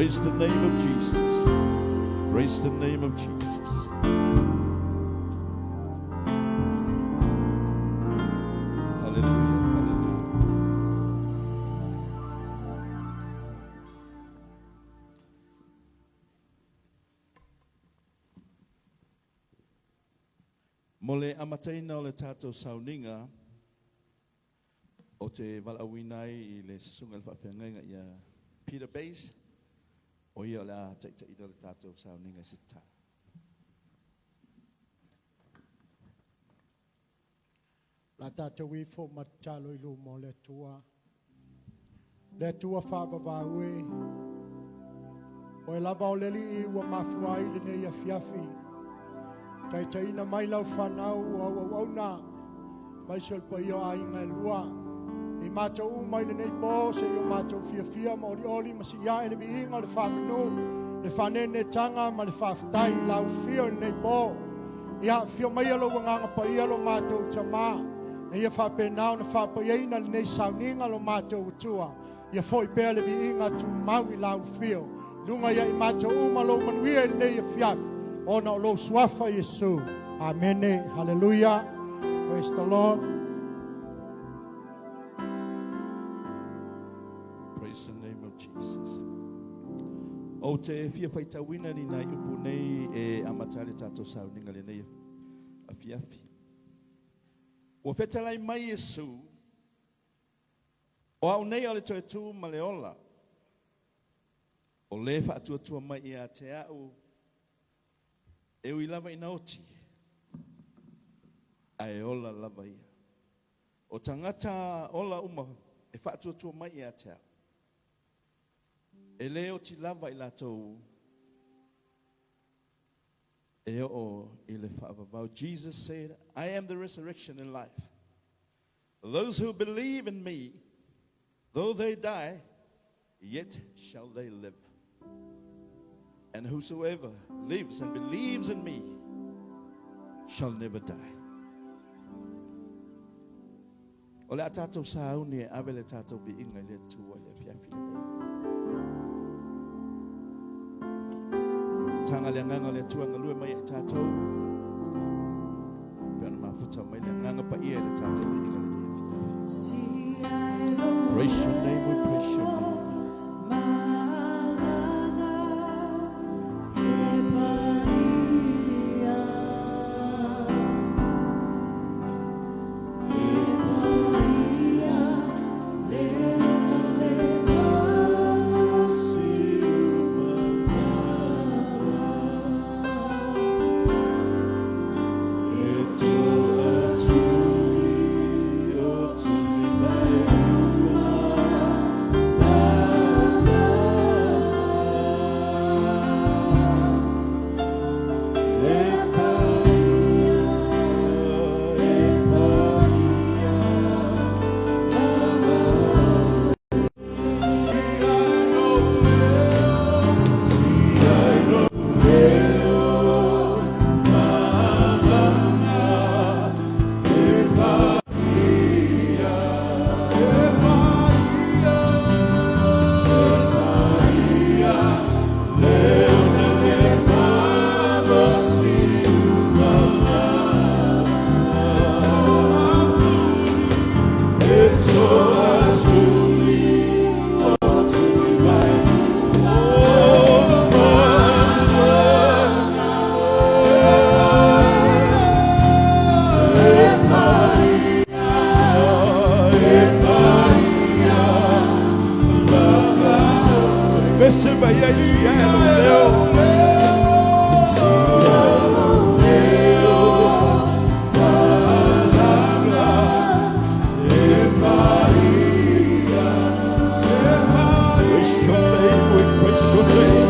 Praise the name of Jesus. Praise the name of Jesus. Hallelujah. Hallelujah. Mo le amataina o le tātou sauniga o te valaauina ai i le susuga i le faafeagaiga ia Peter Base, o ia o le a taitaiina le tātou sauniga i se tatalo. La tātou ifo ma tatalo i luma o le Atua. Le Atua faavavau e, Oe lava o le Alii ua mafua ai lenei afiafi. Taitaiina mai lau fanau o au auauna, aemaise o le paia o aiga e lua. I matou uma i lenei po, seia o matou fiafia ma olioli ma siiae le viiga o le faamanu, le faanenetaga ma le faafetai i lau afio i lenei po. Ia, afio maia lou agaga paia lo matou Tama, ina ia faapena ona faapaiaina lenei sauniga lo matou Atua. Ia foi pea le viiga tumau i lau afio. Luga ia i matou uma lou manuia i lenei afiafi, ona o lou suafa Iesu. Amene. Hallelujah. Praise the Lord. Praise the name of Jesus. O te fia faitauina ni nai upu nei e amata ai le tātou sauniga lenei afiafi. Ua fetalai mai Iesu, o au nei o le toe tu ma le ola, o le faatuatua mai ia te au, e ui lava ina oti, ae ola lava ia. O tagata ola uma e faatuatua mai ia te au, e le oti lava i latou e oo i le faavavau. Jesus said, I am the resurrection and life. Those who believe in me, though they die, yet shall they live. And whosoever lives and believes in me shall never die. O le a tātou sauni e ave le tātou viiga i le Atua i le afiafi lenei. Taga le agaga o le Atua galue mai ai tātou. Pe ona mafuta mai le agaga paia i le tātou viiga lenei afiafi. Praise your name, we praise your name. Vese mai ai si ae lou leo. Praise your name, we praise your name.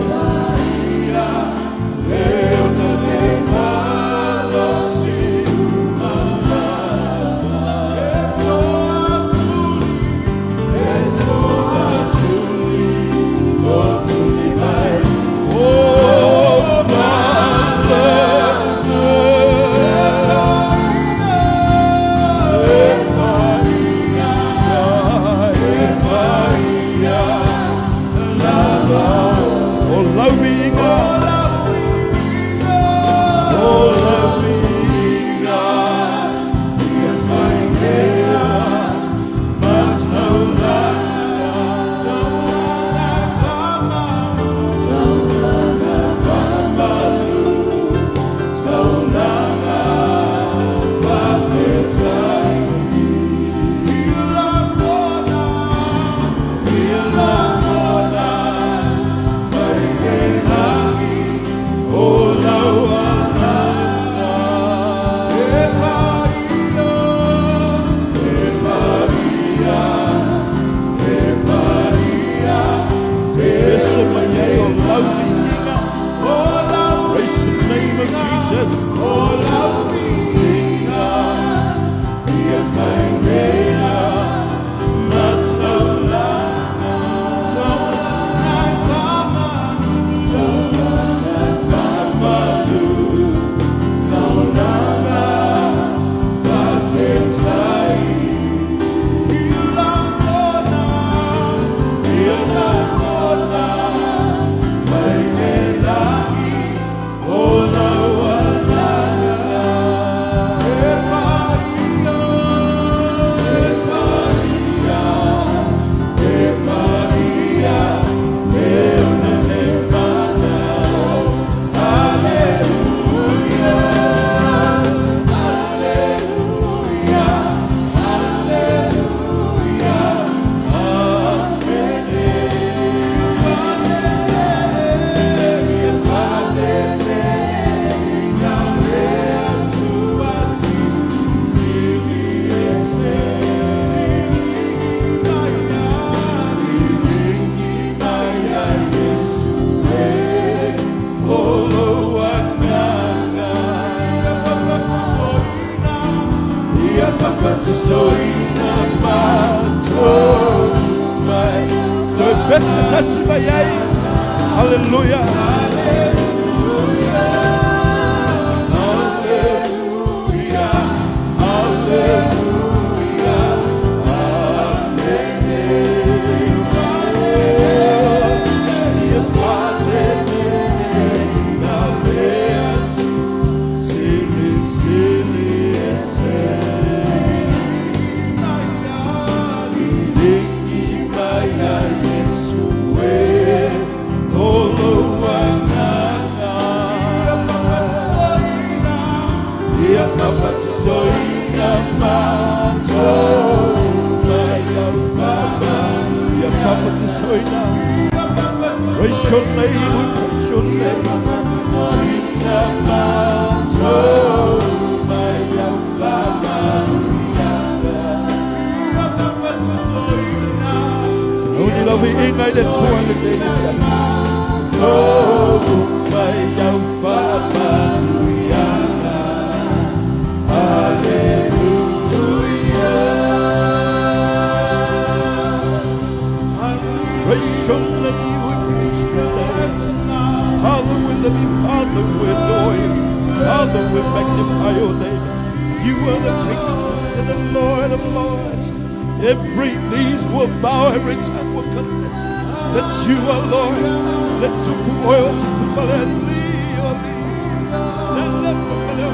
Pese tasi mai ai. Hallelujah. Praise your name, we praise your name. Sauni la viiga i le Atua lenei. Praise your name, we praise your name. Father, we love you. Father, we adore you. Father, we magnify your name. You are the King of kings and the Lord of lords. Every knees will bow, every tongue will confess that you are Lord. Let tupu oil tupu malali oli. Let left for maleo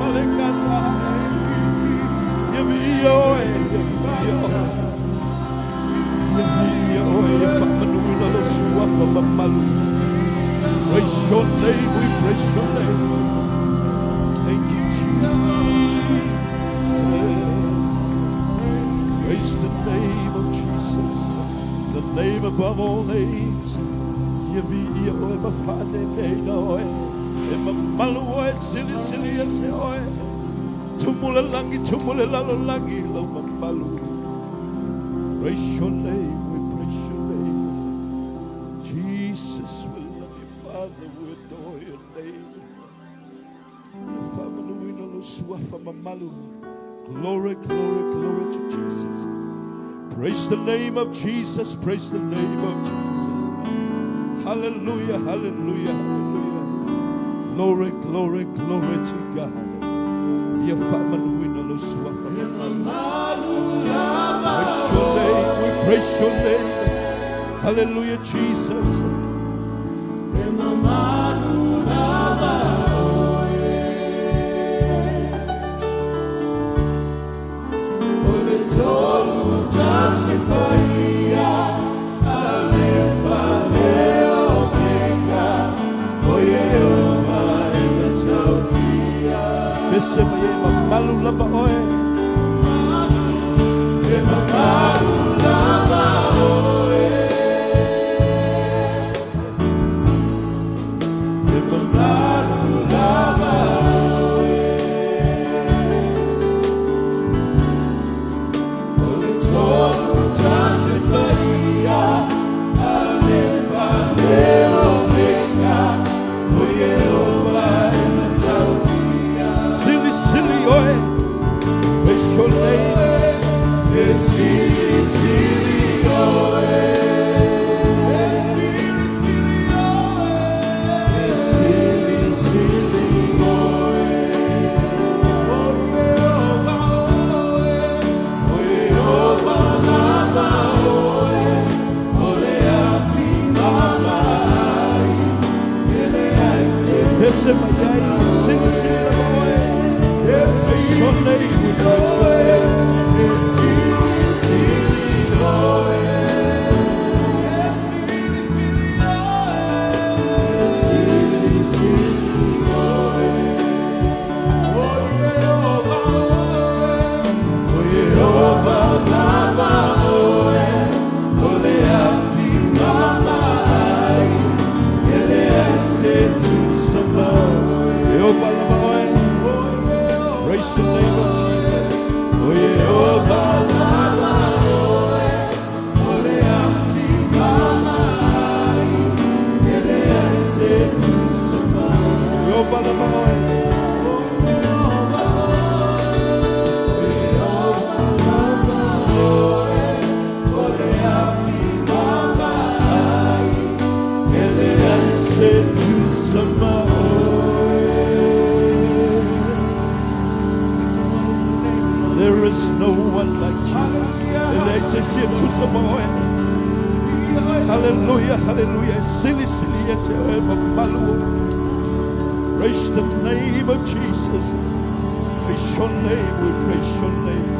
malekata. Give me your give me your. Praise your name, we praise your name. Thank you, Jesus. Praise the name of Jesus, the name above all names. Praise your name, we praise your name. Jesus, we love you, Father, we adore your name. Glory, glory, glory to Jesus. Praise the name of Jesus, praise the name of Jesus. Hallelujah, hallelujah, hallelujah. Glory, glory, glory to God. Praise your name, we praise your name. Hallelujah, Jesus. Bese ma ye mamalu lava oe. E mamalu lava oe. E leai se isi e tusa ma oe. Hallelujah, hallelujah. E silisili ese oe mamalu oe. Praise the name of Jesus. Praise your name, we praise your name.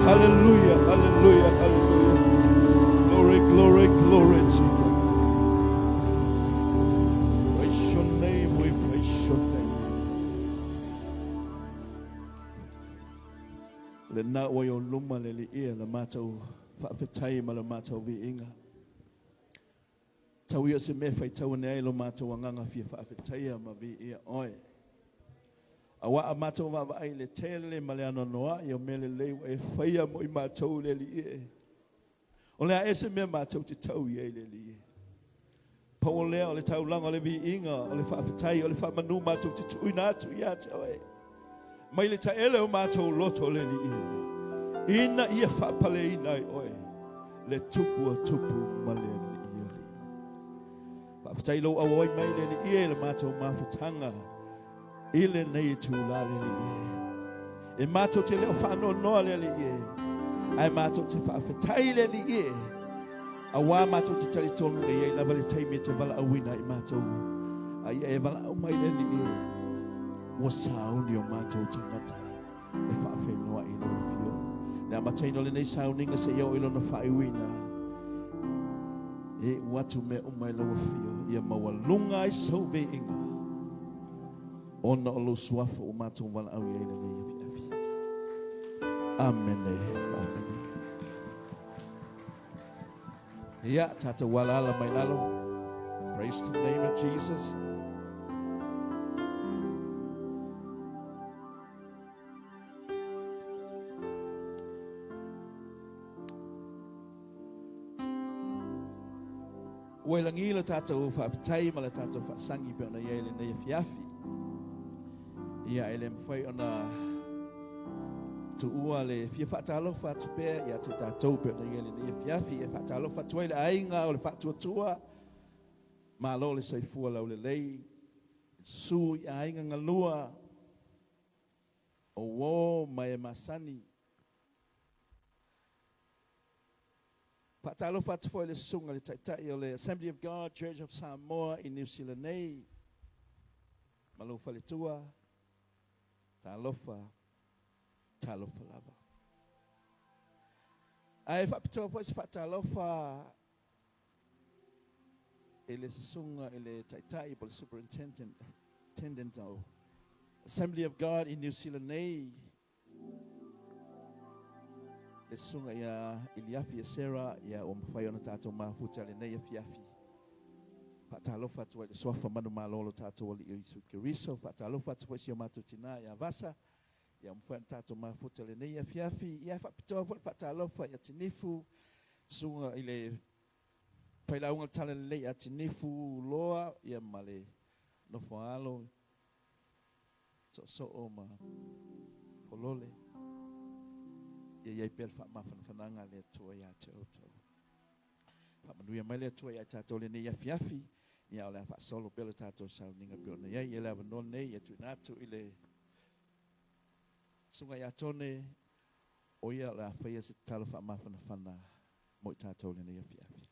Hallelujah, hallelujah, hallelujah. Glory, glory, glory to you. Praise your name, we praise your name. Lena ua i ou luma le Alii e le matou faafetai ma le matou viiga. Tau ia o se mea e faitau ane ai lo matou agaga fia faafetaia ma viia oe. Auā a matou vaavaai i le tele ma le anoanoai o mea lelei ua e faia mo i matou le Alii e. O le a ea se mea matou te tau i ai le Alii e? Pau o lea o le taulaga o le viiga, o le faafetai, o le faamanu matou te tuuina atu ia te oe. Mai le taele o matou loto le Alii e, ina ia faapaleina ai oe le tupu o tupu ma le alii o alii. Faafetai i lou auai mai le Alii e i le matou mafutaga i lenei itula le Alii e. E matou te le o faanoanoa le Alii e, ae matou te faafetai le Alii e, auā matou te talitonu e i ai lava le taimi e te valaauina ai matou, a ia e valaau mai le Alii e, ua sauni o matou tagata e faafeiloai i lau afio. Le amataina o lenei sauniga seia oo i lona faaiuina, e iu atu mea uma i lau afio, ia maualuga ai sou viiga, ona o lou suafa ua matou valaau i ai lenei afiafi. Amene. Amene. Ia, tatou alaala mai lalo. Praise the name of Jesus. Ua i lagi lo tatou faafetai ma le tatou faasangi pei ona i ai lenei afiafi. Ia, e le mafai ona tuua le fia faatalofa atu pea ia te tatou pei ona i ai lenei afiafi. E faatalofa atu ai le aiga o le faatuatua, malo le soifua laulelei, susu i aiga galua, o uō ma e masani. Faatalofa atu foi i le susuga i le Taitai o le Assembly of God Church of Samoa i Niu Sila nei, ma lou faletua, talofa, talofa lava. Ae faapitoa foi se faatalofa i le susuga i le Taitai po o le Superintendent Attendant o Assembly of God i Niu Sila nei, le susuga ia Iliafi Esera, ia ua mafai ona tatou mafuta lenei afiafi. Faatalofa atu ai i le suafa manumalo o lo tatou Alii o Iesu Keriso. Faatalofa atu foi i si o matou tina ia Vasa, ia ua mafai ona tatou mafuta lenei afiafi. Ia e faapitoa foi le faatalofa ia Tinifu, susuga i le failauga o le Talalelei ia Tinifu Loa, ia ma le nofoaalo Soosoo ma Polole, ia i ai pea le faamafanafanaga a le Atua ia te outou. Faamanuia mai le Atua ia i tatou lenei afiafi, ia o le a faasolo pea le tatou sauniga pei ona i ai. Ia le avanoa lenei e tuuina atu i le Susuga ia Tone, o ia o le a faia se tatalo faamafanafana mo i tatou lenei afiafi.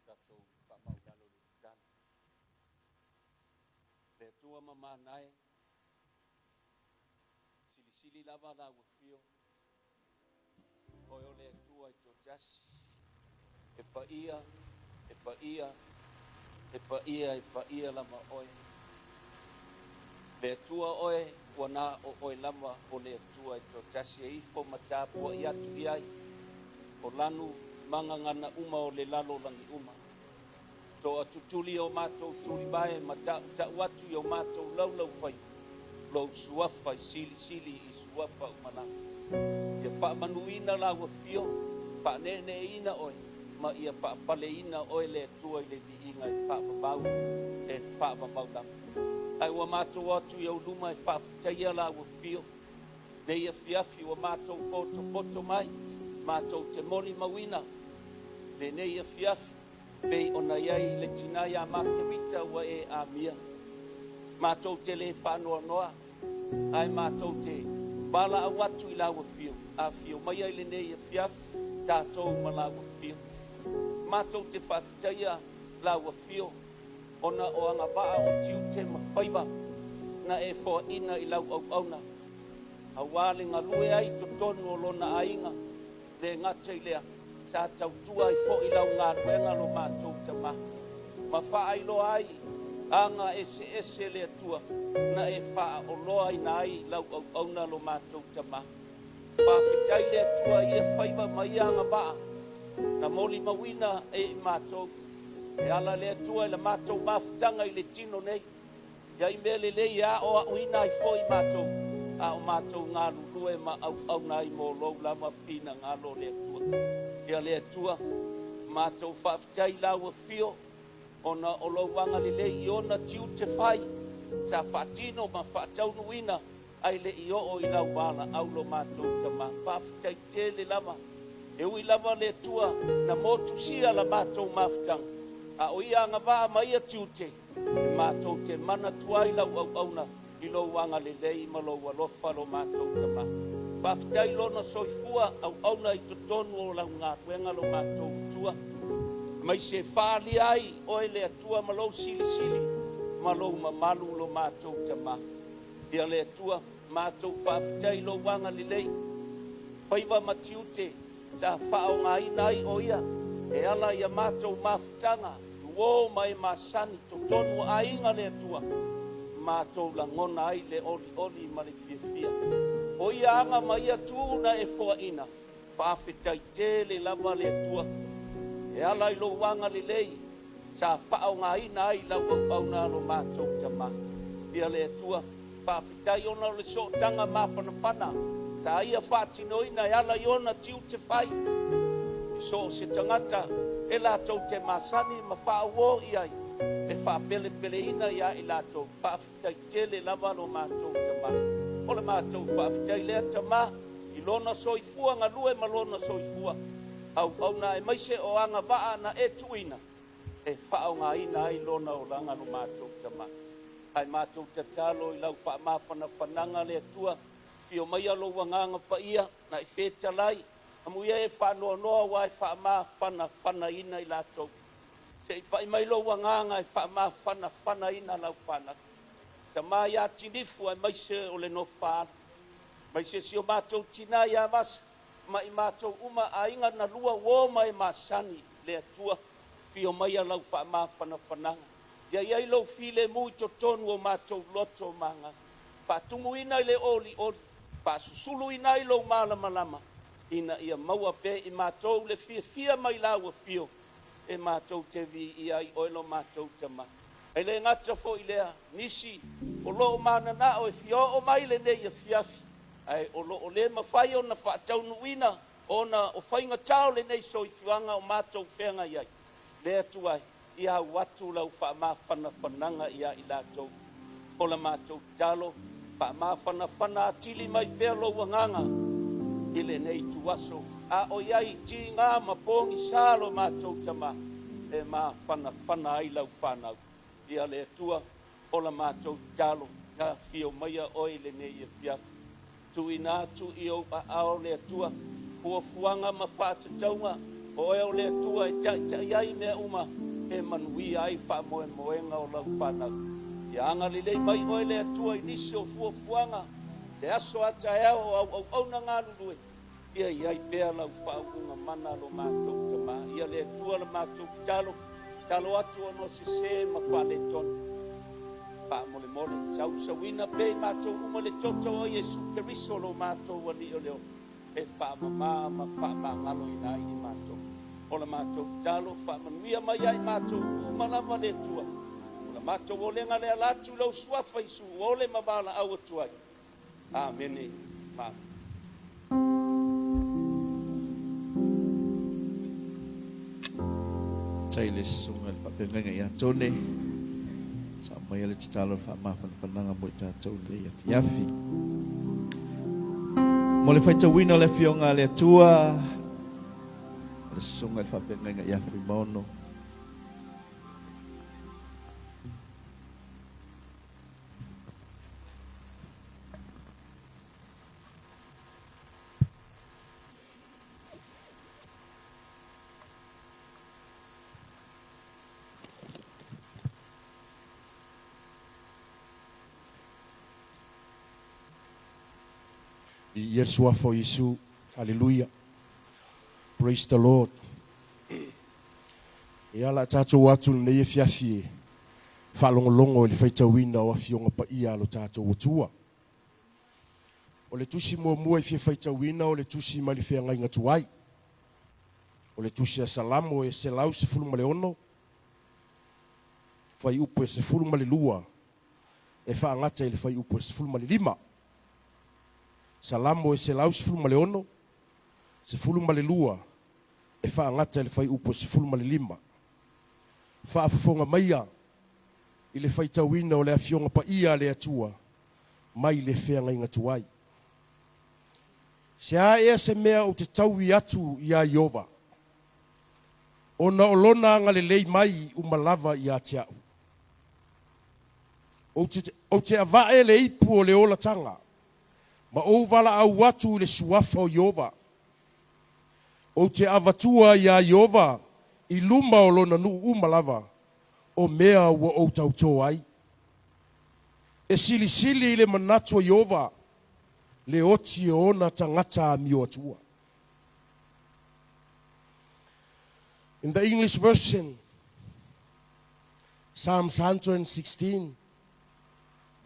Tatou faamau i lalo le tatalo. Le Atua mamana e, silisili lava lau afio, Oe o le Atua e toatasi, e paia, e paia, e paia, e paia lava Oe. Le Atua Oe, ua na o Oe lava o le Atua e toatasi e ifo ma tapuai atu i ai o lanu ma gagana uma o le lalolagi uma. Toatutuli o matou tulivae ma tautau atu i o matou laulaufaiva lou suafa i silisili i suafa uma lava. Ia faamanuina lau afio, faaneeneeina oe, ma ia faapaleina oe le Atua i le viiga e faavavau, e faavavau lava. Ae ua matou atu i ou luma e faafetaia lau afio, nei afiafi ua matou potopoto mai, matou te molimauina lenei afiafi, pei ona i ai le tina ia Makerita ua e amia. Matou te le faanoanoa, ae matou te valaau atu i lau Afio, afio maia i lenei afiafi, tatou ma lau Afio. Matou te faafetaia lau Afio, ona o agavaa o tiute ma faiva na e foaina i lau auauna, aua le galue ai i totonu o lona aiga, le gata i lea, sa tautua ai foi lau galuega lo matou tama, ma faailoa ai aga eseese le Atua na e faaoloaina ai lau auauna lo matou tama. Faafetai le Atua i ia faiva ma ia agavaa na molimauina e i matou. E ala le Atua i la matou mafutaga i le tino nei, Iai mea lelei e aoaoina ai foi matou, a o matou galulue ma auauna ai mo lou lava finagalo le Atua. Ia le Atua, matou faafetai i lau afio, ona o lou agalelei i ona tiute fai, sa faatino ma faataunuuina ae le i oo i lau valaau lo matou tama. Faafetai tele lava. E ui lava le Atua na motusia la matou mafutaga, a o ia agavaa ma ia tiute, e matou te manatua ai lau auauna i lou agalelei ma lou alofa lo matou tama. Faafetai i lona soifua auauna i totonu o lau galuega lo matou Atua, aemaise e faaalia ai oe le Atua ma lou silisili ma lou mamalu lo matou tama. Ia le Atua, matou faafetai i lou agalelei, faiva ma tiute sa faaaogaina ai o ia e ala i a matou mafutaga, uo ma e masani totonu o aiga le Atua, matou lagona ai le olioli ma le fiafia. O ia aga ma ia tu na e foaina, faafetai tele lava le Atua e ala i lou agalelei sa faaaogaina ai lau auauna lo matou tama. Ia le Atua, faafetai ona o le sootaga mafanafana sa ia faatinoina e ala i ona tiute fai i so o se tagata e latou te masani ma faauo i ai e faapelepeleina iā i latou. Faafetai tele lava lo matou tama. O le matou faafetai lea tama i lona soifua galue ma lona soifua auauna aemaise o agavaa na e tuuina e faaaogaina ai lona olaga lo matou tama. Ae matou tatalo i lau faamafanafanaga le Atua, fio maia lou agaga paia na e fetalai, amuia e faanoanoa aua e faamafanafanaina i latou. Se i pai mai lou agaga e faamafanafanaina lau fanau. Tama ia Tinifu aemaise o le Nofoaalo, aemaise si o matou tina ia Vasa, ma i matou uma aiga na lua uo ma e masani le Atua, fio maia lau faamafanafanaga. Ia i ai lou filemu i totonu o matou loto ma agaga. Faatumuina i le olioli, faasusuluina ai lou malamalama, ina ia maua pea i matou le fiafia mai lau afio e matou te viia ai oe lo matou Tama. E le gata foi i lea, nisi o lo o mananao e fia oo mai lenei afiafi, ae o lo o le mafai ona faataunuuina ona o faigata o lenei soifuaga o matou feagai ai. Le Atua e, ia au atu lau faamafanafanaga ia i latou. O la matou tatalo, faamafanafana atili mai pea lou agaga i lenei ituaso, a o i ai tiga ma pogisa lo matou Tama e mafanafana ai lau fanau. Ia le Atua, o la matou tatalo, afio maia oe i lenei afiafi. Tuuina atu i ou aao le Atua, fuafuaga ma faatatauga, o oe o le Atua e taitai ai mea uma e manuia ai faamoemoega o lau fanau. Ia agalelei mai oe le Atua i nisi o fuafuaga, le aso a taeao o au auauna galulue, ia i ai pea lau faauuga mana lo matou Tama. Ia le Atua la matou tatalo, tatalo atu ona o sese ma faaletonu. Faamolemole, sausauina pea i matou uma le toto o Iesu Keriso lo matou Alii o le ola, e faamama ma faamagaloina ai i matou. O la matou tatalo, faamanuia mai ia i matou uma lava le Atua. O la matou olega le ala atu i lou Suafa Iesu ua ole ma valaau atu ai. Amene. Amene. Tai le susuga i le faafeagaiga ia Tone, sa aumaia le tatalo le faamafanafanaga mo i tatou i lenei afiafi. Mo le faitauina o le Afioga a le Atua, o le susuga i le faafeagaiga ia Fuimaono. Viia le Suafa o Iesu. Haleluia. Praise the Lord. Ia, o le a tatou o atu i lenei afiafi e faalogologo i le faitauina o Afioga Paia a lo tatou Atua. O le tusi muamua e fia faitauina o le tusi mai le Feagaiga Tuai. O le tusi a Salamo e 116, fuaiupu e 12 e faagata i le fuaiupu e 15. Salamo e 116, 12 e faagata i le fuaiupu e 15. Faafofoga maia i le faitauina o le Afioga Paia a le Atua mai le feagaiga tuai. Se a ea se mea ou te taui atu iā Ieova, ona o lona agalelei mai uma lava ia te a'u. Ou te, ou te ava'e le ipu o le olataga, ma ou valaau atu i le suafa o Ieova. Ou te avatua iā Ieova i luma o lona nuu uma lava o mea ua ou tautō ai. E silisili i le manatu o Ieova le oti o ona tagata amio atua. In the English version, Psalms 116,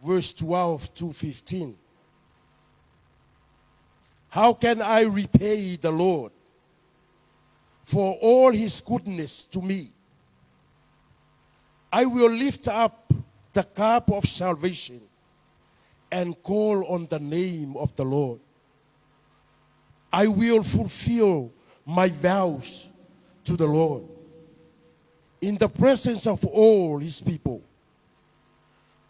verse 12 to 15. How can I repay the Lord for all his goodness to me? I will lift up the cup of salvation and call on the name of the Lord. I will fulfill my vows to the Lord in the presence of all his people.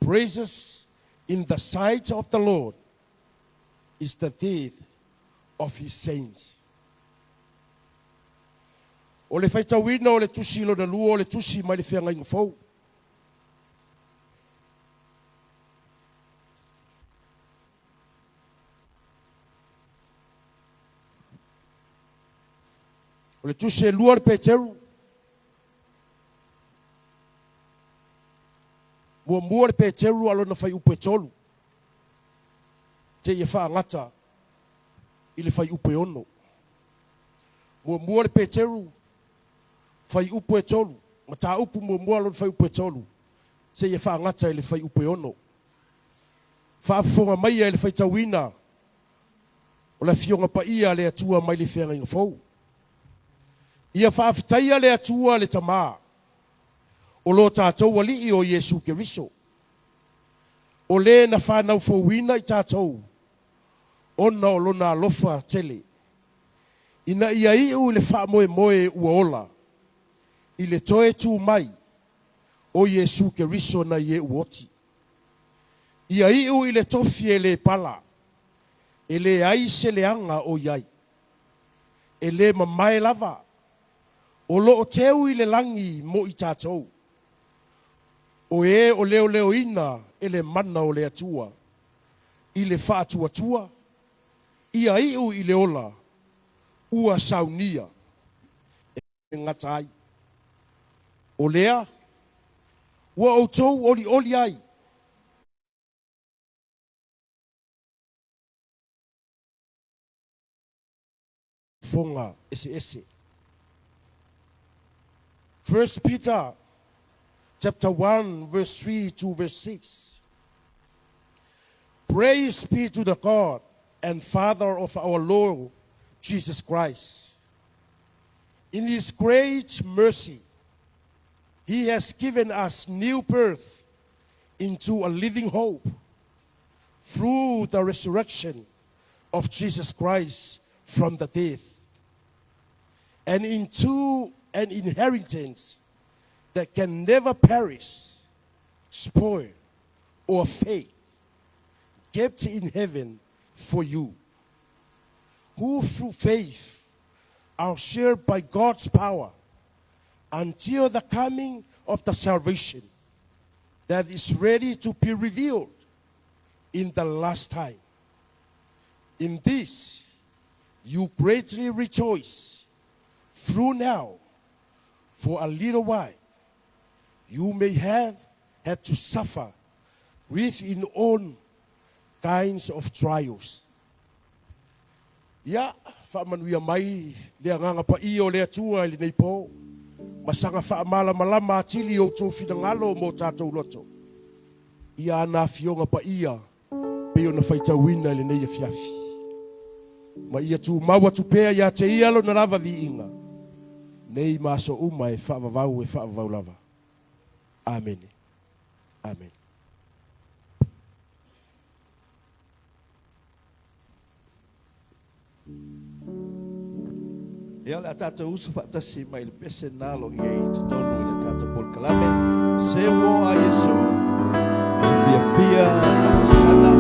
Praises in the sight of the Lord is the death of his saints. O le faitauina o le tusi lona lua o le tusi mai le feagaiga fou. O le tusi e lua le Peteru. Muamua le Peteru a lona fuaiupu e tolu. Seia faagata i le fuaiupu e ono. Muamua le Peteru, fuaiupu e tolu. Mataupu muamua lona fuaiupu e tolu. Seia faagata i le fuaiupu e ono. Faafofoga maia i le faitauina o le Afioga Paia a le Atua mai le Feagaiga Fou. Ia faafetaia le Atua le Tamā o lo tatou Alii o Iesu Keriso, o le na fanau fouina i tatou ona o lona alofa tele, ina ia iu i le faamoemoe ua ola i le toe tu mai o Iesu Keriso nai e ua oti. Ia iu i le tofi e le pala, e leai se leaga o i ai, e le mamae lava, o lo o teu i le lagi mo i tatou, o e o leoleoina e le mana o le Atua i le faatuatua, ia iu i le ola ua saunia e gata ai. O lea ua outou olioli ai foga eseese. 1 Peter chapter 1 verse 3 to verse 6. Praise be to the God and Father of our Lord Jesus Christ. In his great mercy, he has given us new birth into a living hope through the resurrection of Jesus Christ from the dead and into an inheritance that can never perish, spoil, or fade, kept in heaven for you, who through faith are sealed by God's power until the coming of the salvation that is ready to be revealed in the last time. In this, you greatly rejoice through now, for a little while, you may have had to suffer with in all kinds of trials. Ia, faamanuia mai le Agaga Paia o le Atua i lenei po, ma saga faamalamalama atili i outou finagalo ma o tatou loto i Ana Afioga Paia pei ona faitauina i lenei afiafi. Ma ia tumau atu pea ia te Ia Lona lava viiga, nei ma aso uma e faavavau e faavavau lava. Amene. Amene. Ia, o le a tatou usu faatasi mai le pese na lo i ai i totonu i le tatou polokalame. Se uo a Iesu, e fiafia ma hosana.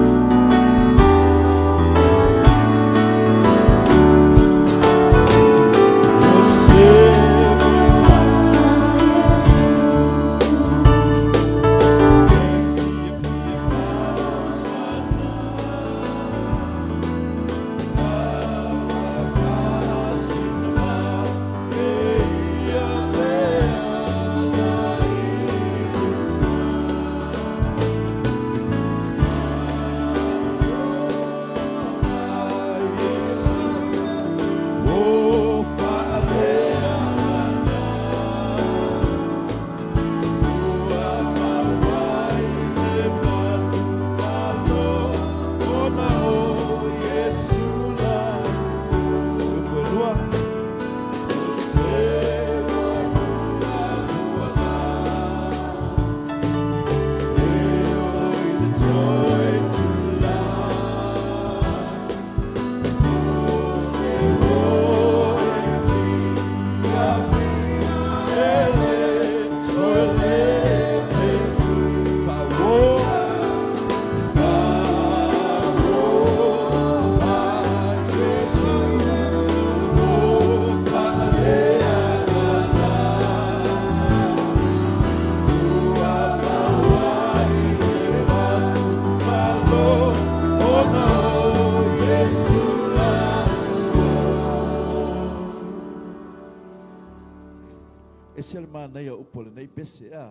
Ese le manaia o upu o lenei pese, a.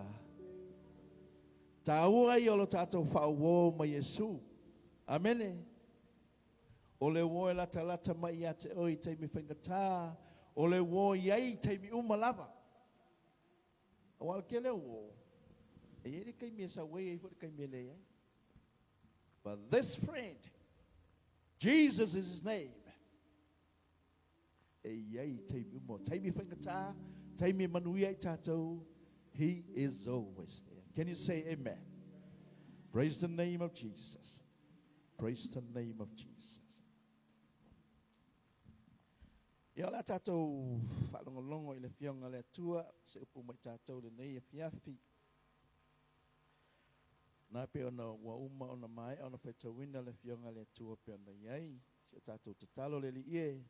Tāua ia o lo tātou faauō ma Iesu. Amene. O le uō e latalata mai ia te oe i taimi faigata, o le uō i ai i taimi uma lava. Aua o le tele o uō, e i ai le taimi e sau ai, e i ai foi le taimi e leai ai. But this friend, Jesus is his name. E i ai i taimi uma. Taimi faigata, taimi e manuia ai tātou, he is always there. Can you say amen? Praise the name of Jesus. Praise the name of Jesus. Ia, o le a tātou faalogologo i le Afioga a le Atua, se upu mai tātou lenei afiafi. Na pei ona ua uma ona maea ona faitauina le Afioga a le Atua pei ona i ai si o tātou tatalo le Alii e,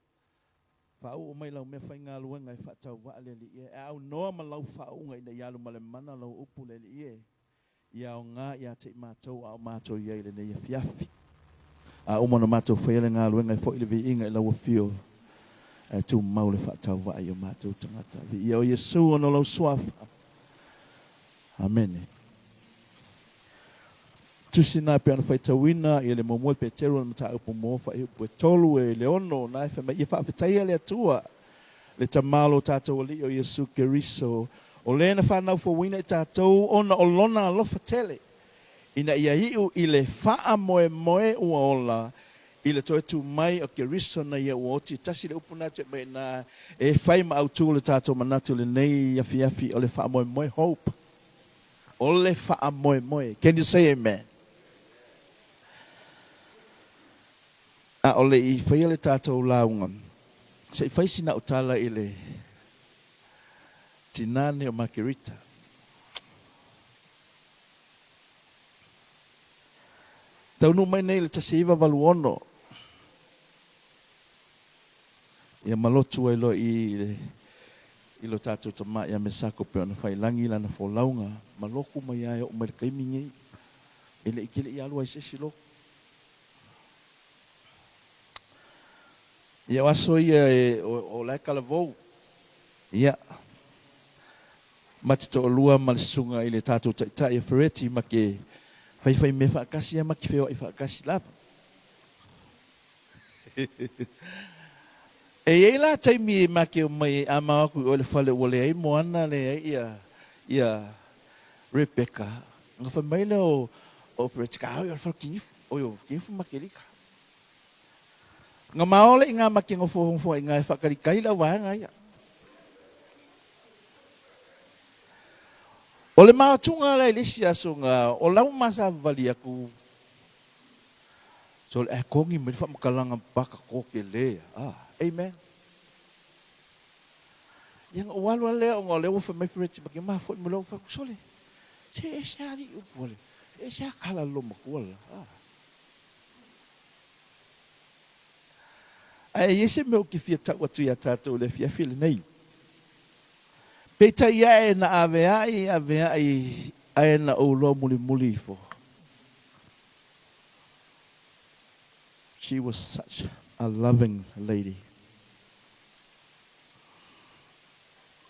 faauu mai lau mea faigaluega e faatauvaa le Alii e, e aunoa ma lau faauuga ina ia alu ma le mana lau upu le Alii e, ia aoga ia te i matou a o matou i ai i lenei afiafi. A uma ona matou faia le galuega e foi le viiga i lau afio, ae tumau le faatauvaa i o matou tagata. Viia o Iesu ona o lau suafa. Amene. Tusi na pei ona faitauina ia le muamua Peteru o le mataupu mo faaiupu e 3 e le 6 na e fai mai ia faafetaia le Atua le Tama o lo tatou Alii o Iesu Keriso, o le na fanau fouina i tatou ona o lona alofa tele, ina ia iu i le faamoemoe ua ola i le toe tu mai o Keriso na ia ua oti. Tasi le upu na te mai na e fai ma autu le tatou manatu lenei afiafi o le faamoemoe, hope. O le faamoemoe. Can you say amen? A o le i faia le tatou lauga, se i fai sina au tala i le tinā nei o Makerita. Taunuu mai nei i le 1986, ia ma lotu ai loa i i i lo tatou tama ia Mesako pei ona faiilagi lana folauga ma loku mai lava e oo mai le taimi nei. E le i tele i alu ai se isi lotu. Ia o aso ia e o, o la e talavou. Ia, ma te toalua ma le susuga i le tatou taitai a Fereti ma ke faifai mea faatasi ia ma ke feoai faatasi lava. E i ai la taimi e make o mai a mau aku i oe le fale ua leai Moana leai ia ia Rebecca ona fai mai lea o o Fred ka o le fale kinifu oi o kinifu makelika. Nga maole i ngā make ngofo i ngā e whakarikai lau vaega ia. O le maotunga la i le isi aso nga o lau masavali aku so le kongi mai le faamakalaga baka ko ke le ah amen. Ia nga ua alu lea ona o lea ua fai mai Fred ma ke mafua i mo fa sole. Se e se ali upu le. E se akala lo makua la. Ah. Ae i ai se mea ou te fia tau atu iā tatou i le afiafi lenei. Peitai ae na avea'i, avea'i, ae na ou loa mulimuli ifo. She was such a loving lady.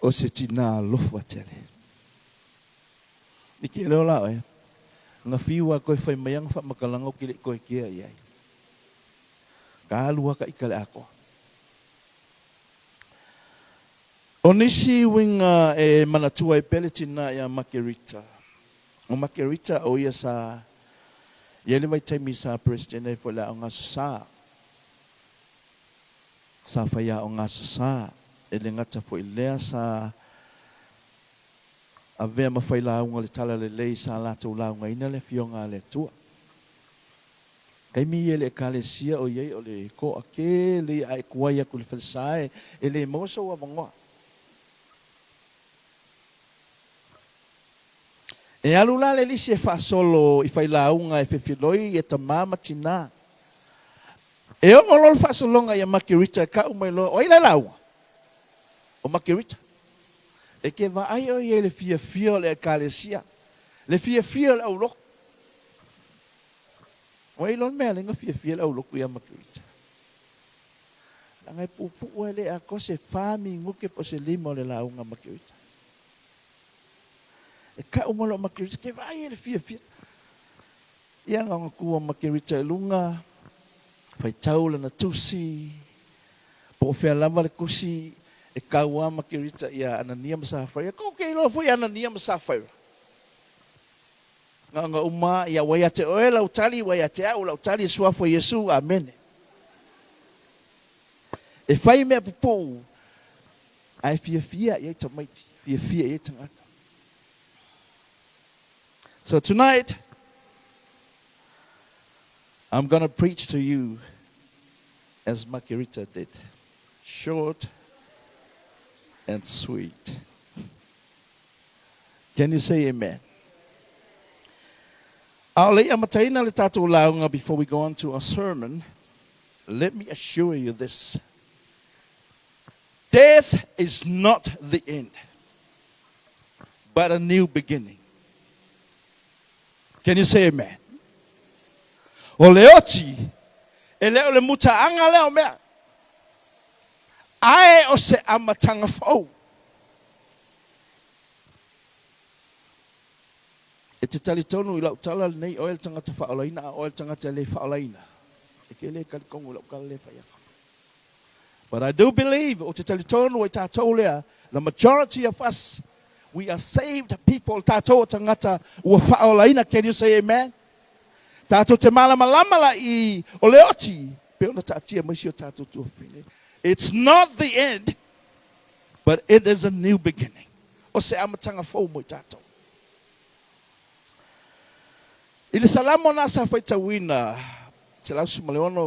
O se tinā alofa tele. I ke leo la oe, nga fiu a koe fai mai anga whamakalanga o ki le koe kea i ai. Ka alu aka i ka le akoa. O nisi uiga e manatua ai pea le tinā iā Makerita. O Makerita o ia sa i ai le vaitaimi sa President ai foi le Aoga Aso Sa. Sa fai Aoga Aso Sa, e le gata foi lea sa avea ma fai lauga o le Talalelei sa latou laugaina le Afioga a le Atua. Taimi ia i le Ekalesia o i ai o le koa tele ia a e tuai atu i le falesa e le maua sou avanoa. E alu la le lisi e faasolo i failauga e fefiloi e tamā ma tinā. E oo loa le faasologa ia Makerita e kau mai loa, o ai la e lauga? O Makerita. E ke vaai o ia i le fiafia o le Ekalesia, le fiafia o le aulotu. Ua iloa le mea le fiafia le aulotu ia Makerita. Leaga e puupuu e le atoa se 4 minute po o se 5 o le lauga Makerita. E kau mai loa Makerita, ke vaai e le fiafia. Ia nga ona tu o Makerita i luga, faitau lana tusi, po o fea lava le tusi, e kau a Makerita ia Anania ma Safaira. Ko ke iloa foi Anania ma Safaira. Nga nga uma ia wai ate oe lau tali, wai ate au lau tali e suafa o Iesu, amene. E fai mea pupuu, ae fiafia i ai tamaiti, fiafia i ai tagata. So tonight, I'm going to preach to you as Makerita did. Short and sweet. Can you say amen? A'ole i amataina le tatou lauga. Before we go on to our sermon, let me assure you this. Death is not the end, but a new beginning. Can you say amen? O le oti, e le o le muta'aga lea o mea. Ae o se amataga fou. E te talitonu i lau tala lenei oe le tagata faaolaina a oe le tagata e le faaolaina. E ke le talitonu i lau tala le fai atu. But I do believe, o te talitonu ai tātou lea, the majority of us, we are saved people, tātou o tagata ua faaolaina. Can you say amen? Tātou te malamalama la i o le oti, pe ona taatia mai si o tātou tuafafine. It's not the end, but it is a new beginning. O se amataga fou mo i tātou. I le Salamo na sa faitauina, 116,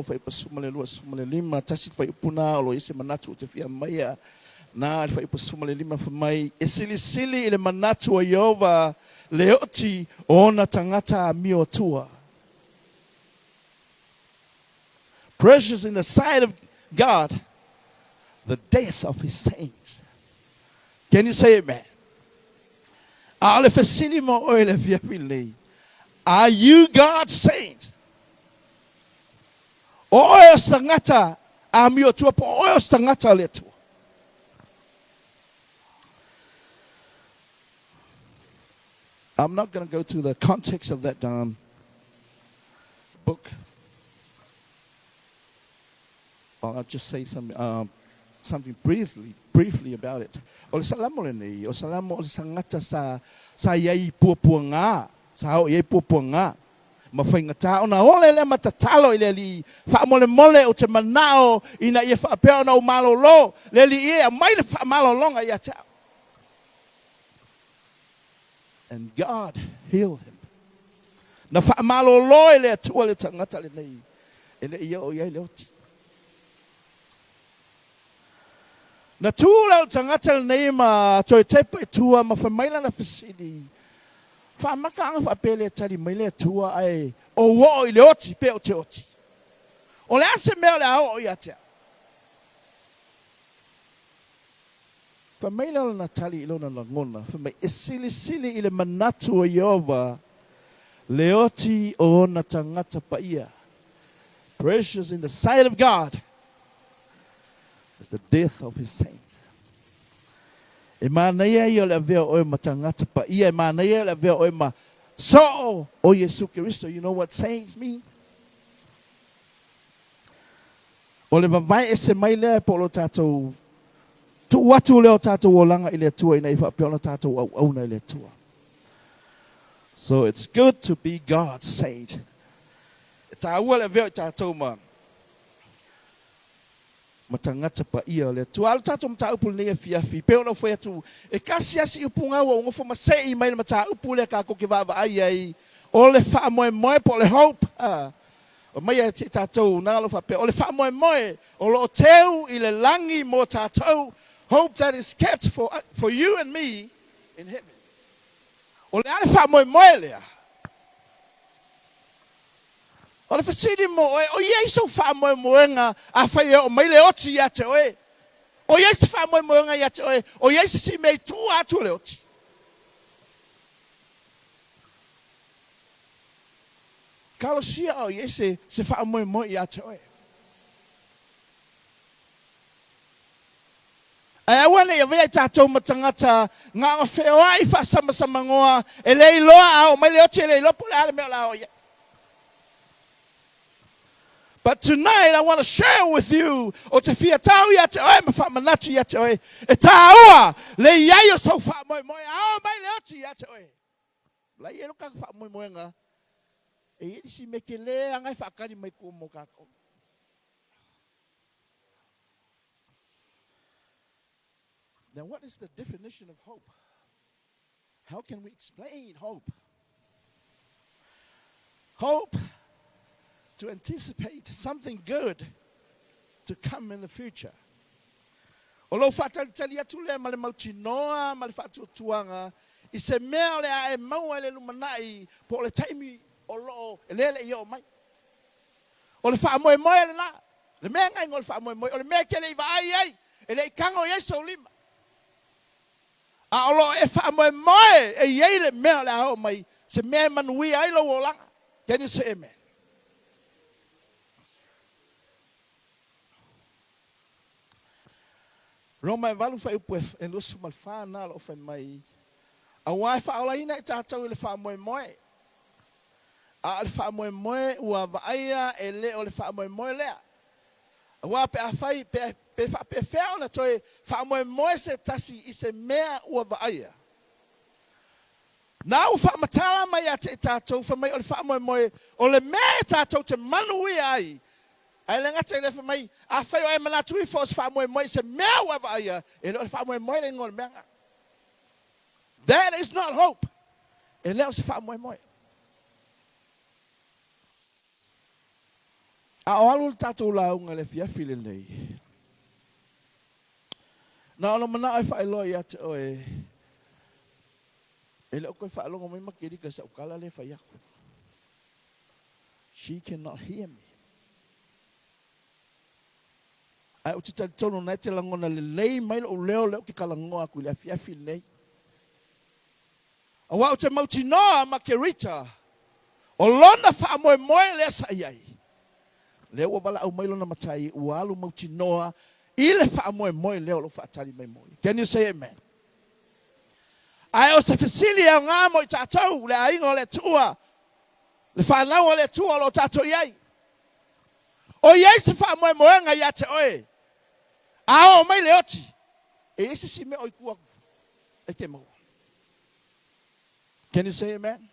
fuaiupu 12, 1 le fuaiupu na o lo i se manatu o te fia maia. Na le fuaiupu 15 fai mai, e silisili i le manatu o Ieova le oti o ona tagata amio atua. Precious in the sight of God, the death of his saints. Can you say amen? A o le fesili mo oe le afiafi lenei. Are you God's saint? O oe o se tagata amio atua po o oe o se tagata o le Atua. I'm not going to go to the context of that book. I'll just say some, something briefly, briefly about it. O le Salamo lenei, o Salamo o le tagata sa, sa i ai i puapuaga, sa oo i ai puapuaga ma faigata ona ole lea ma tatalo i le Alii, faamolemole ou te manao ina ia faapea ona ou malolo, le Alii e, aumai le faamalologa ia te au. And God healed him. Na faamalolo e le Atua le tagata lenei e le i oo i ai le oti. Na tu lea o le tagata lenei ma toe tepa i tua ma fai mai lana fesili, Faamataaga faapea le tali mai le Atua ae ou oo i le oti pe ou te oti. O le a se mea o le a oo ia te au? Fai mai lea o lana tali i lona lagona, fai mai, E silisili i le manatu o Ieova le oti o ona tagata paia. Precious in the sight of God is the death of his saint. E manaia ia o le avea o oe ma tagata paia, e manaia ia o le avea o oe ma soo o Iesu Keriso. You know what saints mean? O le vavae ese mai lea po o lo tatou tuu atu lea o tatou olaga i le Atua ina ia faapea ona tatou auauna i le Atua. So it's good to be God's saint. E tāua le avea o i tatou ma ma tagata paia o le Atua. A o le tatou mataupu lenei afiafi, pei ona ou fai atu, e kasi lava si upu gau ua ou nofo ma se'i mai le mataupu lea tatou te vaavaai ai, o le faamoemoe po o le hope. A, omai ia te tatou na o lo o faapea, o le faamoemoe o lo o teu i le lagi mo tatou, hope that is kept for, for you and me in heaven. O le a le faamoemoe lea? O le fesili mo oe, o i ai sou faamoemoega afai e oo mai le oti ia te oe? O i ai se faamoemoega ia te oe? O i ai se isi mea i tua atu o le oti? Talosia o i ai se, se faamoemoe ia te oe. Ae aua ne i avea i tatou ma tagata na o feoai faasamasamanoa e le iloa a oo mai le oti e le iloa po o le a le mea o le a oo i ai. But tonight I want to share with you, o te fia tau ia te oe ma faamanatu ia te oe, e tāua le i ai o sou faamoemoe a oo mai le oti ia te oe. La i ai lo kaka faamoemoega, e i ai nisi mea tele lava e faatali mai tua mo tatou. Now, what is the definition of hope? How can we explain hope? Hope to anticipate something good to come in the future. O lou faatalitali atu lea ma le mautinoa ma le faatuatuaga i se mea o le a e maua i le lumanai po o le taimi o lo o e lea e le i oo mai. O le faamoemoe lena. Le mea gaiga o le faamoemoe, o le mea e te le i vaai ai, e le i tago i ai sou lima. A o lo o e faamoemoe e i ai le mea o le a oo mai, se mea e manuia ai lou olaga. Can you say amen? Roma e 8 fuaiupu e 24 na o lo o fai mai, Auā e faaolaina i tatou i le faamoemoe, a o le faamoemoe ua vaaia e le o le faamoemoe lea. Auā pe afai, pe, pe faapefea ona toe faamoemoe se tasi i se mea ua vaaia. Na ua faamatala mai ia te i tatou, fai mai o le faamoemoe o le mea e tatou te manuia ai. Ae le gata i lea, fai mai, afai o e manatu ifo o se faamoemoe i se mea ua e vaaia, e le o le faamoemoe le igoa o le mea lena. That is not hope. E le o se faamoemoe. A o alu le tatou lauga i le afiafi lenei, na ona manao e faailoa ia te oe, e le o toe faalogo mai Makelika i sau tala lea e fai atu. She cannot hear me. Ae ou te talitonu na e te lagona lelei mai lou leo lea ou te talanoa atu i le afiafi lenei. Aua ou te mautinoa ma Kerita, o lona faamoemoe lea sa i ai, lea ua valaau mai lona matai, ua alu mautinoa i le faamoemoe lea o lo o faatali mai mo ia. Can you say amen? Ae o se fesili e aoga mo i tatou, le aiga o le Atua, le fanau a le Atua o lo o tatou i ai. O i ai se faamoemoega ia te oe, a oo mai le oti, e i ai se isi mea o i tua atu e te maua. Can you say amen?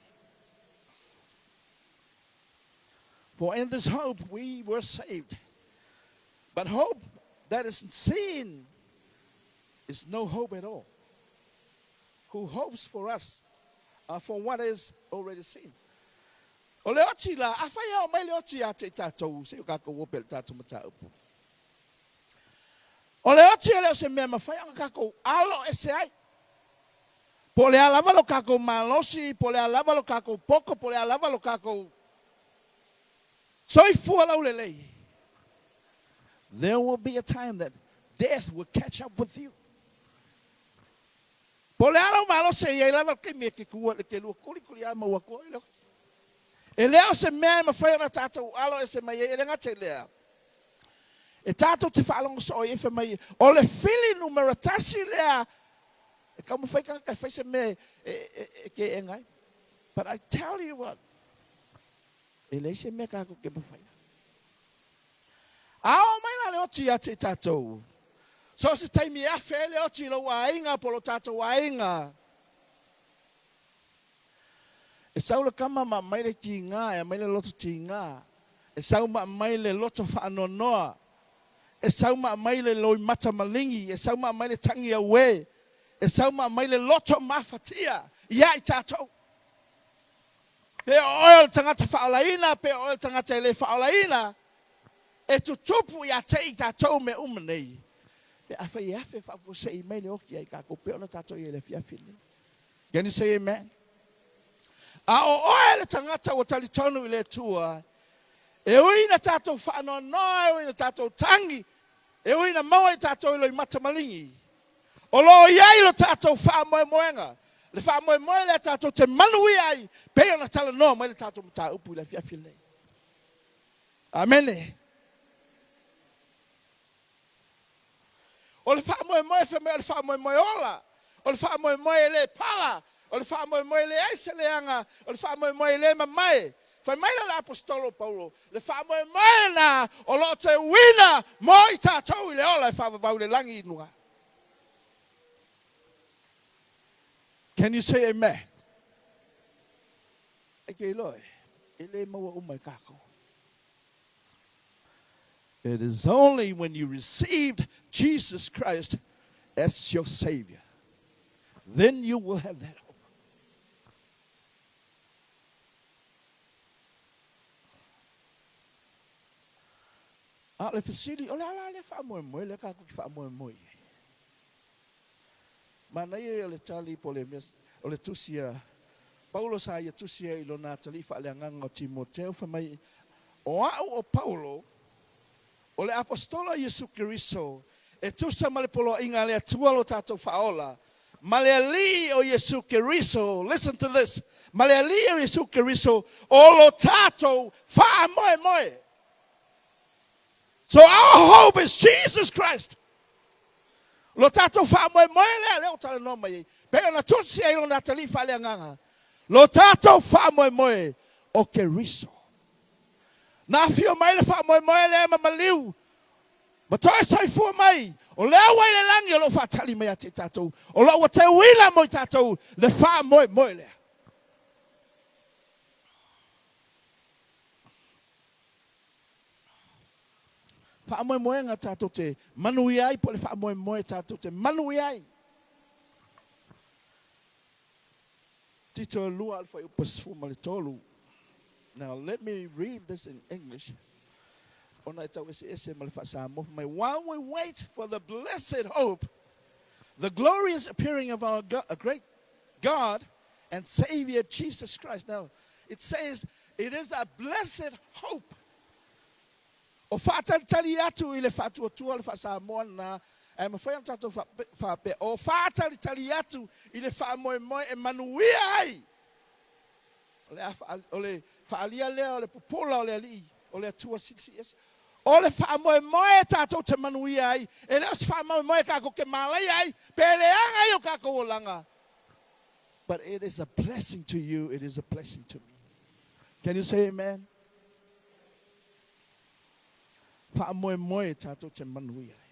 For in this hope we were saved. But hope that is seen is no hope at all. Who hopes for us for what is already seen? O le oti la, afai e oo mai le oti ia te i tatou, se i o kakou o pea i le tatou mataupu. O le oti e le o se mea e mafai ona kakou alo ese ai. Po o le a lava lo kakou malosi, po o le a lava lo kakou poto, po o le a lava lo kakou soifua laulelei, there will be a time that death will catch up with you. Po o le a lou malosi e i ai lava le taimi e te tu e te lua kulikuli lava maua atu ai le oti. E le o se mea e mafai ona tatou alo ese mai ai, e le gata i lea, e tatou te faalogo soo ai fai mai, o le fili numera tasi lea e taumafai tagata e fai se mea e teena ai. But I tell you what, e leai se mea tatou te mafai. A oo mai la le oti ia te i tatou, so o se taimi e afe ai le oti i lou aiga po o lo tatou aiga, e sau le tama ma aumai le tiga, e aumai le loto tiga, e sau ma aumai le loto faanoanoa, e sau ma aumai le loimata maligi, e sau ma aumai le tagi auē, e sau ma aumai le loto mafatia ia i tatou. Pe o oe o le tagata faaolaina, pe o oe o le tagata e le faaolaina, e tutupu ia te i tatou mea uma nei, pe afai e afe faafuasei mai le oti ia i tatou pei ona tatou i ai i le afiafi lenei. Can you say amen? A o oe le tagata ua talitonu i le Atua, e ui ina tatou faanoanoa, e ui ina tatou tagi, e ui ina maua i tatou i loimata maligi, o lo o i ai lo tatou faamoemoega, le faamoemoe lea tatou te manuia ai, pei ona talanoa mai le tatou mataupu i le afiafi lenei. Amene. O le faamoemoe fai mai o le faamoemoe ola, o le faamoemoe e le pala, o le faamoemoe e leai se leaga, o le faamoemoe e le mamae. Fai mai la le aposetolo o Paulo, le faamoemoe lena o lo o teuina mo i tatou i le ola e faavavau i le lagi i luga. Can you say amen? E te iloa e, e le maua uma e tatou. It is only when you received Jesus Christ as your Savior, then you will have that hope. A o le fesili, o le a la lea faamoemoe lea tatou te faamoemoe i ai? Manaia ia o le tali po o le mea, o le tusi a Paulo sa ia tusi ai i lona atalii faaleagaga o Timoteo, fai mai, O au o Paulo, o le apostola o Iesu Keriso, e tusa ma le poloaiga a le Atua lo tatou Faaola, ma le Alii o Iesu Keriso, listen to this, ma le Alii o Iesu Keriso, o lo tatou faamoemoe. So our hope is Jesus Christ. Lo tatou faamoemoe lea, lea ua talanoa mai ai, pei ona tusi ai lona atalii faaleagaga, lo tatou faamoemoe o Keriso. Na afio mai le faamoemoe lea ma maliu, ma toe soifua mai, o lea ua i le lagi o lo o faatali mai ia te i tatou, o lo o ua teuina mo i tatou le faamoemoe lea. Faamoemoega tatou te manuia ai po o le faamoemoe tatou te manuia ai. Tito e lua a le fuaiupu 13. Now let me read this in English ona e tau eseese ma le faa-Samoa. Fai mai, while we wait for the blessed hope, the glorious appearing of our God, great God and Savior Jesus Christ. Now, it says it is a blessed hope. O faatalitali atu i le faatuatua le faa-Samoa lena, ae mafai ona tatou faapea, o faatalitali atu i le faamoemoe e manuia ai. O le, o le faalia lea o le pupula o le Alii, o le Atua Silisili Ese. O le faamoemoe tatou te manuia ai, e le o se faamoemoe tatou te malaia ai, pe leaga ai o tatou olaga. But it is a blessing to you, it is a blessing to me. Can you say amen? Faamoemoe tatou te manuia ai.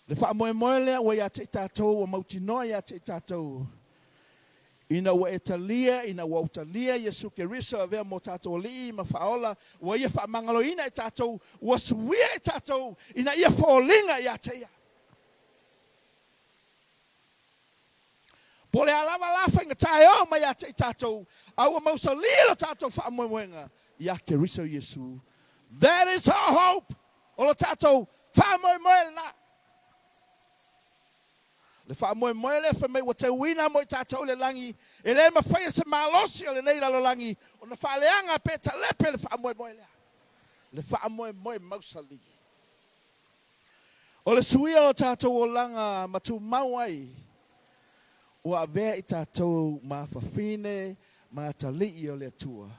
Le faamoemoe lea ua ia te i tatou, ua mautinoa ia te i tatou, ina ua e talia, ina ua ou talia Iesu Keriso e avea mo tatou Alii ma Faaola, ua Ia faamagaloina i tatou, ua suia i tatou ina ia foliga ia te Ia. Po o le a lava la faigata e oo mai ia te i tatou, a ua mausali lo tatou faamoemoega ia Keriso Iesu. That is our hope! O lo tatou faamoemoe lena. Le faamoemoe lea fai mai ua teuina mo i tatou i le lagi, e le mafai e se malosi o lenei lalolagi ona faaleaga pe talepe le faamoemoe lea. Le faamoemoe mausali. O le suia o tatou olaga ma tumau ai, ua avea i tatou ma fafine ma atalii o le Atua,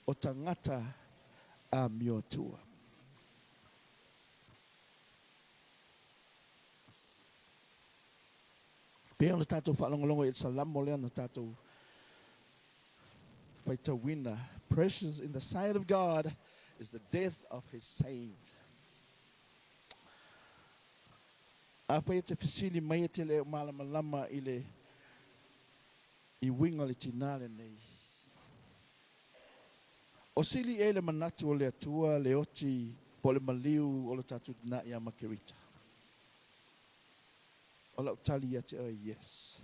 o tagata amioatua. Pei ona tatou faalogologo i le Salamo lea na tatou faitauina, Precious in the sight of God is the death of his saints. Afai e te fesili mai e te le o malamalama i le i uiga o le tinā lenei. O sili ea i le manatu o le Atua le oti po o le maliu o lo tatou tinā ia Makerita? O lau tali ia te oe, yes.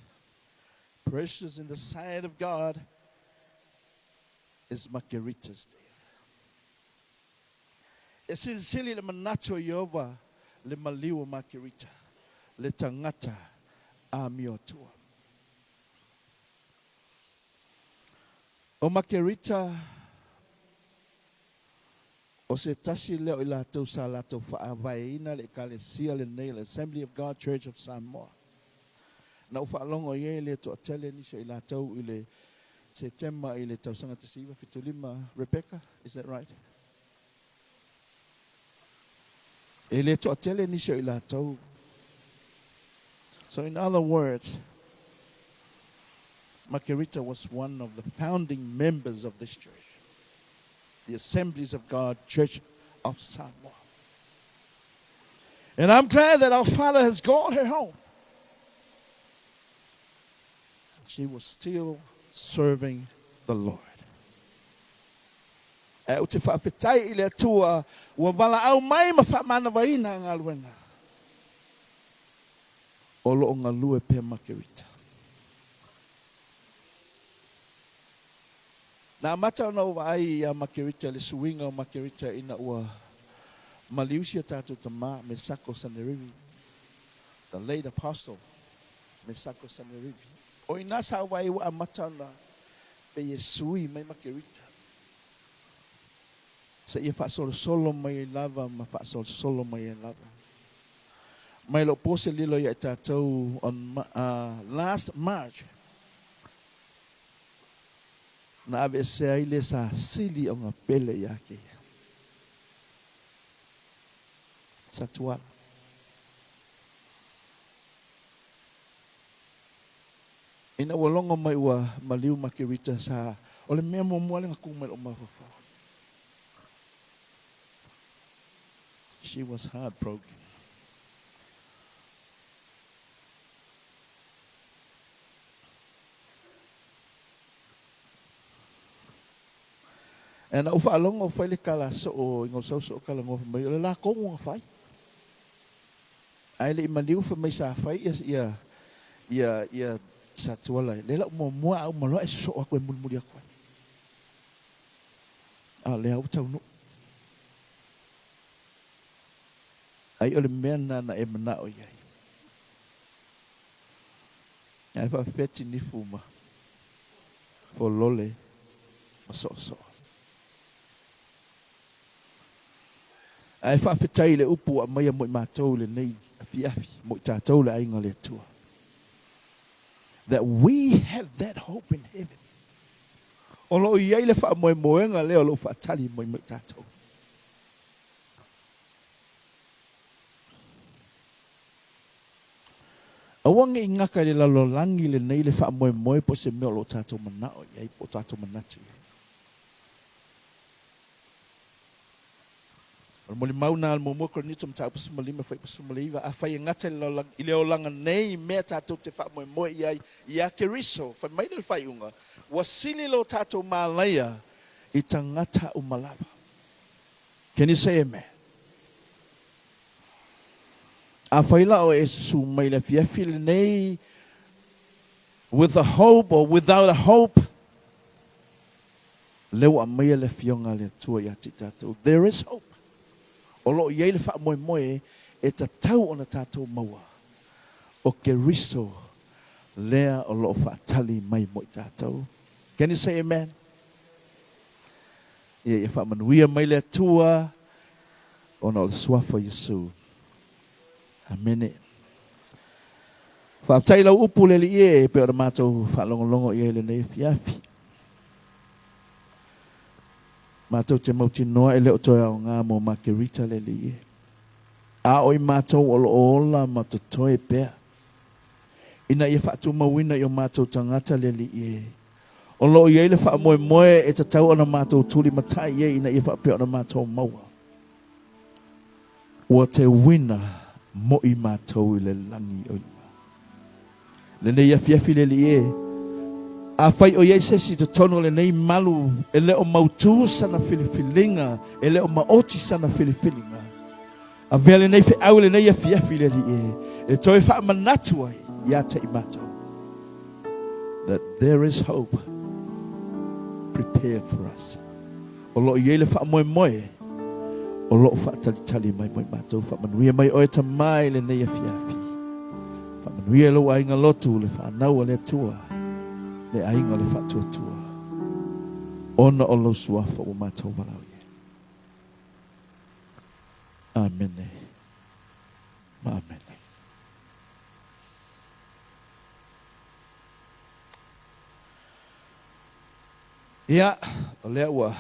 Precious in the sight of God is Makerita's death. E silisili i le manatu o Ieova le maliu o Makerita, le tagata amioatua. O Makerita, o se tasi lea o i latou sa latou faavaeina le Ekalesia lenei, le Assembly of God Church of Samoa. Na ou faalogo i ai le toatele nisi o i latou i le Setema i le tausaga 1975. Rebecca, is that right? E le toatele nisi o i latou. So in other words, Makerita was one of the founding members of this church, the Assemblies of God Church of Samoa. And I'm glad that our Father has called her home. She was still serving the Lord. Ae ou te faafetai i le Atua ua valaau mai ma faamanavaina galuega o lo o galue pea Makerita. Na amata ona ou vaai iā Makerita, le suiga o Makerita ina ua maliu si o tatou tama Mesako Sanerivi, the late apostle Mesako Sanerivi. O i ina sa ou vaai ua amata ona pei e sui mai Makerita. Seia faasolosolo mai ai lava ma faasolosolo mai ai lava. Mai lou po se lilo ia i tatou on last March, na aveesea ai le sa sili ona pele ia te ia. Sa Tuala. Ina ua logo mai ua maliu Makerita sa o le mea muamua lea na tu mai lou mafaufau. She was heartbroken. Ae na ou faalogo fai le tala soo i gausau soo talanoa fai mai o le latou na fai. Ae le i maliu fai mai sa fai ia ia ia ia sa tuala lea la u muamua a uma loa e sosoo atu e mulimuli atu ai. A o lea ua taunuu. Ai o le mea lena na e manao i ai. Ae faapefea tinifu ma folole ma soosoo. Ae faafetai i le upu ua aumaia mo i matou i lenei afiafi, mo i tatou le aiga o le Atua. That we have that hope in heaven. O lo o i ai le faamoemoega lea o lo o faatali mai mo i tatou. Aua ne i gata i le lalolagi lenei le faamoemoe po o se mea o lo o tatou manao i ai po o tatou manatu i ai. O le molimau na le muamua Korinito mataupu 15 fuaiupu 19, afai e gata i le lalolagi, i le olaga nei i mea tatou te faamoemoe i ai ia Keriso, fai mai le faaiuga, ua sili lo tatou malaia i tagata uma lava. Can you say amen? Afai la o e susu mai le afiafi lenei with a hope or without a hope, lea ua aumaia le Afioga a le Atua ia te i tatou. There is hope. O lo o i ai le faamoemoe e tatau ona tatou maua. O Keriso lea o lo o faatali mai mo i tatou. Can you say amen? Ia ia faamanuia mai le Atua ona o le suafa o Iesu. Amene. Faafetai i lau upu le Alii e, e pei ona matou faalogologo i ai lenei afiafi. Matou te mautinoa e le o toe aoga mo Makerita le Alii e. A o i matou o lo o ola ma totoe pea, ina ia faatumauina i o matou tagata le Alii e. O lo o i ai le faamoemoe e tatau ona matou tulimatai i ai ina ia faapea ona matou maua. Ua teuina moʻi matou i le lagi o i luga. Lenei afiafi le Alii e, afai o i ai se isi i totonu o lenei malu e le o mautū sana filifiliga, e le o maoti sana filifiliga, avea lenei feau i lenei afiafi le Alii e, e toe faamanatu ai ia te i matou that there is hope prepared for us. O lo o i ai le faamoemoe o lo o faatalitali mai mo i matou. Faamanuia mai oe Tama i lenei afiafi. Faamanuia i lou aiga lotu, le fanau a le Atua, le aiga o le faatuatua, ona o lou suafa ua matou valaau i ai. Amene ma amene. Ia, o lea ua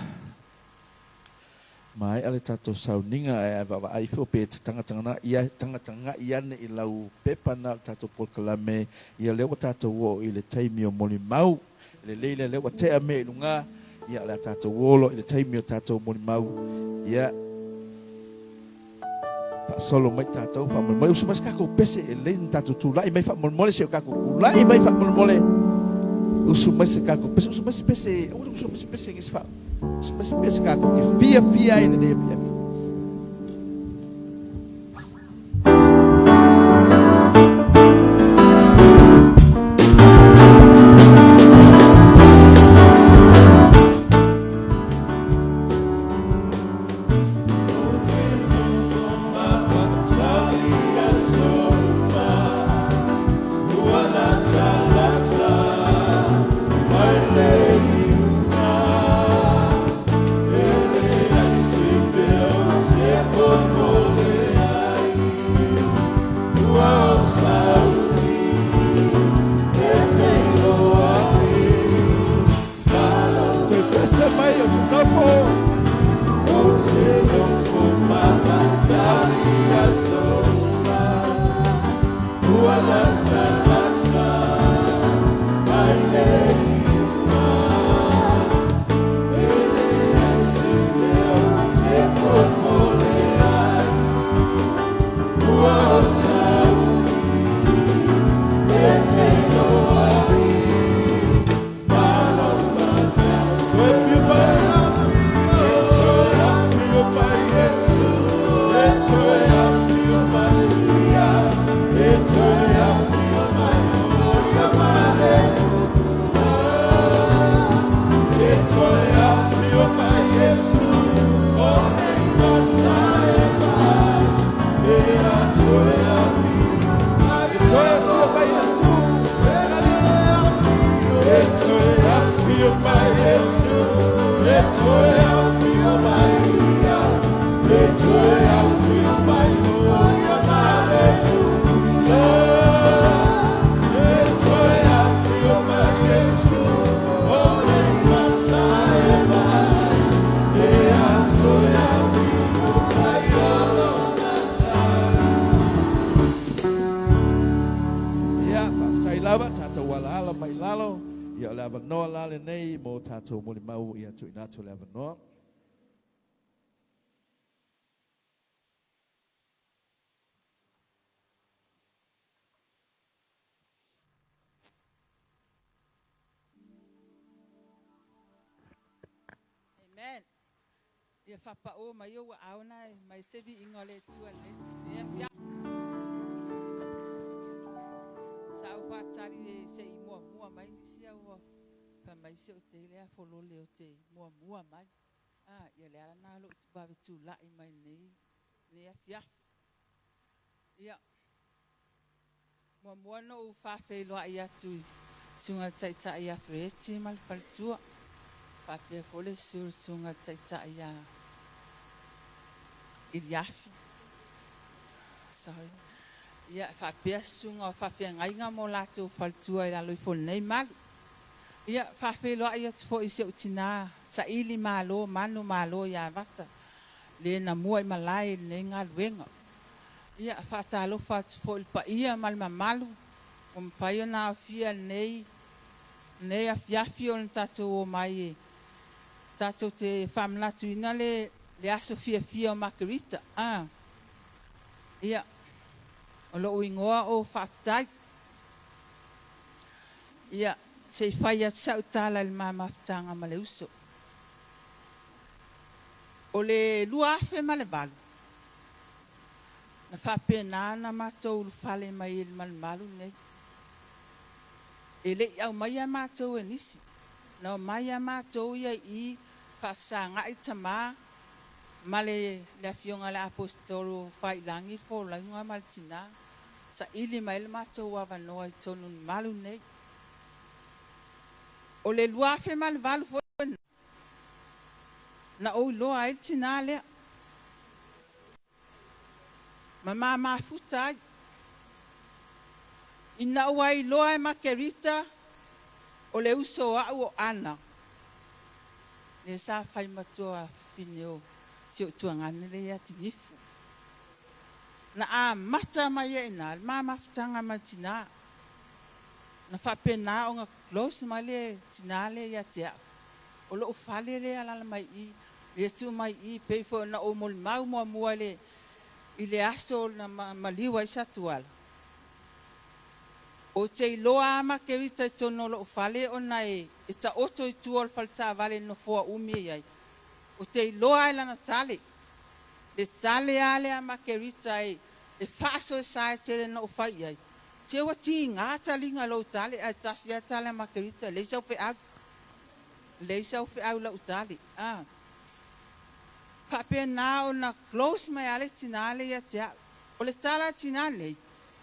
maea le tatou sauniga ae vaavaai ifo pe te tagatagana ia tagataga'i ane i lau pepa na o le tatou polokalame. Ia lea ua tatou oo i le taimi o molimau. Lelei lea, lea ua tea mea i luga. Ia o le a tatou oo loa i le taimi o tatou molimau. Ia faasolo mai tatou faamolemole. Usu mai se tatou pese e lelei ona tatou tulai mai faamolemole se o tatou tulai mai faamolemole. Usu mai se tatou pese, usu mai se pese, aua le usu mai se pese ngisi fa. Usu mai se pese tatou ke fia fia ai lenei afiafi. Toe pese mai o te nofo. Ia, faafetai lava, tatou alaala mai lalo. Ia, o le avanoa la lenei mo tatou molimau, ia tuuina atu le avanoa. Ia faapao mai ou aao na e aumai se viiga o le Atua i lenei afiafi. Sa ou faatali se i muamua mai nisi ae ua fai mai si ou teine lea folole ou te muamua mai. Ah, ia le ala lena o lou vave tulai mai lenei, lenei afiafi. Ia, muamua ona ou faafeiloai atu i Susuga i le Taitai ia Fereti ma le faletua, faapea foi le susu o le Susuga i le Taitai ia Iliafi. Sorry. Ia, faapea susuga o faafeagaiga ma o latou faletua i lalo ifo o lenei malu. Ia, faafeiloai atu foi i si ou tina saili malo manu malo ia Vata, le na mua i malae i lenei galuega. Ia, faatalofa atu foi i le paia ma le mamalu ua mafai ona aofia i lenei, lenei afiafi ona tatou omai e tatou te faamanatuina le, le aso fiafia o Makerita. Ah. Ia, o lou igoa o Faafetai. Ia, se i fai atu sau tala i le ma mafutaga ma le uso. O le 2008, na faapena ona matou ulufale mai ai i le malumalu lenei. E le i aumaia matou e nisi, na omai lava matou ia i i faafesagai tama ma le le afioga i le Aposetolo Faiilagi le folauga ma le tina, saili mai ai le matou avanoa i totonu o le malu lenei. O le 2008 foi lena, na ou iloa ai le tina lea ma ma mafuta ai. Ina ua iloa e Makerita o le uso au o Ana, lea sa fai matua fafine o si ou tuagane lea ia Tinifu. Na amata mai ai i ina le ma mafutaga ma le tina. Na faapena ona close mai le tina lea ia te au. O lou fale lea e alaala mai i i, lea e tu mai i i, pei foi ona ou molimau muamua i le, i le aso na maliu ai Satuala. Ou te iloa lava Makerita i totonu o lou fale ona e, e taoto i tua o le faletaavale i le nofoa umi e i ai. Ou te iloa lava i lana tale, le tale lava lea a Makerita e, e faasoesa e tele na ou fai i ai. Se ua tiga taliga i lou tale ae tasi lava le tale a Makerita, e leai sau feau. Leai sau feau i lau tali. A faapena ona close mai lava le tina lea ia te au. O le tala a le tina nei,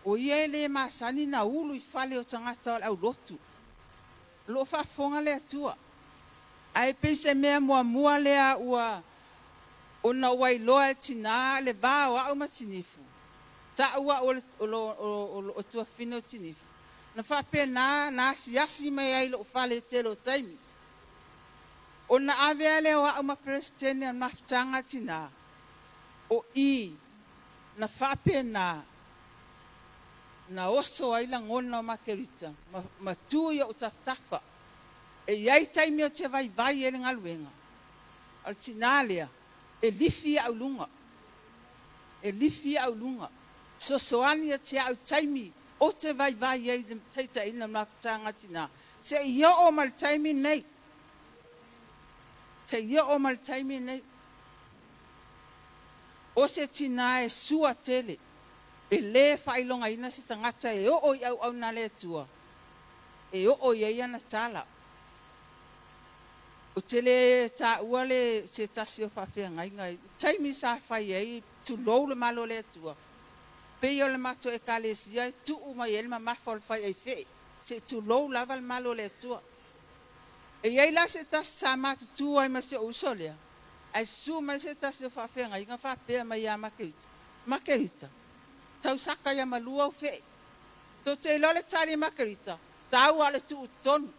o ia e le masani na ulu i fale o tagata o le aulotu. O lo o faafofoga le Atua. Ae pei se mea muamua lea ua ona ua iloa e tina le va o au ma Tinifu, tau au o le tuafafine o Tinifu, na faapena na asiasi mai ai i lou fale i le tele o taimi. Ona ave lea o au ma Peresetene o le Mafutaga a Tina, o i na faapena na oso ai lagona o Makerita ma, ma tu i ou tafatafa. E i ai taimi ou te vaivai ai i le galuega, a o le tina lea, e lifi au i luga, e lifi au i luga, fesoasoani ia te au i taimi ou te vaivai ai i le taitaiina o le mafutaga a tina, seia oo mai i le taimi lenei, seia oo mai i le taimi lenei. O se tina e sua tele, e le faailogaina se tagata e oo i auauna a le Atua, e oo i ai ana tala. Ou te le taua le se tasi o faafeagaiga i le taimi sa fai ai, tulou le malo o le Atua, pei o le matou Ekalesia e tuu mai ai le mamafa o le faiaifee, se i tulou lava le malo o le Atua. E i ai la se tasi sa matutu ai ma si ou uso lea, ae susu mai se tasi o faafeagaiga faapea mai ia Makerita, Makerita, tau saka ia malu au fee. Tou te iloa le tali a Makerita, tau lava o le tuu i totonu.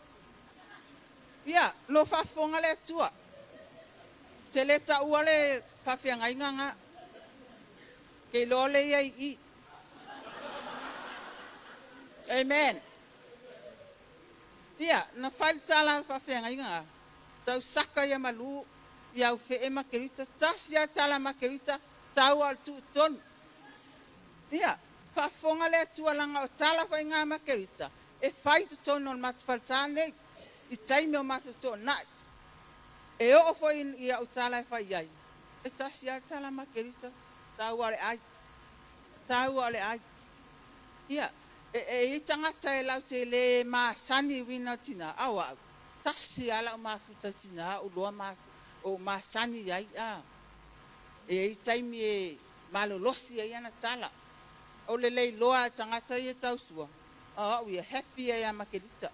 Ia, lo faafofoga le Atua. Ou te le taua le faafeagaiga nga. Ke iloa le ia i i. Amen. Ia, na fai le tala a le faafeagaiga nga. Tau saka ia malu i au fee Makerita. Tasi lava le tala a Makerita, tau lava o le tuu i totonu. Ia, faafofoga le Atua leaga o tala foi nga a Makerita e fai i totonu o le matou falesa nei i taimi o matou toonai. E oo foi i au tala e fai ai, E tasi lava le tala a Makerita, taua o le ai, taua o le ai. Ia, e i ai tagata e latou te le masani i uiga o tina, a o au, tasi lava lau mafuta tina ou iloa ou masani i ai. A. E i ai taimi e malolosi ai ana tala. O le le iloa a tagata ia tausua, o au ia, happy ia ia Makerita.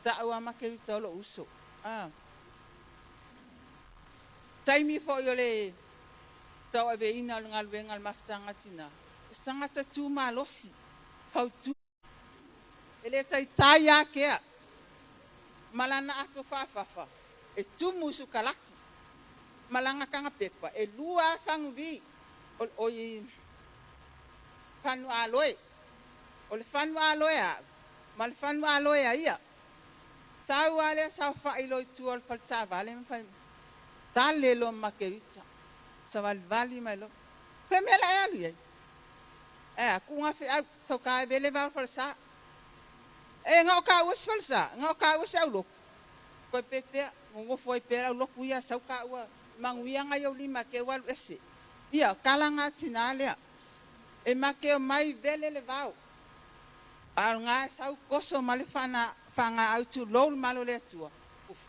Ta'u a Makerita o lo'u uso. A. Taimi foi o le tauaveina o le galuega a le mafutaga a tinā, o se tagata tu malosi, fautua, e le taitai akea ma lana ato faafafa e tumu i sukalaki ma lana tagapepa e lua faguvi o i fanu aloe. O le fanu aloe a'u ma le fanu aloe a ia. Sau a lea saofa'i loa i tua o le faletaavale ma fai tale loa ma Makerita savalivali mai loa. Fai mea la e alu i ai. E a kuga feau tau e vele vao falesa. E ngao ka ua se falesa, ngao ka ua se aulotu. Koe pepea, ngongofo ai pea aulotu ia sau ka ua manuia ngai au lima ke walu ese. Ia, kala ngā tina lea. E make o mai vele le vao. A ngā sau koso ma le whana, whanga au tu lou malo le atua.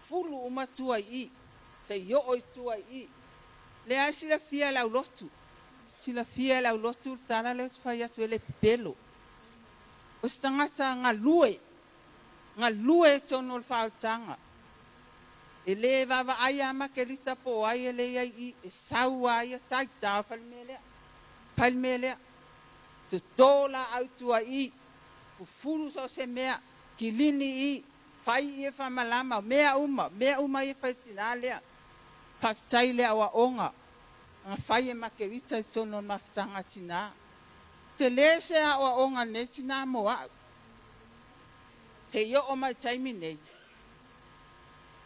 Fulu uma tua i. Se i o i tua i. Le ai sila fia lau lotu. Sila fia lau lotu tala le fai atu ele pelo. O se tagata galue. Galue tonu o le faaolataga. E lē vaavaai a Makelita po o ai e leai i e sau a ia taitao fai le mea lea. Fai le mea lea. Totō laau tua i. Fufulu so o se mea. Kilini i. Fai ia faamalama. Mea uma. Mea uma ia fai tinā lea. Faafetai le aoaoga. Na fai e Makerita i totonu o le mafutaga tinā. Te lē se aoaoga nei tinā mo a'u. Te i oo mai taimi nei.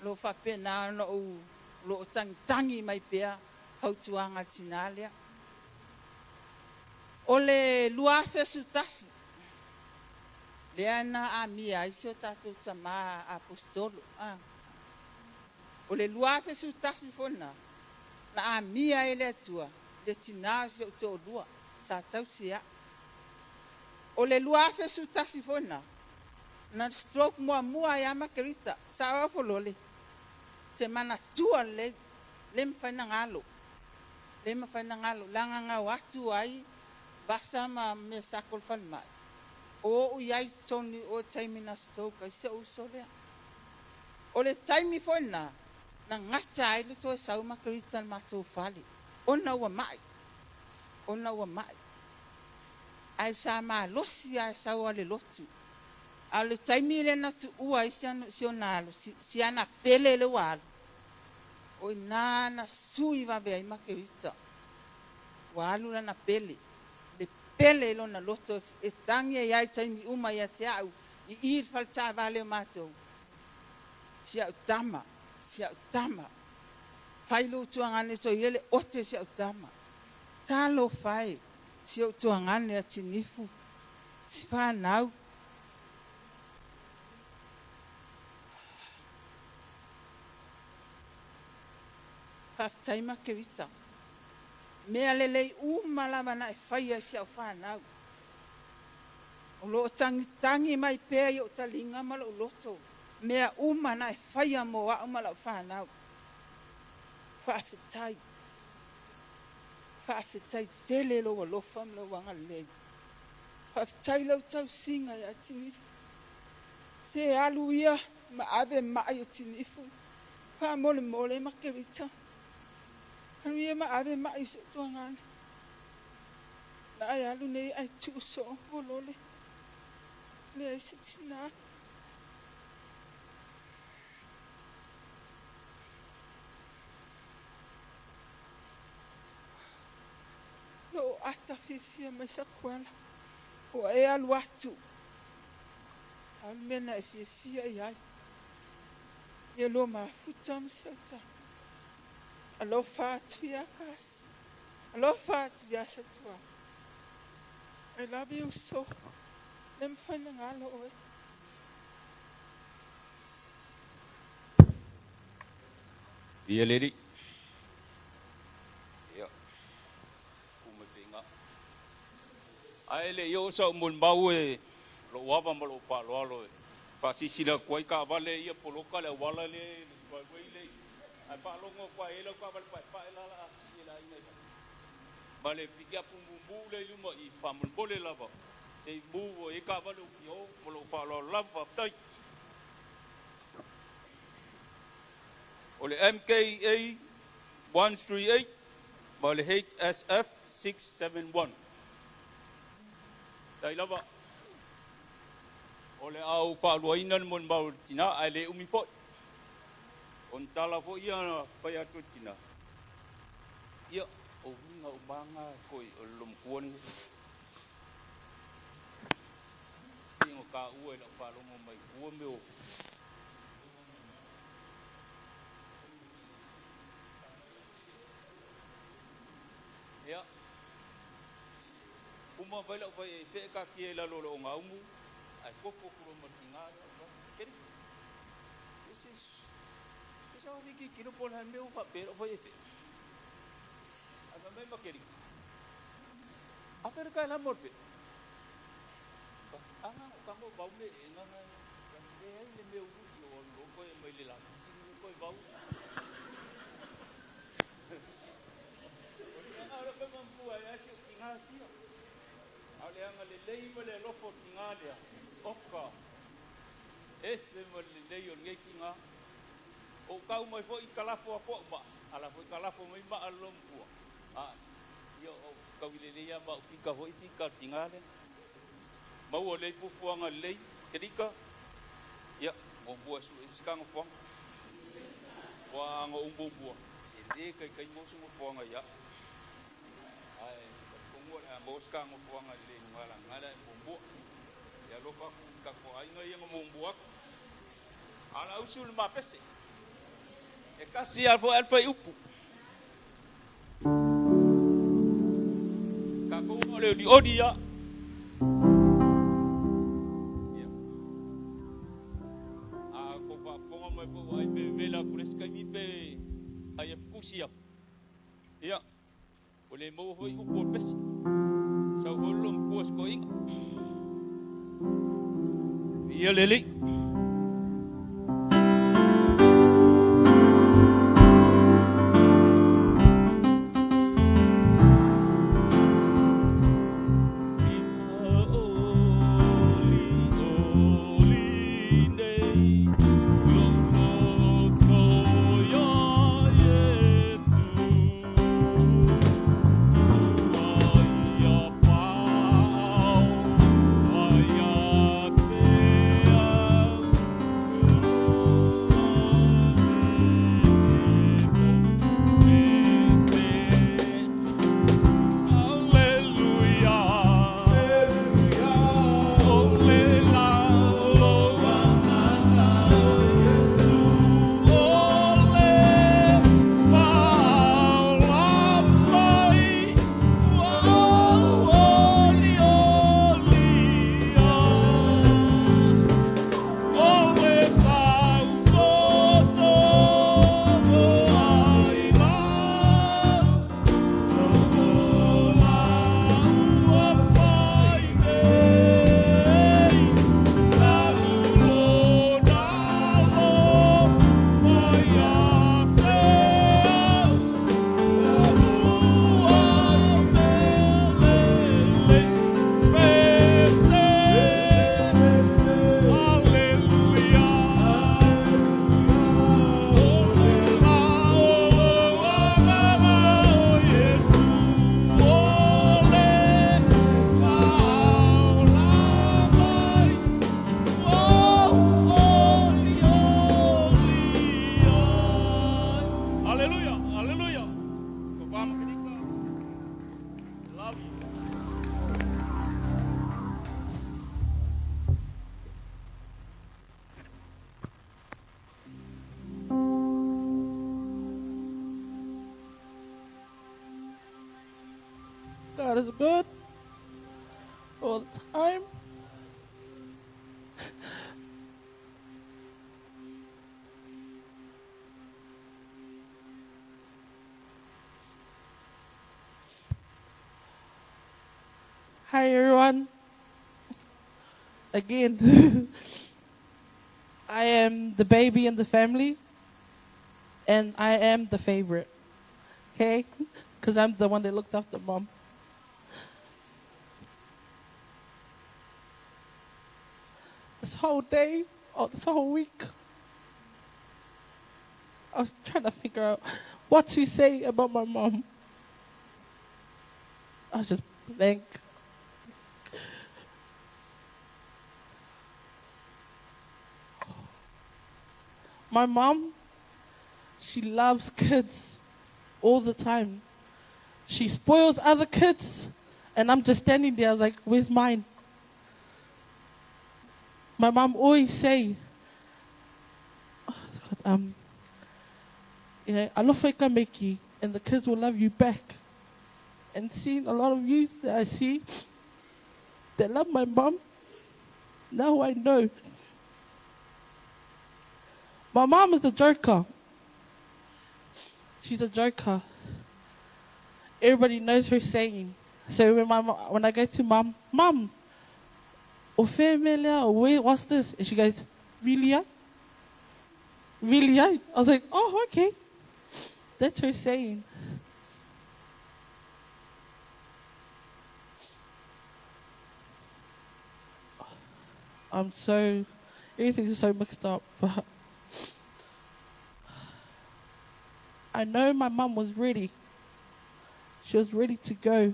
Lo faapena ona ou loo tagitagi mai pea fautuaga a tinā lea. O le 2011 lea na amia ai si o tatou tamā aposetolo. A. O le 2011 foi na na amia ai le Atua le tinā o si ou toalua sa tausi a'u. O le 2011 foi na na stroke muamua ai a Makerita. Sa o folole. Te manatua lelei. Le mafai na galo. Le mafai na galo. Laga gau atu ai vasa ma mea sako le falemai. O ou i ai tonu o taimi na stroke ai si ou uso lea. O le taimi foi na na gata ai le toe sau Makerita le matou fale. Ona ua mai. Ona ua mai. Ae sa malosi ae sau a le lotu. A o le taimi le na tuua ai si ona alo, si ana pele le ua alu. O i nā na sui vave ai Makerita. Ua alu lana pele. Le pele i lona loto e tangi ai ai taimi uma ia te au i i le faletaavale o matou. Si au tama, si au tama. Fai lou tuagane to i ele ote si au tama. Talo fai si au tuagane a tinifu. Si whanau. Faafetai Makerita. Mea lelei uma lava na e faia i si au whanau. O loo tagitagi mai pea i ou taliga ma lou loto. Mea uma na e faia mo a'u ma la'u fanau. Faafetai. Faafetai tele lou alofa ma lou agalelei. Faafetai lau tausiga ia Tinifu. Se alu ia ma ave ma'i o Tinifu. Faamolemole Makerita. Alu ia ma ave ma'i i so'u tuagana. Na ai alu nei ai tuu soo folole. Leai se tinā. Loo ata fiafia mai sakuala. Ua e alu atu. Alu mea na e fiafia i ai. Ia lua mafuta ma si au Alofa atu ia Kasi. Alofa atu ia Satua. I love you so. Le mafai na galo oe. Ia le Alii. Ae le i oo sa'u molimau e lo'u ava ma lo'u fa'aaloalo e fa'asilasila atu ai taavale ia poloka le auala lea i le driveway lea ae faalogo atu lava e i ai lau taavale pa'epa'e la o le a si'i e le aiga i fafo ma le pikiapu mumu lea i luma i i faamolemole lava se i move ua i ai taavale ou fia o ma lo'u fa'aaloalo lava. Faafetai. O le MKA 138 ma le HSF 671. Tai lava. O le a ou faaluaina le molimau o le tinā, ae le umi fo'i. O ni tala foi ia na fai atu e le tinā, ia, o uiga uma lava na toe o le loomatua lenei. Pei ona taua i lau faalogo mai tua mea o Ia, uma mai lau fai e fe'e taatia i lalo o le ogaumu ae tofu atu loa ma le tiga lea. Ou fai atu, Keriso, this is se sao se i tilotilo po o le a le mea ua faapea ai lau fai e fe'e. Ae fai mai Makeriko, a fea le taelama o le fe'e? A na o tago vau le eega na e leai le mea ului o alu loa toe aumai le lapisi lenei toe vau. O le aga lea fai ma mua ai lava si ou tiga sia. A o le agalelei ma le alofa o le tiga lea, oka, ese ma le lelei o lenei tiga. Ou tau mai foi kalafo atu au maa, ala foi kalafo mai maa a le loomatua. A, ia o taui lelei lava ma au fika foi fika a le tiga lea. Maua lelei fuafuaga lelei, Kelika, ia, muamua e sue isi ta nofoaga. Aua ana ou muamua, e le taitai maua se nofoaga ia au. Ae talitonu o le a maua se ta nofoaga lelei i luga leaga o le a e muamua. E alofa atu i tatou aiga ia na muamua atu. A o le a usu i le ma pese. E tasi lava foi le fuaiupu. Tatou o le olioli lava. Ia. A outou faafofoga mai foi ua ai pe vevela atu i le isi taimi pe ai e fetusi atu. Ia, ua le maua foi upu o le pese. Sau foi le loomatua i si toeaina. Viia le Alii. Hallelujah, hallelujah. Love you. God is good all the time. Hi everyone. Again, I am the baby in the family, and I am the favorite. Okay? Because I'm the one that looks after mom. This whole day, oh, this whole week, I was trying to figure out what to say about my mom. I was just blank. My mom, she loves kids all the time. She spoils other kids, and I'm just standing there. I was like, where's mine? My mom always say, oh, alofa i ka meki, and the kids will love you back. And seeing a lot of you that I see that love my mom, now I know. My mom is a joker. She's a joker. Everybody knows her saying. So when I go to mom, Mom, what's this? And she goes, Really? Really? I was like, oh, okay. That's her saying. Everything is so mixed up, but I know my mum was ready. She was ready to go.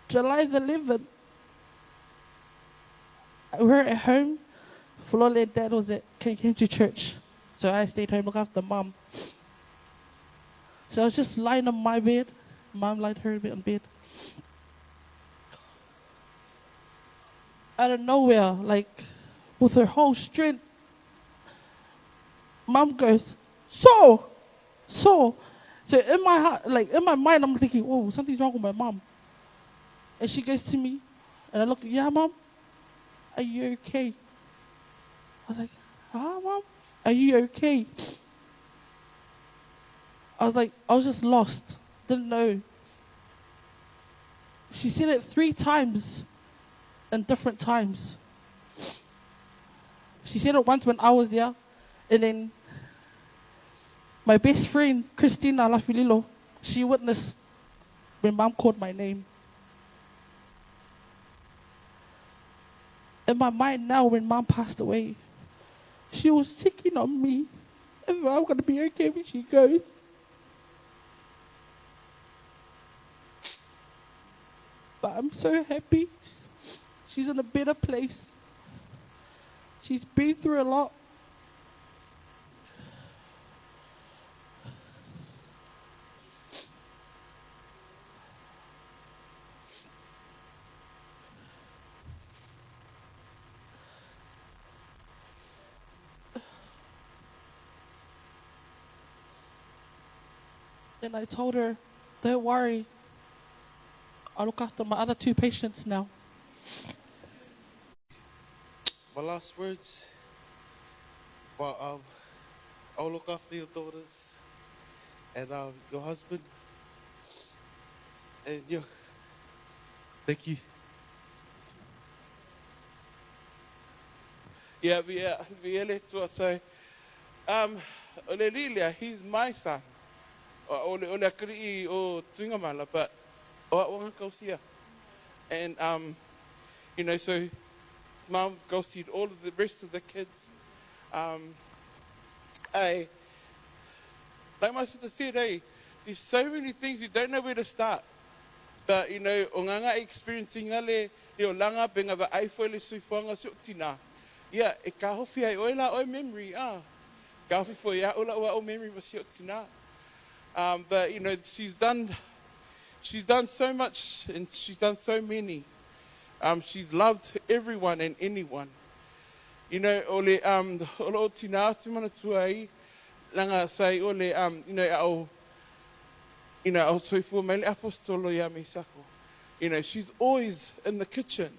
July the 11th, we were at home. Flole and Dad was at came to church. So I stayed home, look after Mum. So I was just lying on my bed. Mum lied her bit on bed. Out of nowhere, with her whole strength, Mum goes, so, so. So in my heart, like in my mind, I'm thinking, oh, something's wrong with my mum. And she goes to me, and I look, yeah, Mum, are you okay? I was like, Mum, are you okay? I was like, I was just lost, didn't know. She said it 3 times in different times. She said it once when I was there, and then my best friend, Christina Lafililo, she witnessed when Mum called my name. In my mind now, when Mum passed away, she was checking on me if I'm going to be okay when she goes. But I'm so happy. She's in a better place. She's been through a lot. And I told her, don't worry, I look after my other 2 patients now. My last words, but I'll look after your daughters and your husband. And yeah, thank you. Yeah, we are to say, Ole Lilia, he's my son. Ole akri'i o Tuigamala, but o a'oga kausia. And so Mum gausied all of the rest of the kids. Like my sister said, hey, there's so many things you don't know where to start. But, o nganga experiencing le o langa benga va ai fo le suifuanga si o tina. Yeah, e ka hofi ai oi la oi memory, ah. Ka hofi fo ia ola oa o memory ma si o tina. But, she's done so much and she's done so many. She's loved everyone and anyone. You know, ole, ole o tina atu mana tua ai, langa sai ole, you know, au, you know, au soifua mai le apostolo ia me sako. You know, she's always in the kitchen.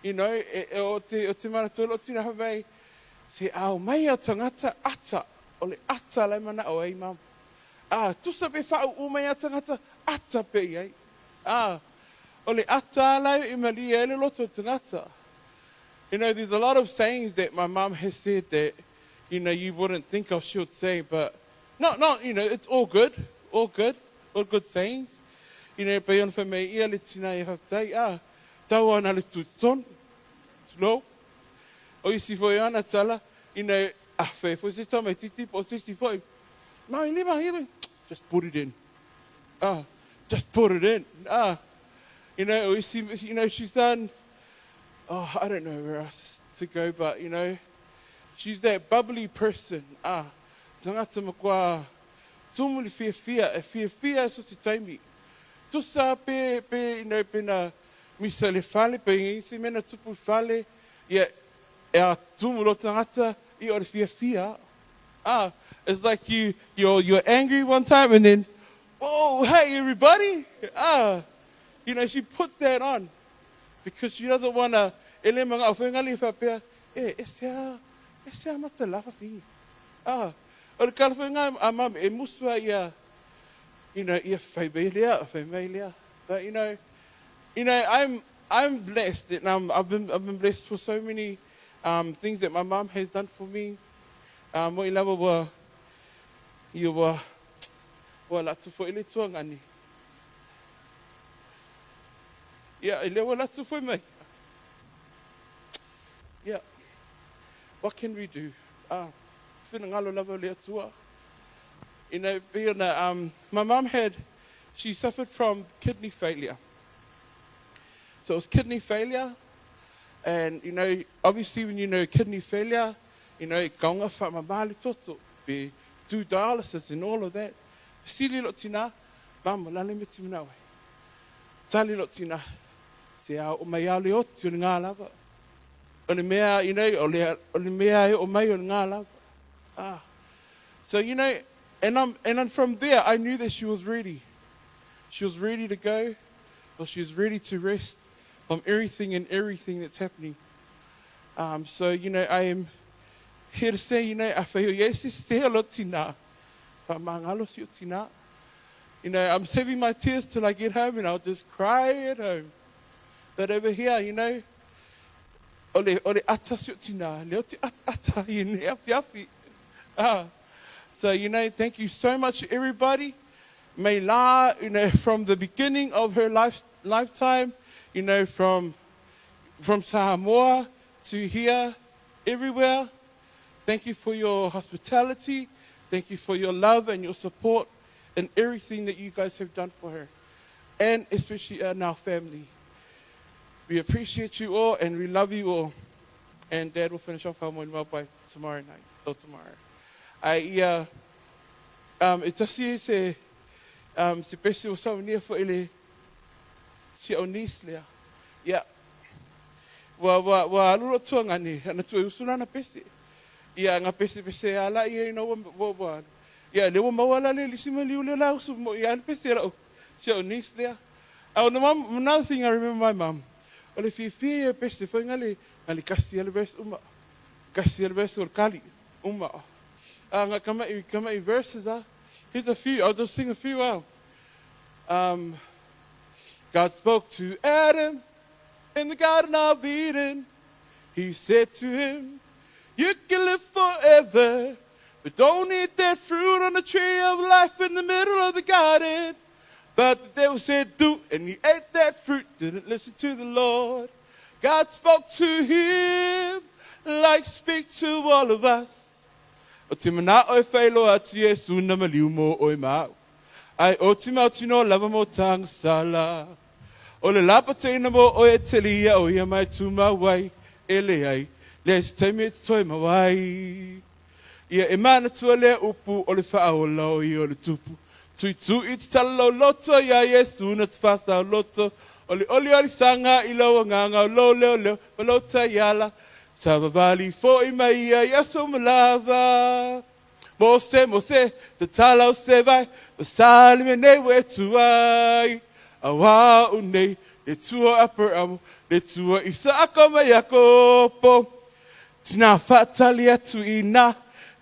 You know, e, e, o te, o te mana tua, o tina hawei, se au mai au tangata ata, ole ata lai mana o ei mam. Tusa pe whau o mai au tangata ata pe iai. Ah, o le ata ala e malie e le loto o tagata. You know, there's a lot of sayings that my mum has said that, you know, you wouldn't think of she would say, but not, not, you know, it's all good, all good, all good sayings. You know, pe ona whamei ia le tina e whakatau, ah, tau ana le tūtonu, slow. O isi foi ana tala, you know, ah, whai foi se tama titi po sisi foi. Mai lima hili, just put it in. Ah, just put it in. Ah, you know, o isi, you know, she's done, oh, I don't know where else to go, but, you know, she's that bubbly person. Ah, tangata makua, tumu le fiafia, e fiafia so se taimi. Tusa pe, pe, you know, pe na misa le fale, pe ngi se mena tupu fale, ia, e a tumu lo tangata, i o le fiafia. Ah, it's like you're angry one time and then, oh, hey, everybody. Ah, you know, she puts that on because she doesn't want to, e le mga au whaingali whapea, e, e sea, e sea mata lafa whingi. Ah, o le kala whainga a mam, e musua ia, you know, ia whaimei lea, whaimei lea. But, you know, I'm blessed, and I've been blessed for so many things that my mum has done for me. Mo i lava wa, ia wa, wa latu fo ile tuangani. Ia, i lewa latu fo mai. Yeah. What can we do? Whina ngalo lava le atua. You know, being a, my mum had, she suffered from kidney failure. So it was kidney failure. And, you know, obviously when you know kidney failure, you know, kaunga wha mamali toto, be do dialysis and all of that. Sili lo tina, mama lale me timina we. Tali lo tina, se a o mai ale oti o ngā lava. O le mea, you know, o le, o le mea e o mai o ngā lava. Ah. So, you know, and I'm, and I'm from there, I knew that she was ready. She was ready to go, or she was ready to rest from everything and everything that's happening. So, you know, I am here to say, you know, I feel yes, it's still a tina. But mangalo si tina. You know, I'm saving my tears till I get home and I'll just cry at home. But over here, you know, ole, ole ata si tina, le oti ata, ata, i ne afi afi. Ah. So, you know, thank you so much, everybody. May La, you know, from the beginning of her lifetime, you know, from Samoa to here, everywhere. Thank you for your hospitality. Thank you for your love and your support and everything that you guys have done for her, and especially in our family. We appreciate you all and we love you all. And Dad will finish off our morning well by tomorrow night or tomorrow. I, e tasi e se, se pese o sau nia fo ele si au niece lea. Ia, wa, wa, wa alu lo tuanga ni, ana tu e usuna na pese. Ia, ngā pese pese ala ia ina wa, wa, wa. Ia, le wa maua la le lisi ma liu le la usu mo, ia, le pese la si au niece lea. Oh, the mom, another thing I remember my mum, o le fifi e pese fo ngale, ngale kasi ele verse uma. Kasi ele verse o kali, uma. Ah, ngā kama i, kama i verses, ah. Here's a few, I'll just sing a few out. God spoke to Adam in the Garden of Eden. He said to him, you can live forever, but don't eat that fruit on the tree of life in the middle of the garden. But the devil said, do, and he ate that fruit, didn't listen to the Lord. God spoke to him like speak to all of us. O te mana o e whailo atu Yesu na maliu mo oi mau. Ai o te mau tino lava mo tanga sala. O le lapa teina mo o e telia o ia mai tu mawai. E le ai, le ai se taimi e te toi mawai. Ia e mana tua lea upu o le whaola o i o le tupu. Tui tu i te tala o loto ia Yesu na te whasa o loto. O le oli oli sanga i lau nganga o lo leo leo ma lo taiala. Tavavali fo i mai ia Yesu malava. Mose, Mose, te tala o se vai, o sali me nei we tuai. Awa o nei, le tua Aperamo, le tua Isaaka ma Iakopo. Tina whatali atu i nā,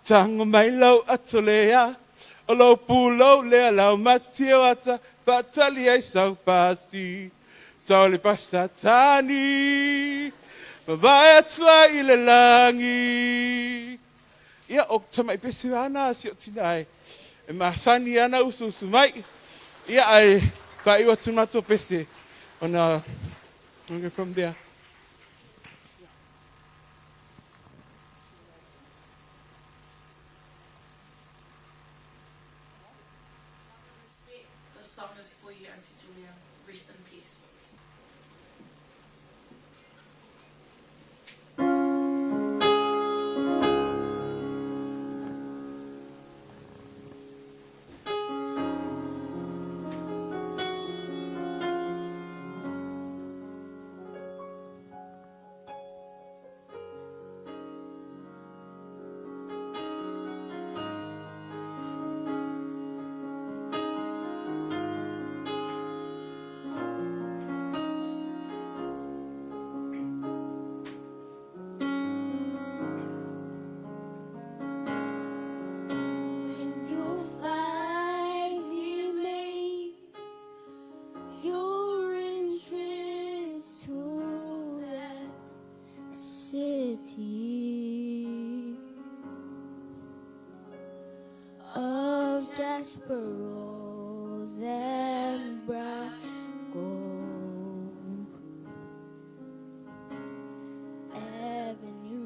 tango mai lau atolea. O lou pulou lea lau matiata faatali ai sau pasi. Sau le pasatani, mavae atu ai i le lagi. Ia, o tamai pese ana si o tina e. E masani ana usu usu mai. Ia, ai, whaiwa tu mato pese. Ona, we'll go from there. Respect, the song is for you, Auntie Julia. Rest in peace. When you finally make your entrance to that city of jasper rose and bright gold avenue.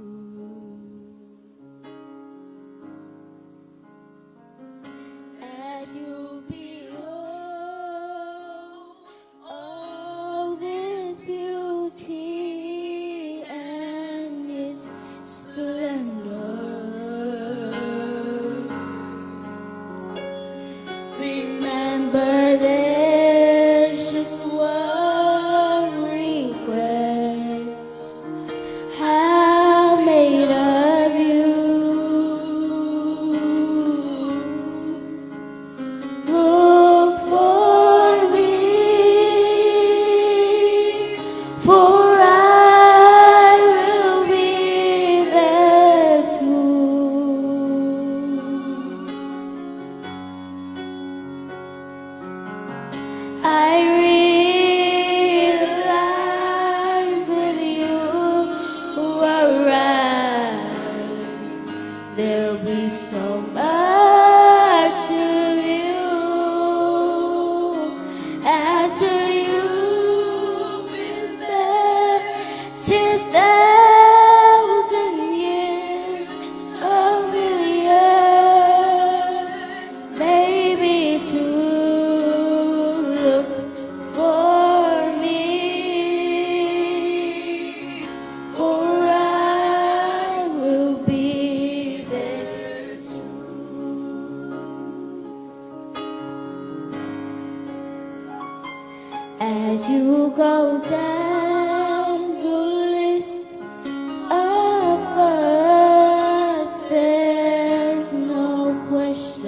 As you behold all this beauty and its splendor, remember there's just one request I made of you. Look for me, for I will be there too. I realize that you are right. There'll be so much to view after you've been there 10,000 years, a million, maybe two. Look for me, for I will be there too. As you go down the list of us, there's no question.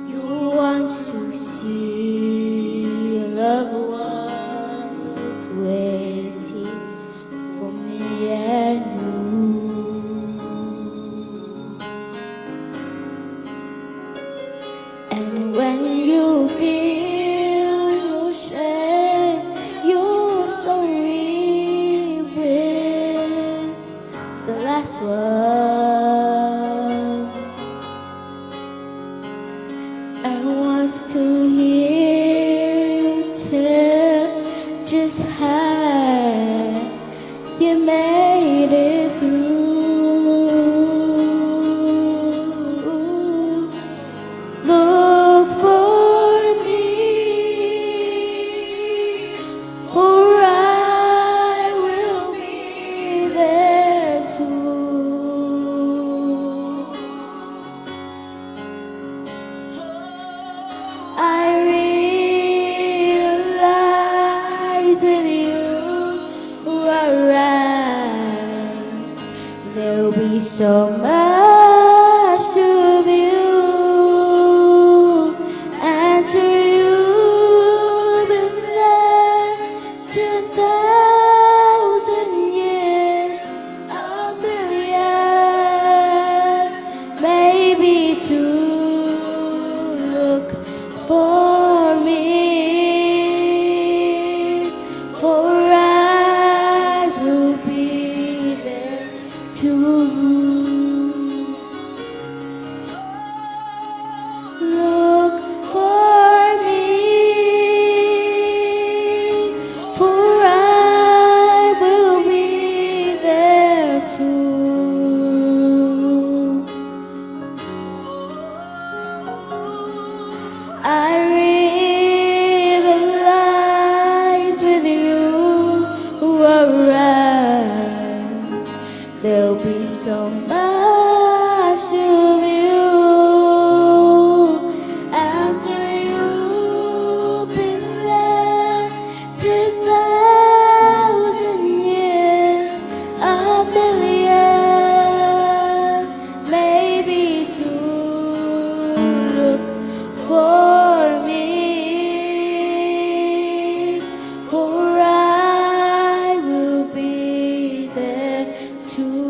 You want to see your loved ones waiting for me and you. And when you feel your shame, your story with the last one, and wants to hear you tell just how you made it through. Look for me, for I will be there too. I realize with you are right. There'll be so much to view after you've been there 10,000 years, a million, too. Look for me, for I will be there too. I realize with you who arrive, there'll be so much to view. After you've been there 10,000 years, a billion, maybe two. Look for me, for I will be there too.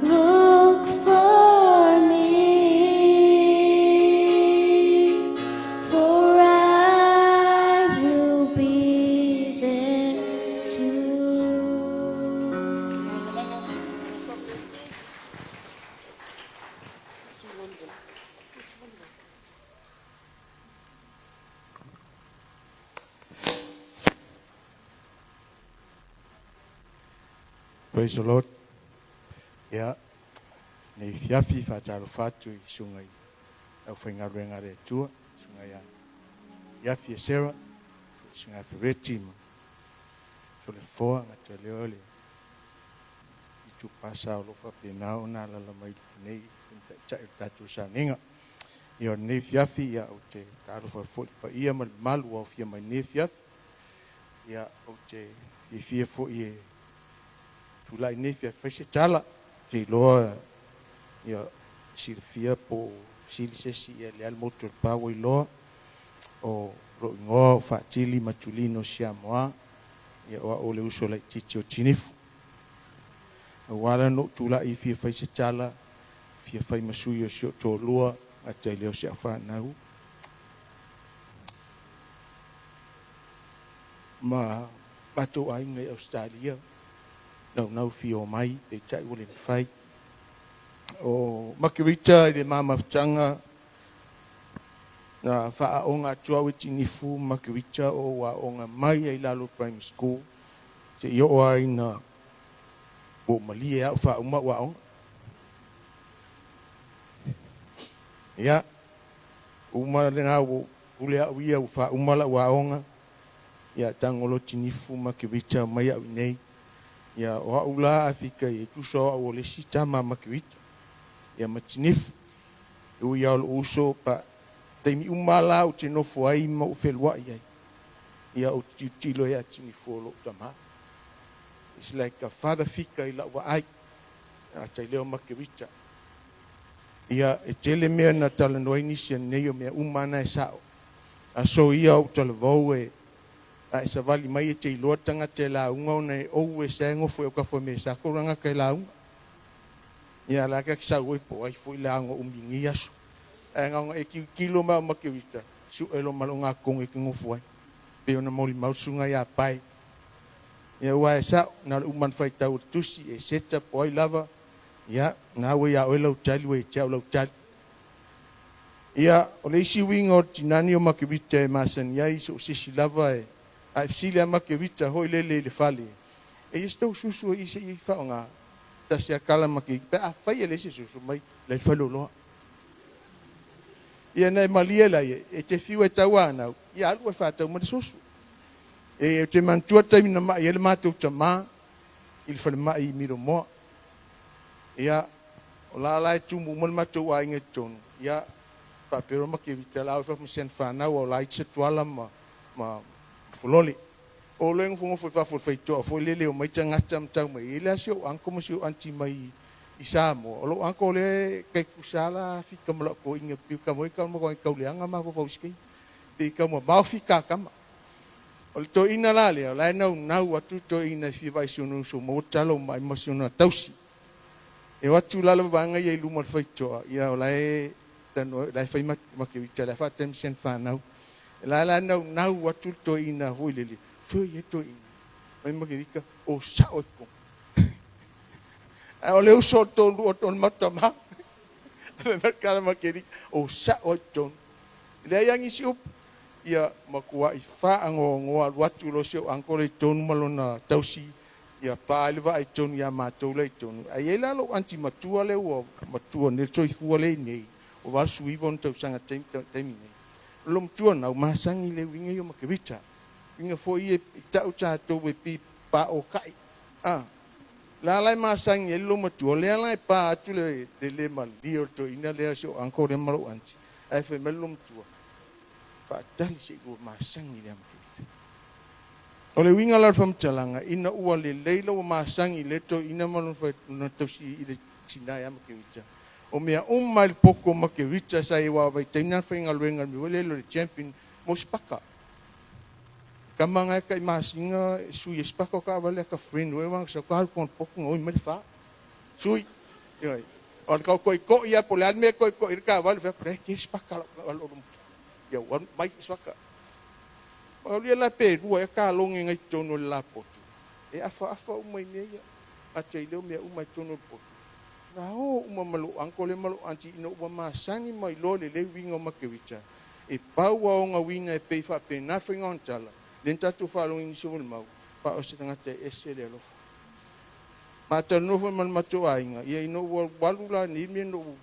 Look for me, for I will be there too. Praise the Lord. Ia, nei fiafi faatalofa atu i susuga i le aufaigaluega a le Atua, susuga ia Iafi e Sarah, susuga ia Pereti ma Toleafoa, gata lea o le itupasa o lo o faapena ona alaala mai nei taitai o le tatou sauniga. Ia o lenei fiafi, ia, ou te talofa foi i le paia ma le mamalu ua aofia mai lenei fiafi. Ia, ou te fiafia foi e tulai nei fia fai se tala. Ou te iloa, ia, silafia po o fesili se isi, ia le a le motu o le pa ua iloa. O lou igoa o Faatili Matulino Siamoa, ia o au o le uso laitiiti o Tinifu. Ua ala ona ou tulai e fia fai se tala, fia fai ma sui o si ou toalua, gata i lea o si au fanau. Ma matou aiga i Ausetalia, naunau fia omai, peitai ua le mafai. O Makerita i le ma mafutaga, na faaaoga atu au e Tinifu Makerita o aoga mai ai lalo primary school, seia oo ai ina ua ou malie au faauma au aoga. Ia, uma lena ua pule au ia ua faauma lau aoga, ia tago loa Tinifu ma Makerita mai au i nei. Ia, o au la a fika i e tusa o au o le isi tama a Makerita, ia ma Tinifu. E ui lava o lou uso, pa taimi uma la ou te nofo ai ma ou feluai ai, ia ou te tilotilo ia Tinifu o lou tama. It's like a father figure i lau vaai, gata i lea o Makerita. Ia, e tele mea na talanoa ai nisi anei o mea uma na e sao. Aso ia ou talavou e a e savali mai e te iloa le tagata e lauga ona e ou e sa e gofo e o kafua me sa ko ranga ka e lauga. Ia la ka sau e po ai foi la ngo umi ni aso. Ae ngaonga e kiu kilo ma o Makerita, su e lo malo ngā konge ki ngofo ai. Pe ona moli mau susuga ia pae. Ia ua e sao, na o le uma ona faitau o le tusi, e seta po ai lava, ia, na ua ia oe lau tali, ua ia te au lau tali. Ia, o le isi uiga o le tinani o Makerita e masani ai, so o se isi lava e, a e fesili lava Makerita hoi lele i le fale, e ia se tou susu e i se i faaaoga, tasi a kala Makerita, pe afai e leai se susu mai, la i le faleoloa. Ia na e malie laia, e te fiu e tauanau, ia alu e faatau mai le susu. E, ou te manatua le taimi na mai ai le matou tamā i le falemai i Miromoa. Ia, o la la e tumu uma le matou aiga i totonu, ia, faapea loa Makerita, la o i fafo ma si ana fanau, a o la e iti Satuala ma, ma Folole. O loa e nofonofo i fafo o le faitotoa foi lele, omai tagata ma tau mai, e i ai la si ou uncle ma si ou aunty mai i Samoa. O lou uncle lea e taitusa la fika ma lau toeaina piu ka moi ka ma kau leaga mafaufau i se taimi. Pei tau mamao fika a tama. O le toeaina la lea, o la e naunau atu le toeaina e fia vaai i si ona uso maua talo mai ma si ona tausi. E o atu la le vaega ia i luma o le faitotoa, ia o la e talanoa, o la e fai makerita, o la e faatali ma si ana fanau. O la e la naunau atu le toeaina foi lele, foi e toeaina. Mai Makerika, o sa'o i totonu. Ae o le uso o le toalua o le matou tama. Fai mai le tala Makerika, o sa'o i totonu. E leai lava nisi upu. Ia matuai faanoanoa alu atu loa si ou uncle i totonu ma lona tausi ia pa ai le vaa i totonu ia matou la i totonu. Ae i ai la lou aunty matua lea ua matua nei le soifua lea i inei, ua 89 ona tausaga i le taimi nei. O le matua lena ua masani i le uiga ia o Makerita. Uiga foi ia i ta'u tatou e pi paoka'i a. La la e masani ai le loomatua, lea la e pa atu le le malie o le toeaina lea si ou uncle lea ma lou aunty, ae fai mai le loomatua, faatali se i lua masani i le Makerita. O le uiga la o le faamatalaga, ina ua lelei la ua masani i lea toeaina ma lona tausi i le tina ia Makerita, o mea uma i le poto o Makerita sa i ai aua o vaitaimi na faigaluega i le mea foi lele o le champion mo Sipaka. Tama na e tai masina e sui e sipaka o taavale a ta friend oe wana sau ka alu totonu o le potu gaoi mai le fa. Sui. Ioe. O le tau toitoi lava po o le a le mea e toitoi ai le taavale, fai atu, la e tele sipaka a lou matua. Ia ua alu mai sipaka. Maaulia la pe lua ea kalone na i totonu o le lapotu, e afaafa uma i mea ia. Gata i lea o mea uma i totonu o le potu. Na o uma ma lou uncle lea ma lou aunty ina ua masani ma iloa lelei uiga o Makerita. E pau a ona uiga e pei faapena le faiga o ana tala, lea na tatou faalogo i nisi o molimau, pa o se tagata e ese le alofa. Ma talanoa foi ma le matou aiga, ia ina ua alu la nei mea na ou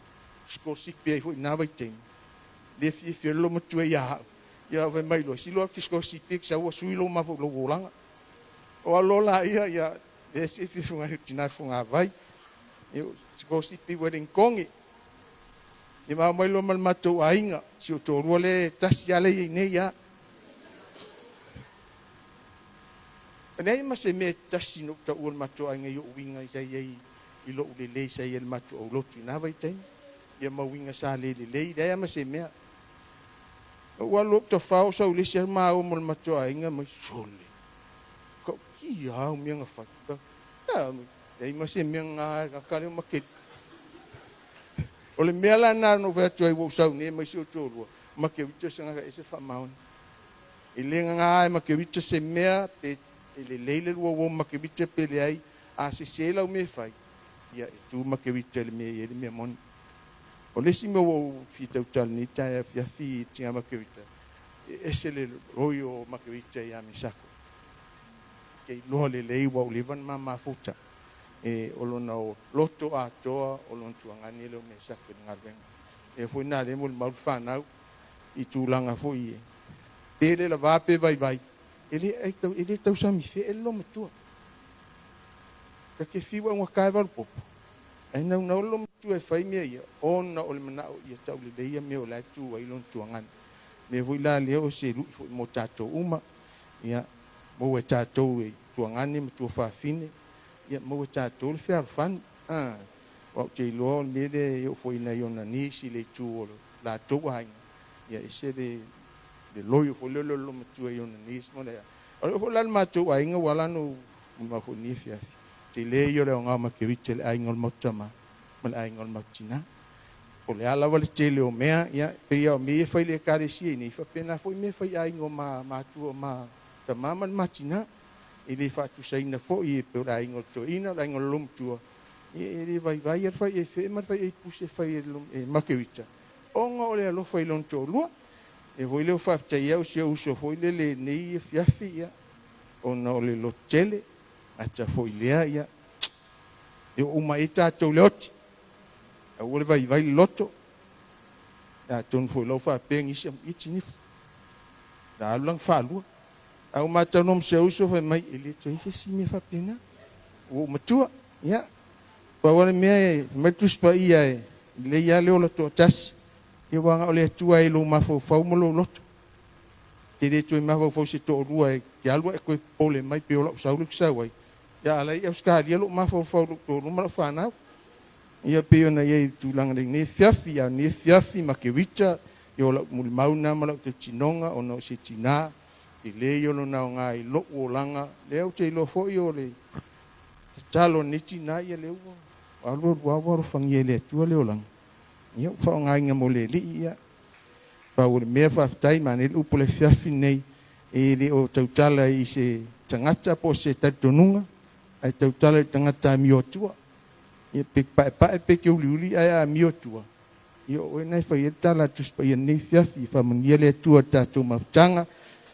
sikolasipi ai foi i na vaitaimi, le fiafia le loomatua ia au. Ia fai mai loa, silo atu ke sikolasipi e te sau ua sui lou mafaufau i lou olaga. O alu loa laia, ia, lea se fiafia i tina fogavai. Ia, sikolasipi i Wellington. Ia ma aumai loa ma le matou aiga, si ou toalua lea e tasi lava lea e i ai nei lava. E leai ma se mea e tasi na ou taua i le matou aiga i ou uiga sa i ai i lou lelei sa i ai i le matou aulotu i na vaitaimi, ia ma uiga sa le lelei, leai lava ma se mea. Na ou alu ou tafao sau i le isi aso maua ma le matou aiga mai, sole, tautia lava au mea na fai. Leai ma se mea na gata lea o Makerita. O le mea la lena na ou fai atu ai ua ou sau nei aemaise ou toalua, o Makerita o se tagata ese faamaoni. E le gagā e Makerita se mea pe e lelei le lua uo ma Makerita pe leai, a sese lau mea e fai, ia e tu Makerita i le mea e i ai le mea moni. O le isi mea ua ou fia tautala i lenei taeao afiafi i le tina Makerita, e ese le loio o Makerita ia Mesako. Ke iloa lelei ua ou leva ona ma mafuta e o lona loto atoa o lona tuagani e le o Mesako i le galuega. Lea foi na lea molimau le fanau i tulaga foi e pe le lava pe vaivai e le ai tau e le tausami fee le loomatua. Ta te fiu augata e valu popo ae naunau le loomatua e fai mea ia ona o le manao ia taulelei ia mea o la e tu ai lona tuagani. Mea foi la lea o se lui foi mo tatou uma. Ia maua e tatou e tuagane ma tuafafine, ia maua e tatou le fealofani. A, aua ou te iloa o le mea lea e oo foi i nai ona nisi i le itu o lo latou aiga, ia ese le, le loio foi lea o le lolomatua i ona nisi ma le a. O le oo foi la i le matou aiga, ua ala ona ou molimau foi i lenei afiafi, tele ia o le aoga o Makerita i le aiga o le matou tama ma le aiga o le matou tina. Po o le a lava le tele o mea, ia, e pei lava o mea ia e fai i le Ekalesia i nei, e faapena foi mea e fai i aiga o ma matua o ma tama ma le ma tina. E le faatusaina foi e pei o le aiga o le toeaina, o le aiga o le loomatua, ia e le vaivai lava le faiaifee ma le faiaipuse e fai e Makerita, ona o le alofa i lona toalua. E foi lea ua faafetai ai au si ou uso foi lele i lenei afiafi, ia, ona o le lototele, gata foi i lea, ia, e oo uma i ai tatou i le oti. Aua le vaivai le loto. Atonu foi la ua faapea nisi, ia tinifu. Na alu lana faalua. Ae ua matalanoa ma si ou uso fai mai, e le toe i ai se isi mea faapena. Ua ou matua. Ia, pau lava le mea e fai mai le Tusi Paia e lelei lava le ola toatasi. Ia aua na o le Atua e i lou mafaufau ma lou loto. E te le toe mafaufau i se toalua e te alu ae toe popole mai pei o lau sau lea ou te sau ai. Ia a la e i Ausetalia lou mafaufau i lou toalua ma lau fanau. Ia pei ona i ai i le tulaga nei lenei afiafi, a o lenei afiafi Makerita, ia o lau molimau lena ma lau tautinoga ona o se tina tele ia lona aoga i lou olaga, lea ou te iloa foi o le tatalo a lenei tina ia lea ua alu alu lava ua alofagia e le Atua le olaga, ia ua faaaogaina mo le Alii, ia pau o le mea faafetai, manaia le upu o le afiafi lenei, e le o tautala i se tagata po o se talitonuga ae tautala i le tagata amio atua. Ia pe paepae pe te uliuli ae a amio atua, ia o oe lena e fai ai le tala a le Tusi Paia i lenei afiafi. Ia faamanuia le Atua i le tatou mafutaga,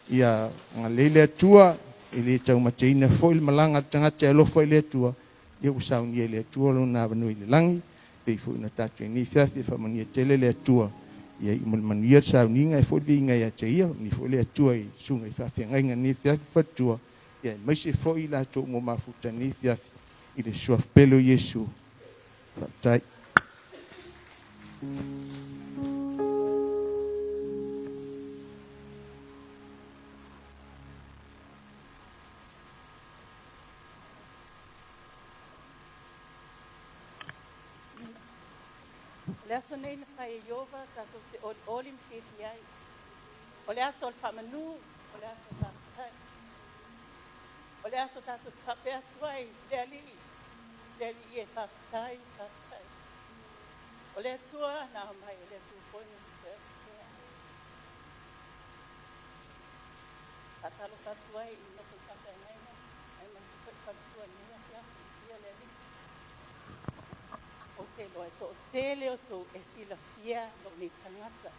ia agalelei le Atua, e le taumateina foi le malaga a le tagata e alofa i le Atua, ia ua saunia e le Atua lona avanoa i le lagi, pei foi ona tatou i ai nei afiafi. Ia faamanuia tele le Atua, ia iu ma le manuia le sauniga, e foi le viiga ia te Ia, faamanuia foi le Atua i susuga i faafeagaiga i lenei afiafi ma faletua, ia aemaise foi i latou uma ua mafuta i lenei afiafi i le Suafa pele o Iesu. Faafetai. O le aso nei na fai e Ieova tatou te olioli ma fiafia ai. O le aso o le faamanu, o le aso o le faafetai. O le aso tatou te faapea atu ai i le Alii, le Alii e, faafetai, faafetai. O le Atua na aumai, o le Atua foi na toe aveesea. Faatalofa atu ai i le nofo i faafeagaiga aemaise foi faletua i lenei afiafi. Viia le Alii. Ou te iloa e toatele o outou e silafia lou nei tagata.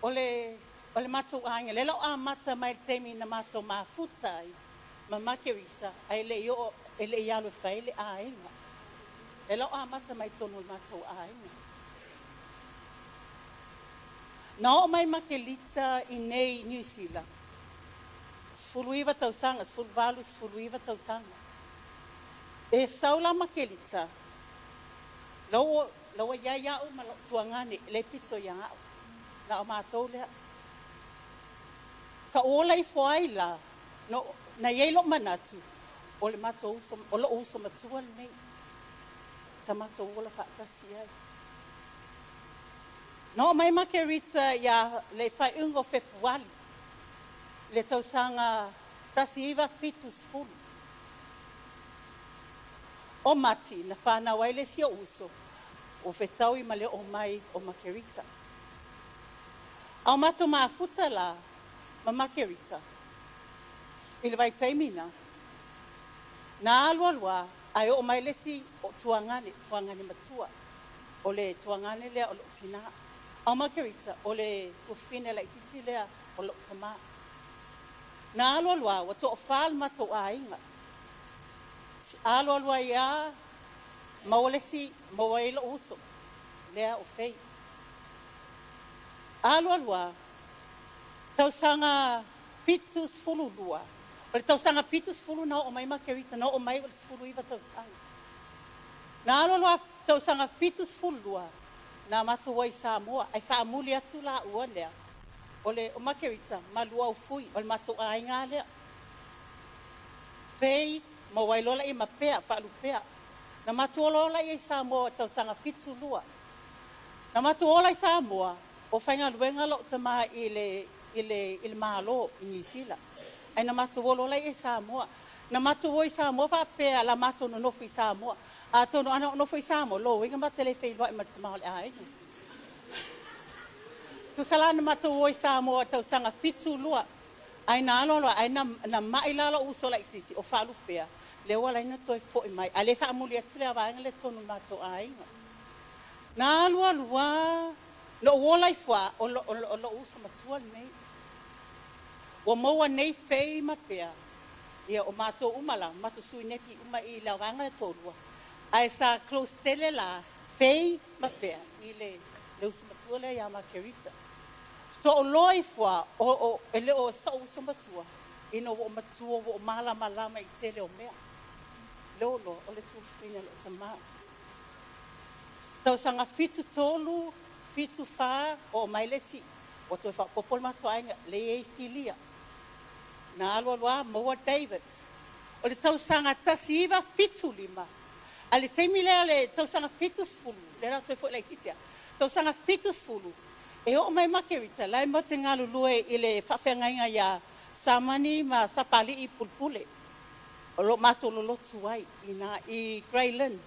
O le o le matou aiga, lea la o amata mai le taimi na matou mafuta ai ma Makerita ae le i oo e le i alu e fai le aiga. Lea la o amata mai totonu o le matou aiga. Na oo mai Makelita i nei i Niu Sila, 19 tausaga, 18, 19 tausaga. E sau la Makelita, la ua, la ua i ai au ma lou tuagane, le pito ia au. Na o matou lea. Sa ou ola ifo ai la, no, na i ai lou manatu, o le matou uso, o lou uso matua lenei. Sa matou ola faatasi ai. Na oo mai Makerita ia le faaiuga o Fepuali i le tausaga 1970. O Mati na fanau ai le isi ou uso, ua fetaui ma le oo mai o Makerita. A o matou mafuta la ma Makerita i le vaitaimi na, na alu alu lava ae oo mai le isi o tuagane, tuagane matua. O le tuagane lea o lou tinā. A o Makerita, o le tuafafine laitiiti lea o lou tamā. Na alu alu lava ua toafa le matou aiga. Alu alu ai lava maua le isi, maua ai lou uso lea o Fei. Alu alu lava, tausaga 72, o le tausaga 70 na oo mai Makerita, na oo mai o le 19 tausaga. Na alu alu lava tausaga 72, na matou o ai i Samoa, ae faamuli atu laua lea, o le o Makerita ma Luaufui, o le matou aiga lava lea. Fei, maua ai loa laia ma Pea, Faalupea. Na matou o loa laia i Samoa i le tausaga 72. Na matou ola i Samoa, o faigaluega lou tama i le, i le, i le Malo i Niu Sila. Ae na matou o loa laia i Samoa. Na matou o i Samoa faapea la matou nonofo i Samoa. Atonu ana ou nofo i Samoa, lona uiga ma te le feiloai ma le tama o le aiga. Tusa la na matou o i Samoa i le tausaga 72, ae na alu alu lava, ae na, na mai la lou uso laitiiti o Faalupea, lea ua ala ai ona toe foi mai, ae le faamuli atu lea vaega lea i totonu o le matou aiga. Na alu alu lava, na ou ola ifo lava, o, o, o lou uso matua lenei. Ua maua nei Fei ma Pea, ia o matou uma la, matou sui nepi uma i le vaega lea toalua, ae sa close tele la Fei ma Pea i le, le uso matua lea ia Makerita. Faatoa ou iloa ifo lava, o, o, e le o sou uso matua, ina ua ou matua, ua ou malamalama i le tele o mea. Lea ua ou iloa, o le tuafafine a lou tama. Tausaga 73, 74, oo mai le isi, ua toe faaopoopo le matou aiga, lea e i ai Filia. Na alu alu lava maua David. O le tausaga 1975, a le taimi lea le tausaga 70, lea la toe foi laitiiti lava, tausaga 70, e oo mai Makerita, la e matou te galulue i le faafeagaiga ia Samani ma Sapalii Pulepule, o lo o matou lolotu ai i ina i Grey Lynn.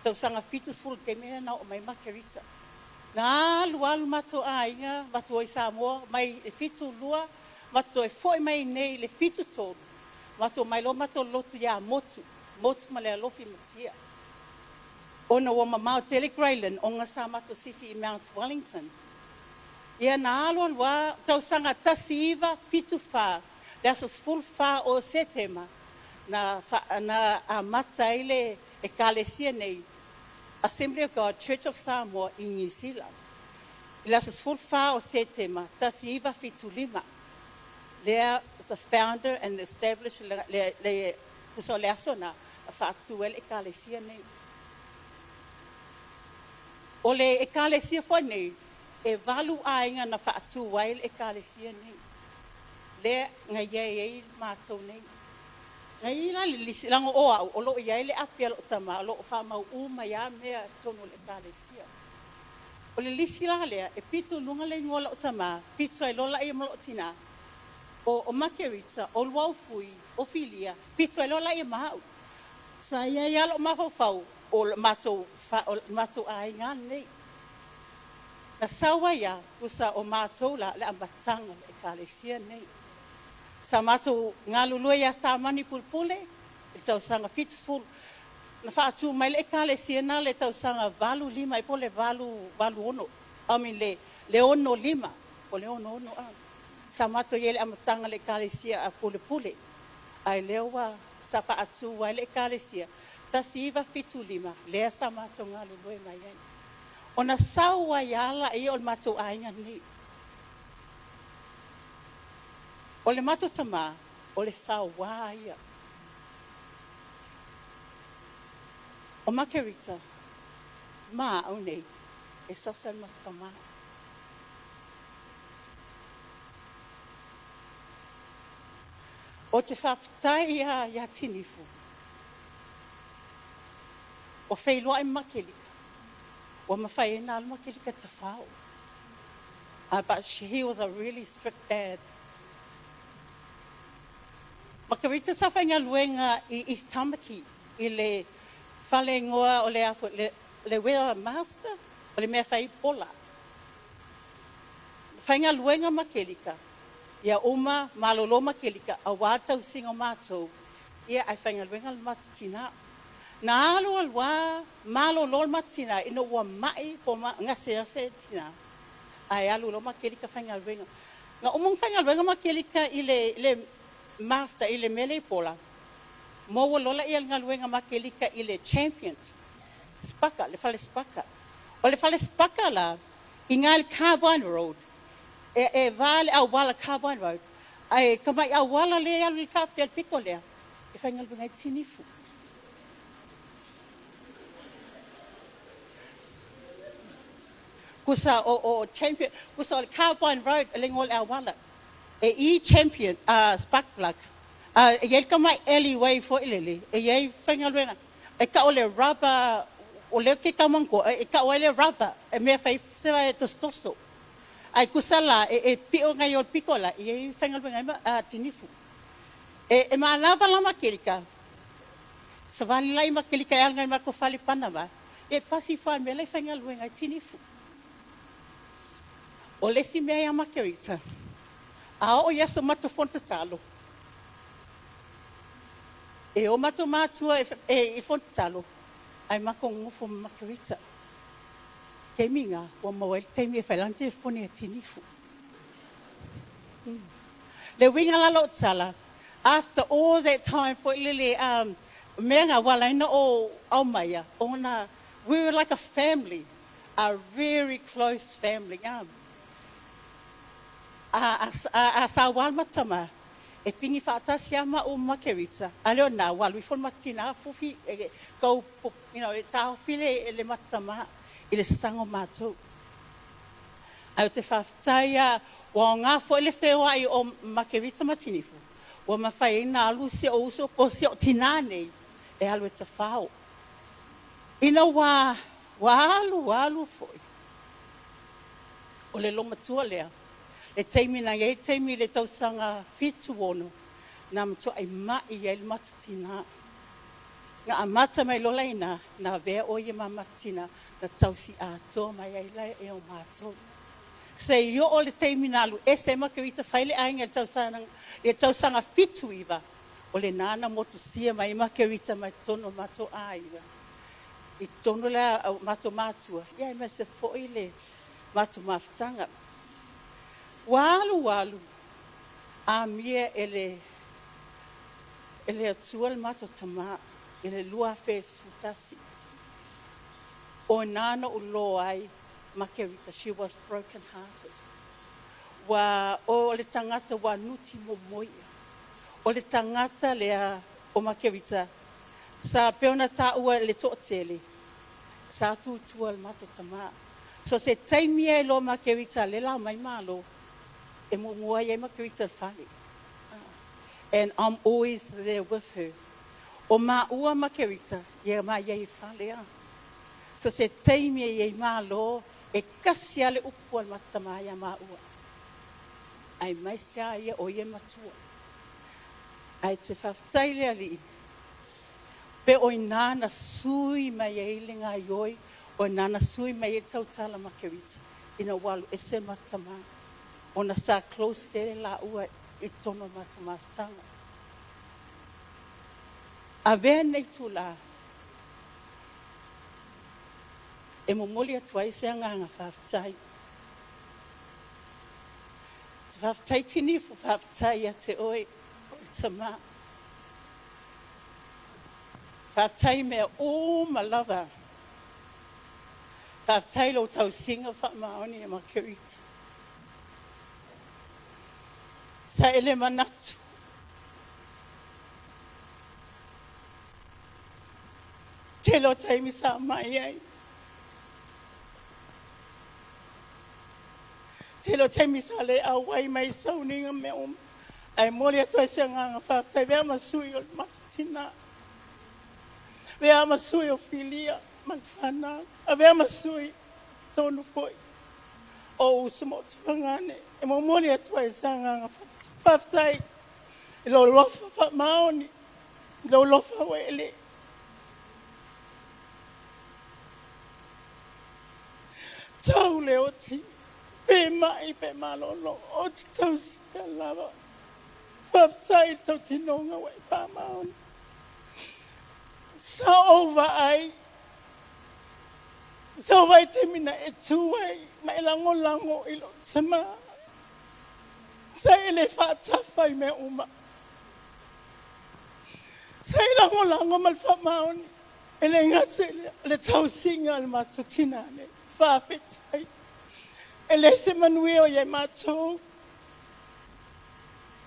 Tausaga 70 i le taimi lea na oo mai ai Makerita. Na alu alu matou aiga, matou o i Samoa mai le 72 Matou toe fo'i mai iinei i le 73, matou omai loa matou lotu iā Motu, Motu ma le Alofi ma Tia. Ona ua mamao tele Grey Lynn ona sa matou sifi i Mount Wellington. Ia na alu alu lava, tausaga 1974, le aso 14 o Setema, na, fa, na amata ai le ekalesia nei, Assembly of God Church of Samoa i Niu Sila. I le aso 14 o Setema 1975, lea the founder and established le tusa o le aso na faatu ai le ekalesia nei. O le ekalesia foi nei, e valu aiga na faatu ai le ekalesia nei. Lea na iai ai matou nei. Na i la le lisi, laga o au, o loo iai le api a loo tama, o loo faamau'u mai a mea totonu o le ekalesia. O le lisi la lea, e pito i luga le igoa o la'u tamā, pito ai loa laia ma lo'u tinā, o Makerita, o Luaufui, o Filia, pito ai loa laia ma a'u. Sa iai lava lo'u mafaufau, o le matou, o le matou aiga lenei. Na sau ai a, tusa o matou la le amataga o le ekalesia nei. Sa matou galulue iā Samani Pulepule i le tausaga 70. Na faatū mai le ekalesia na le tausaga 85 ai po o le 86, I mean le 65 po o le 66 a. Sa matou i ai i le amataga o le ekalesia a Pulepule, ae lea ua sa faatū ai le ekalesia 1975 lea sa matou galulue mai ai. Ona sau ai lava laia o le matou aiga lenei. O le matou tamā, o le saoā ia. O Makerita, ma au nei, e sasa i le matou tamā. O te faafetai iā Tinifu, ua feiloai ma Makelika, ua mafai ai ona alu Makelika e tafao. But he was a really strict dad. Makerita sa faigaluega i East Tamaki i le fale igoa o le a foi le Weather Master, o le mea fai pola. Faigaluega Makelika, ia uma malolo Makelika auā le tausiga o matou, ia ae faigaluega le matou tinā. Na alu alu lava malolo le matou tinā ina ua ma'i po o gasegase le tinā, ae alu loa Makelika faigaluega. Na uma ona faigaluega Makelika i le Master i le mea lea i Pola, maua loa laia le galuega Makelika i le Champion Spaka, le fale Spaka. O le fale Spaka la, i ina i le Carbine Road, e va le auala Carbine Road, ae tamai auala lea e alu i le faapea le pito lea, e faigaluega ai Tinifu. Kusa o Champion, kusa o le Carbine Road le igoa o le auala. E i Champion, Spark Plug. E i ai le tamai alleyway foi lele, e i ai faigaluega. E tau o le rubber, o lea ou te tau manatua, e tau ai le rubber, e mea fai se e tosotoso. Ae tusa la, e pio nai o le pito la, e i ai faigaluega ai ma Tinifu. E manava la Makelika, savali lai Makelika e alu nai matou fale Panama, e pasi ifo lava i le mea la e faigaluega ai Tinifu. O le isi mea ia Makerita, a oo i aso matou fono tatalo, e o matou matua e fono tatalo, ae matou nonofo ma Makerita. Taimi na, ua maua ai le taimi e fai lana telefoni ia Tinifu. Le uiga la lou tala, after all that time foi lele, mea na ua ala ai ona ou aumaia, ona we were like a family, a very close family. A sauā le matou tama, e pigi faatasi lava maua ma Makerita, a le o lena, ua alu ifo le matou tinā fufi, e tau, e taofi le matou tamā i le sasaga o matou. Ae ou te faafetai lava, ua aoga foi le feoai o Makerita ma Tinifu, ua mafai ai ona alu si ou uso po o si ou tinā nei e alu e tafao. Ina ua alu alu foi, o le loomatua lea, le taimi na i ai le taimi i le tausaga 76, na matuai mai ai le matou tinā. Na amata mai loa la i ina, na avea o ia ma matou tinā, na tausi atoa mai ai la e o matou. Seia oo le taimi na alu ese ai Makerita fai le aiga i le tausaga i le tausaga 79, o lenā na motusia mai ai Makerita mai totonu o matou aiga. I totonu la o matou matua, ia aemaise foi le matou mafutaga. Ua alu alu, amia e le e le Atua le matou tamā i le 2011. O ina na ou iloa ai Makerita, she was broken hearted. Ua o le tagata ua nuti momoia. O le tagata lea o Makerita, sa pei ona taua e le toatele, sa tutua i le matou tamā. So se taimi e iloa Makerita lea o le a omai malo, e muamua i ai Makerita i le fale. And I'm always there with her. O maua Makerita, ia ma i ai i le fale. So se taimi e i ai malo, e kasi lava le upu a le matou tamā ia maua. Aemaise lava ia o ia e matua. Ae te faafetai i le Alii, pe o ina na sui mai ai le gaioi, o ina na sui mai ai le tautala Makerita, ina ua alu ese le matou tamā, ona sa close tele laua i totonu o le matou mafutaga. Avea lenei itula e momoli atu ai se agaga faafetai. Te faafetai Tinifu, faafetai ia te oe o le tamā. Faafetai i mea uma lava. Faafetai i lou tausiga faamaoni e Makerita. Sa e le manatu tele o taimi sa mai ai. Tele o taimi sa le auai mai i sauniga ma mea uma. Ae momoli atu ai se agaga faafetai. Avea ma sui o le matou tina. Avea ma sui o Filia ma le fanau. Avea ma sui tonu foi o uso ma tuagane. E momoli atu ai se agaga faafetai i lou alofa faamaoni, i lou alofa ua e le tau le oti, pe mai pe malolo, o te tausi pea lava. Faafetai i le tautinoga ua e faamaoni. Sa ou vaai, sa ou vaai i taimi na e tu ai ma e lagolago i lou tama. Sa e le faatafa i mea uma. Sa e lagolago ma le faamaoni. E le gata i lea, o le tausiga a le matou tina nei. Faafetai. E le se manuia o i ai matou.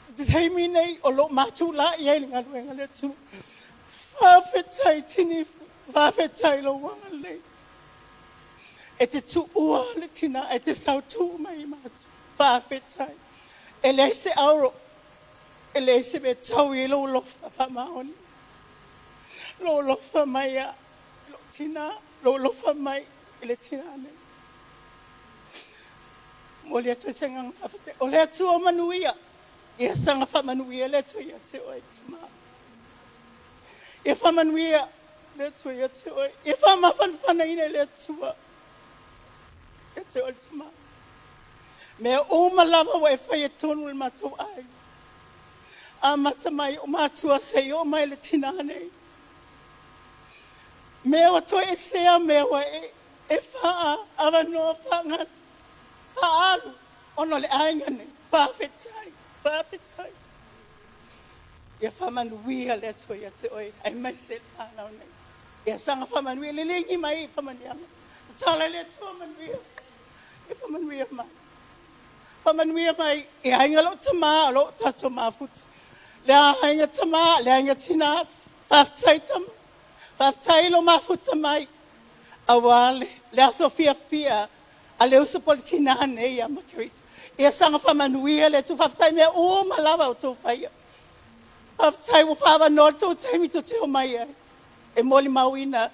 I te taimi nei o lo o matou la'i ai i le galuega a le Atua. Faafetai Tinifu, faafetai i lou agalelei. E te tuua le tina, e te sautū mai i matou. Faafetai. E leai se auro, e leai se mea e tau i ai lou alofa faamaoni. Lou alofa mai ia lou tina, lou alofa mai i le tina nei. Momoli atu ai se agaga faafetai. O le Atua o manuia, ia saga faamanuia le Atua ia te oe, tamā. Ia faamanuia le Atua ia te oe. Ia faamafanafanaina e le Atua ia te oe le tamā. Mea uma lava ua e faia tonu i le matou aiga. Amata mai o matua seia oo mai le tina nei. Mea ua toe esea mea ua e e faa avanoa faaga faaalu ona o le aiga nei. Faafetai, faafetai. Ia faamanuia le Atua ia te oe aemaise le fanau nei. Ia saga faamanuia, liligi mai i faamanuiaga. Tatala i le Atua manuia. Ia faamanuia mai. Faamanuia mai i aiga lou tamā o lo o tatou mafuta. Le aiga tamā, le aiga tinā, faafetai tama. Faafetai i lou mafuta mai aua le, le aso fiafia a le uso po le tinā nei ia Margarita. Ia saga faamanuia le Atua. Faafetai mea uma lava o tou faia. Faafetai ua faaavanoa le tou taimi tou te omai ai e molimauina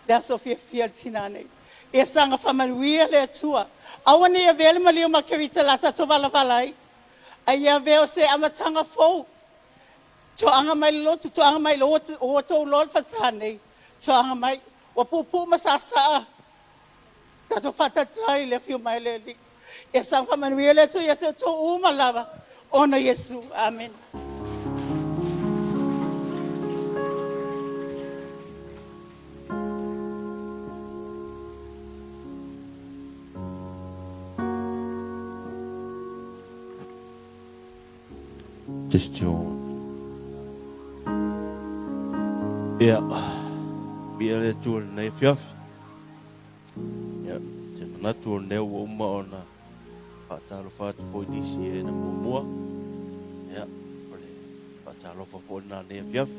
le aso fiafia o le tinā nei. Ia saga faamanuia le Atua. Aua ne i avea le maliu Makerita o le a tatou valavala ai, a ia avea o se amataga fou. Toaga mai le lotu, toaga mai le ua tou loa le falesa nei, toaga mai, ua puupuu ma saasaa. Tatou faatalitali i le afio mai o le Alii. Ia saga faamanuia le Atua ia te outou uma lava ona o Iesu. Amene. Question. Ia, viia le Atua i lenei afiafi. Ia, ou te manatu o lenei ua uma ona faatalofa atu foi i nisi e na muamua. Ia, o le faatalofa foi lena i lenei afiafi.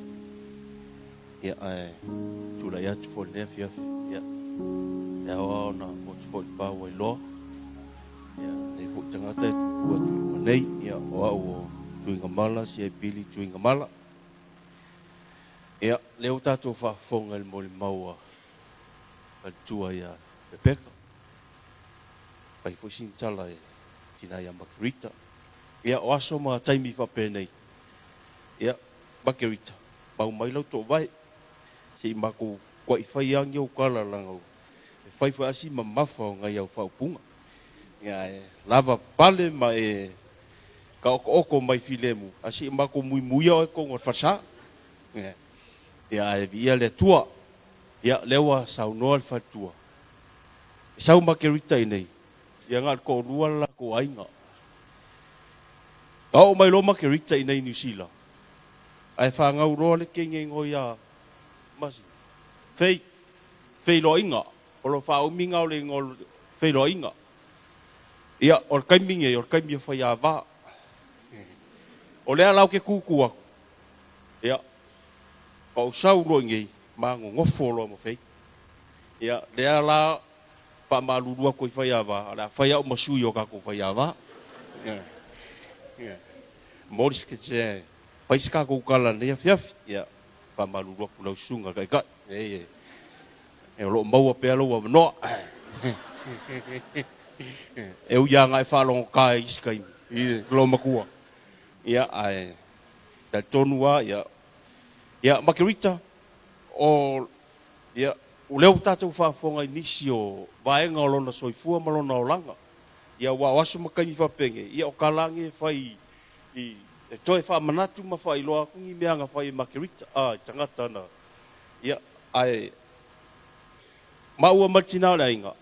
Ia, ae tulai atu foi i lenei afiafi. Ia, e ao lava ona motu foi le pa ua iloa. Ia, lenei foi tagata e tutu atu i luma nei. Ia, o au o Tuigamala, Siaipili Tuigamala. Ia, lea ua tatou faafofoga i le molimau a faletua ia Rebecca. Fai foi sina tala i tina ia Makerita. Ia, o aso ma taimi faapenei. Ia, Makerita, mau mai lau toovae. Se i makou kua'i fai agi ou kala laga e fai foi asi mamafa o ngai au faaupuga. Ia, ae lava pale ma e taoto'oto mai filemu, ae se i matou muimuia oe i totonu o le falesa. Ia, ia ae viia le Atua. Ia, lea ua saunoa le faletua. E sau Makerita i inei, ia na o le toalua le latou aiga. Na oo mai loa Makerita i inei i Niu Sila, ae fanau loa le teine igoa ia Masina. Fei, feiloaiga. O lo o faaumiga o le igoa o le feiloaiga. Ia, o le taimi nei, o le taimi o faiava. O lea la ou te tutu atu, ia, ma ou sau loa i inei, ma nonofo loa ma Fei. Ia, lea la faamalulu atu i faiava, o le a fai au ma sui o tatou faiava. Ia, ia. Momoli se, fai se tatou tala i lenei afiafi. Ia, faamalulu atu i lau susuga i le Taitai. E, e, o lo o maua pea lou avanoa. E ui lava ina e faalogogata i isi taimi i lou matua. Ia, ae talitonu lava, ia, ia, Makerita, o, ia, o lea ua tatou faafofoga i nisi o vaega o lona soifua ma lona olaga. Ia, aua o aso ma taimi faapenei, ia, o tala lava nei e fai i, e toe faamanatu ma faailoa atu ni mea na fai e Makerita, a, i tagata na, ia, ae maua ma le tina o le aiga,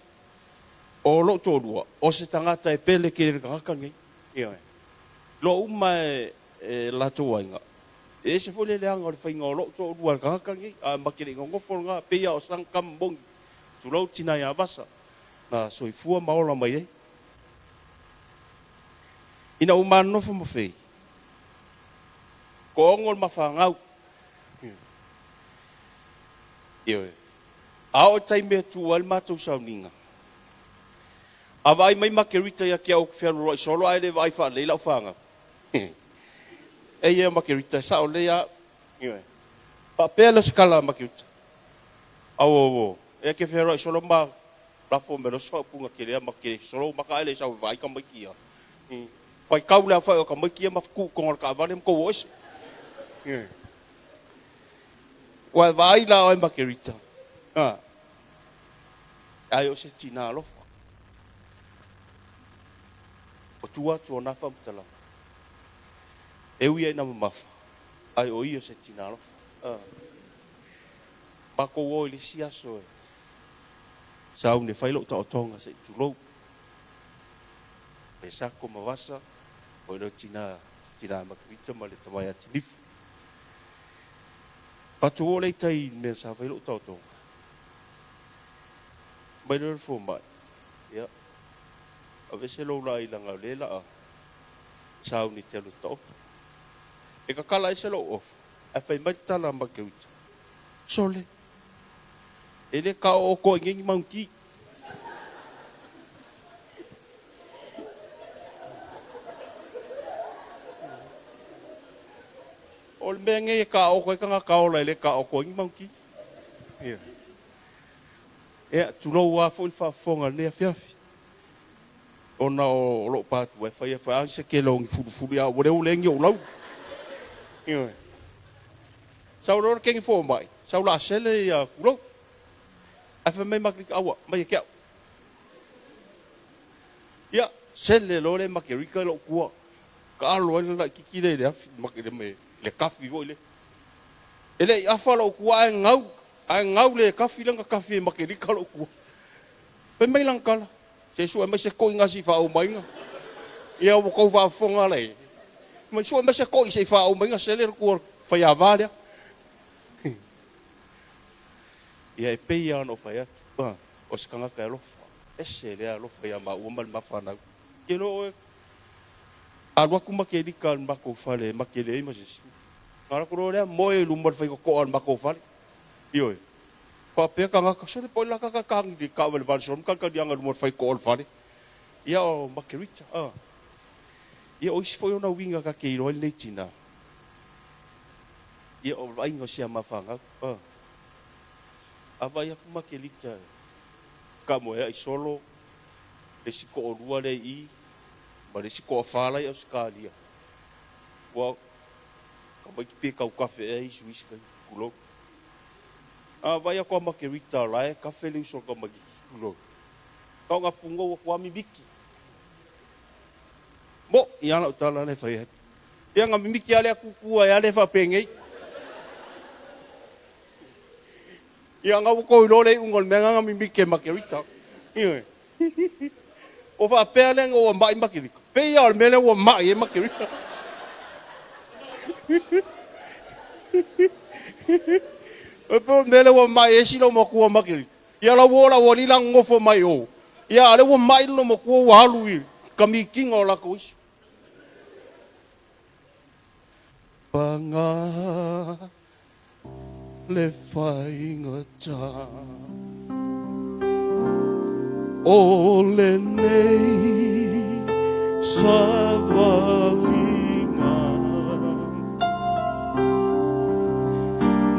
o lou toalua, o se tagata e pele tele i le tagata lenei. Ioe. Iloa uma e e latou aiga, e ese foi le leaga o le faiga o lou toalua e le tagata lenei, ae ma te le i nonofo lena, pei lava o sana tama moni, tulou le tina ia Vasa, na soifua ma ola mai ai. Ina ua ma nonofo ma Fei, toaono le ma fanau. Ioe. A oo i le taimi e tu ai le matou sauniga, a vaai mai Makerita ia te au ou te fealualuai solo ae le vaai faalelei lau fanau. Eia Makerita, e sao lelei lava. Ioe. Faapea lea o se tala a Makerita. Auauo, ea e te fealuai solo ma lafo mai loa se faaupuga tele ma te solo maka ae le sau e vaai tamaiti ia. Faitau le aofai o tamaiti ia ma tuu i totonu o le taavale ma tou o ese. Ioe. Ua e vaai la oe Makerita, a, ai o se tina alofa. O tua atu o na faamatalaga, e ui ai ina mamafa, ai o ia o se tina alofa. A, matou o i le isi aso e sauni e fai lou taotoga se i tulou. Pesako ma Vasa, o i lou tina, tina Makerita ma le tama ia Tinifu. Patu o le tai i le mea sa fai lou taotoga. Mai loa le fomai, ia, aveese lou laei leaga o lea o le a sauni e te alu e taoto. E tatala ese lou ofu, ae fai mai le tala a Margarita, Sole, e le taoootoa i inei ni manukī. O le mea nei e taoto ai tagata ola e le taoto ai ni manukī. Ia. Ia, tulou lava foi le faafofoga i lenei afiafi. Ona o lou patu e fai lava se tele o ni fulufulu, a ua le ule ai ni ou lau. Ioe. Sau loa le teine fomai, sau la sele ia tulou. Ae fai mai Makerita, aua, mai ia te au. Ia, Sele loa le makerika i lou tua. Taalo ai le laitiiti lea i le afi, le kafi foi lea. E le i afa lou tua ae gau, ae gau le kafi lea na kafi e makerika lou tua. Fai mai lana tala, se sue mai se to'iga se i faauma Ia ua tou faafofoga lea. Mai sue mai se to'i se i faauma sele le tua faiāvā lea. Ia e pei lava ona ou fai atu, o se tagata e alofa, ese lea alofa ia maua ma le mafanau. Ke lo oe, alu atu makelika le matou fale, makele ai ma se isi. Alu atu loa lea, moe i luma o le faitotoa o le matou fale. Ioe. Faapea tagata, sole po o le laka tagi i le taavale solo ma talataliaga i luma o le faitotoa o le fale. Ia o Makerita. Ia o isi foi ona uiga ta te iloa ai lenei tina. Ia o le vaaiga o si a ma fanau. A vaai atu Makerita faamoeai solo le isi toalua lea i i ma le isi toafa la i Ausetalia. Ua tamaiti pe tautafe ea i Suisi taimi, tulou. A vaai atu a Makerita o la e tafe le uso a le tamaititi, tulou. Tau pugou atu lava mimiti. Mo, ia lau tala lea e fai atu. Ia na mimiti lava lea tutu ai lava lea faapenei. Ia na ua tou iloa le iuga o le mea lena na mimiti e Makerita. Ioe. O faapea lea na ua mai Makerita. Pei lava o le mea lea ua mai ai Makerita. E pei o le mea lea ua mai ai si lau matua Makerita. Ia lau o lau alii la nonofo mai o. Ia a lea ua mai le matua ua alu i ka mikiga o latou isi. Paga le faigata o lenei savaliga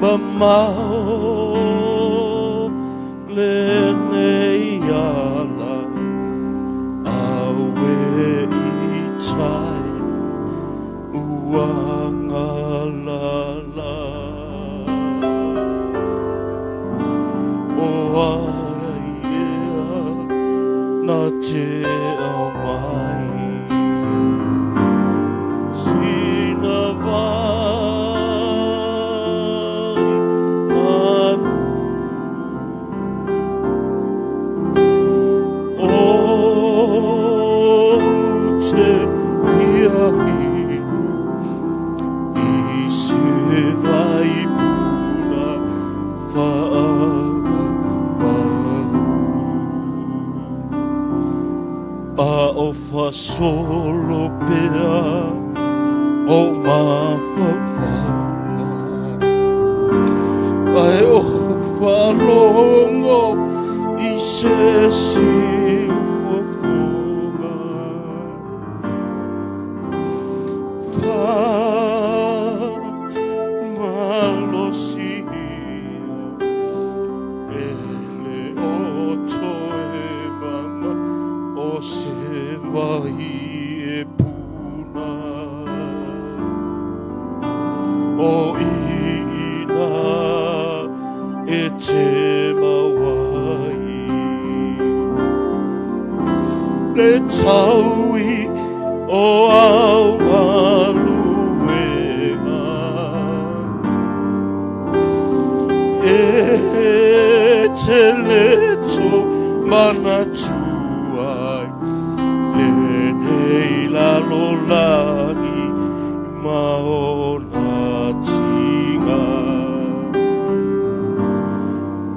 mamao lenei ala aue i tai ua galala o ai ea na te aumai sina vai manu o te fia inu i se vai puna whaamahu. A o fasolo pea o mafaufauga Ae o whalongo i se si ufofoga Whamalosia e le o toe mama o se vai e puna o ina e te mauai le taui o au galuega e te le tō manatua ai lenei lalolagi ma ona tiga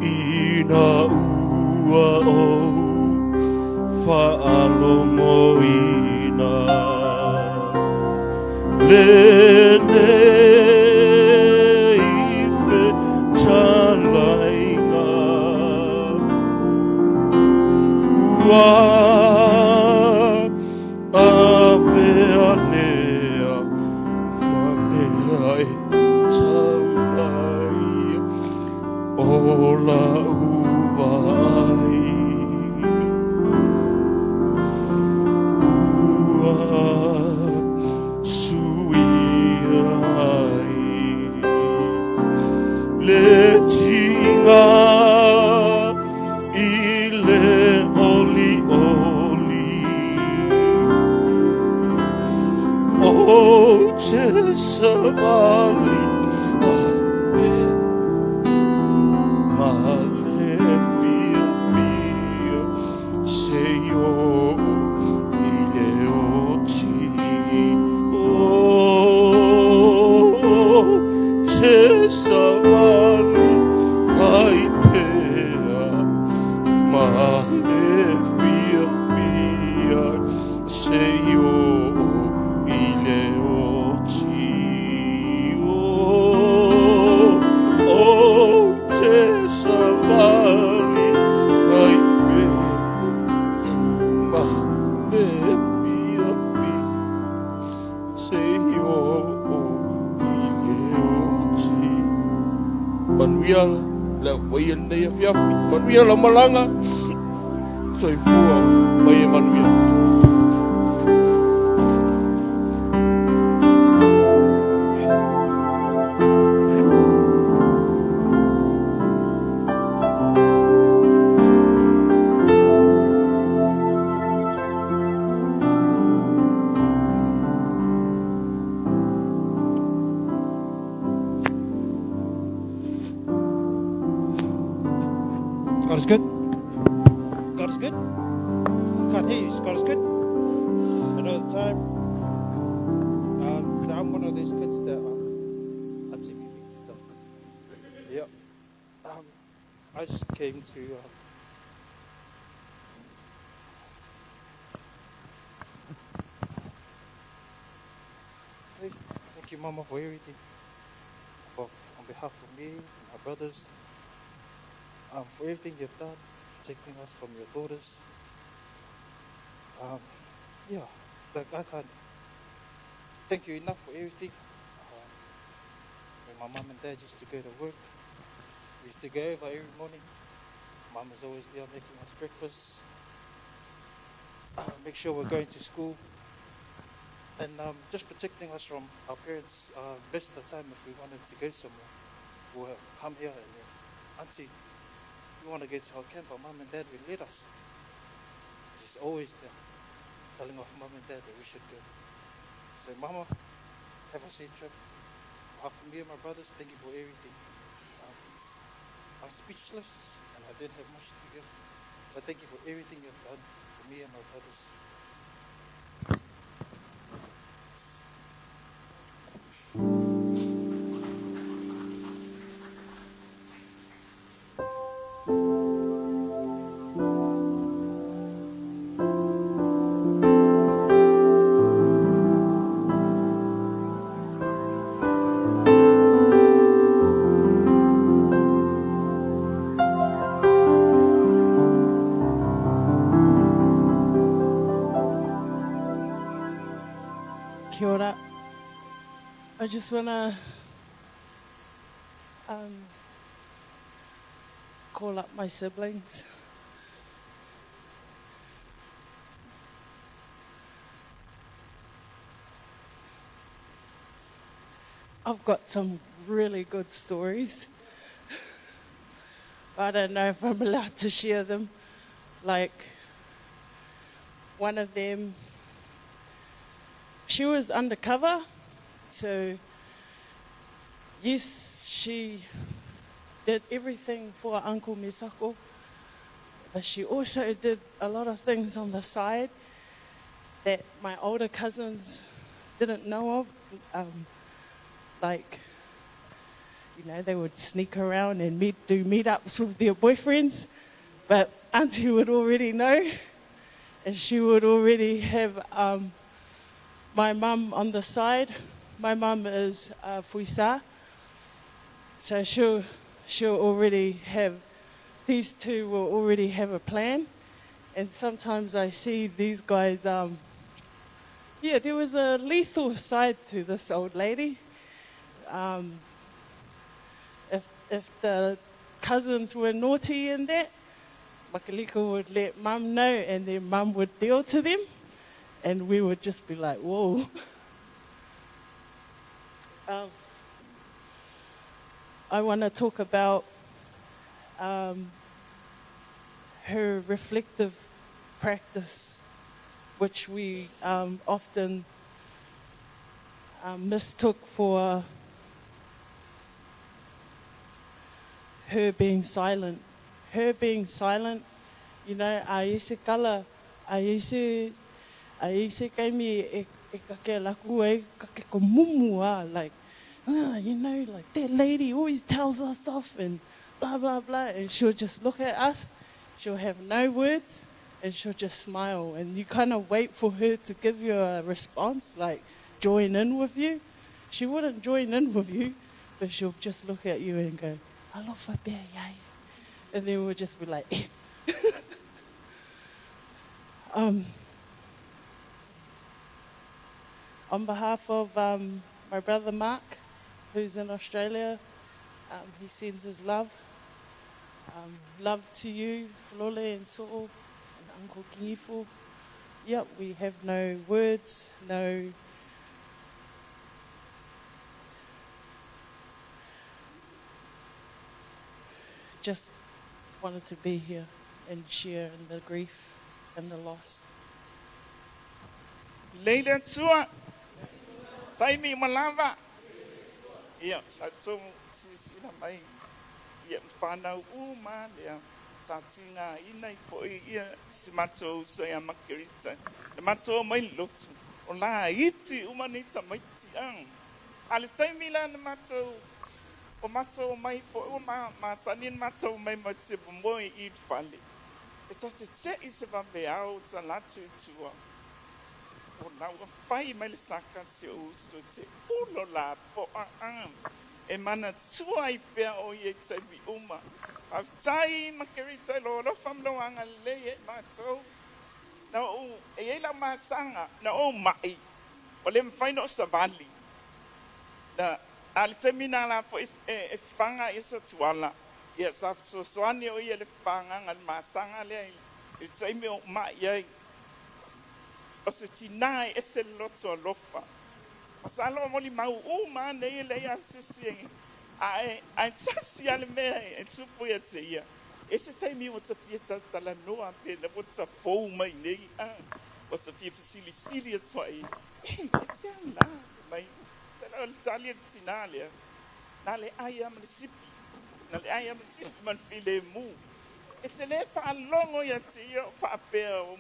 ina ua ou faalogoina lenei fetalaiga ua avea lea ma mea e taulai o lau vaai ua suia ai le tiga i le oli oli. savali ai Ma le fiafia seia oo i le oti. Ou te savali ai pea ma le fiafia seia oo i le oti. Ou te savali ai pea ma le fiafia seia oo i le oti. Manuia le au i lenei afiafi, manuia lau malaga, soifua ma ia manuia. God is good. God is good. Can't hear you. God is good. Another time. So I'm one of those kids that Auntie Mimi. Yep. I just came to. Thank you, Mama, for everything. Both on behalf of me, my brothers, for everything you've done, protecting us from your daughters. I can't thank you enough for everything. When my mum and dad used to go to work, we used to go over every morning. Mum was always there making us breakfast. Make sure we're going to school. And just protecting us from our parents most of the time if we wanted to go somewhere. We'll come here and Auntie, we want to go to our camp, but Mum and Dad will let us. She's always there, telling off Mum and Dad that we should go. So Mama, have a safe trip. Half of me and my brothers, thank you for everything. I'm speechless and I didn't have much to give, but thank you for everything you've done for me and my brothers. Kia ora. I just want to call up my siblings. I've got some really good stories. I don't know if I'm allowed to share them. One of them, she was undercover, so yes, she did everything for Uncle Misako, but she also did a lot of things on the side that my older cousins didn't know of. They would sneak around and do meetups with their boyfriends, but Auntie would already know, and she would already have my mum on the side. My mum is Fuisa, so she'll already have, these two will already have a plan. And sometimes I see these guys, yeah, there was a lethal side to this old lady. If the cousins were naughty in that, Makalika would let mum know, and then mum would deal to them, and we would just be like, whoa. I want to talk about her reflective practice, which we often mistook for her being silent. Her being silent, you know, a i se kala, a i se, a i se kaimi e, e kake laku e kake ko mumu a, like, you know, like that lady always tells us off and blah, blah, blah. And she'll just look at us, she'll have no words, and she'll just smile. And you kind of wait for her to give you a response, like join in with you. She wouldn't join in with you, but she'll just look at you and go, alofa pea iai. And then we'll just be like, eh. On behalf of my brother Mark, who's in Australia, he sends his love. Love to you, Folole and So'o, and Uncle Kingifu. Yep, we have no words, no just wanted to be here and share in the grief and the loss. Lei le Atua, taimi uma lava. Ia, tatou silasila mai ia whanau uma lea sa tigaina ai foi ia si matou uso ia Makerita. Le matou omai i le lotu, o laiti uma nei tamaiti a. A le taimi la na matou o matou omai foi ua ma masani ona matou omai matou te momoe i le fale. E ta te te'i se vaveao ta latou i tua. O la ua fai mai le saka si ou uso se ulo lapoa a e manatua ai pea o ia i taimi uma. Faafetai Makerita i lou alofa ma lou agalelei ia i matou. Na ou, e i ai lau masaga, na ou ma'i, ua le mafai ona ou savali. Na, a o le taimi na la foi e, e faga ai sa tuala, ia sa fesoasoani o ia i le fagaga i le masaga lea i le taimi o ou ma'i ai. O se tinā e ese le loto alofa. Masalo o molimau uma lava nei e leai lava se isi e ae ae tasi lava le mea e tupu ia te ia. E se taimi ua ta fia talatalanoa pe la ua ta fou mai nei a ua ta fia fesilisili atu ai, E, e se a la? Fai mai, Tala o le tali a le tinā lea, na le ai lava ma le sipi, na le ai lava ma le sipi ma le filemu. E te le faalogo ia te ia o faapea o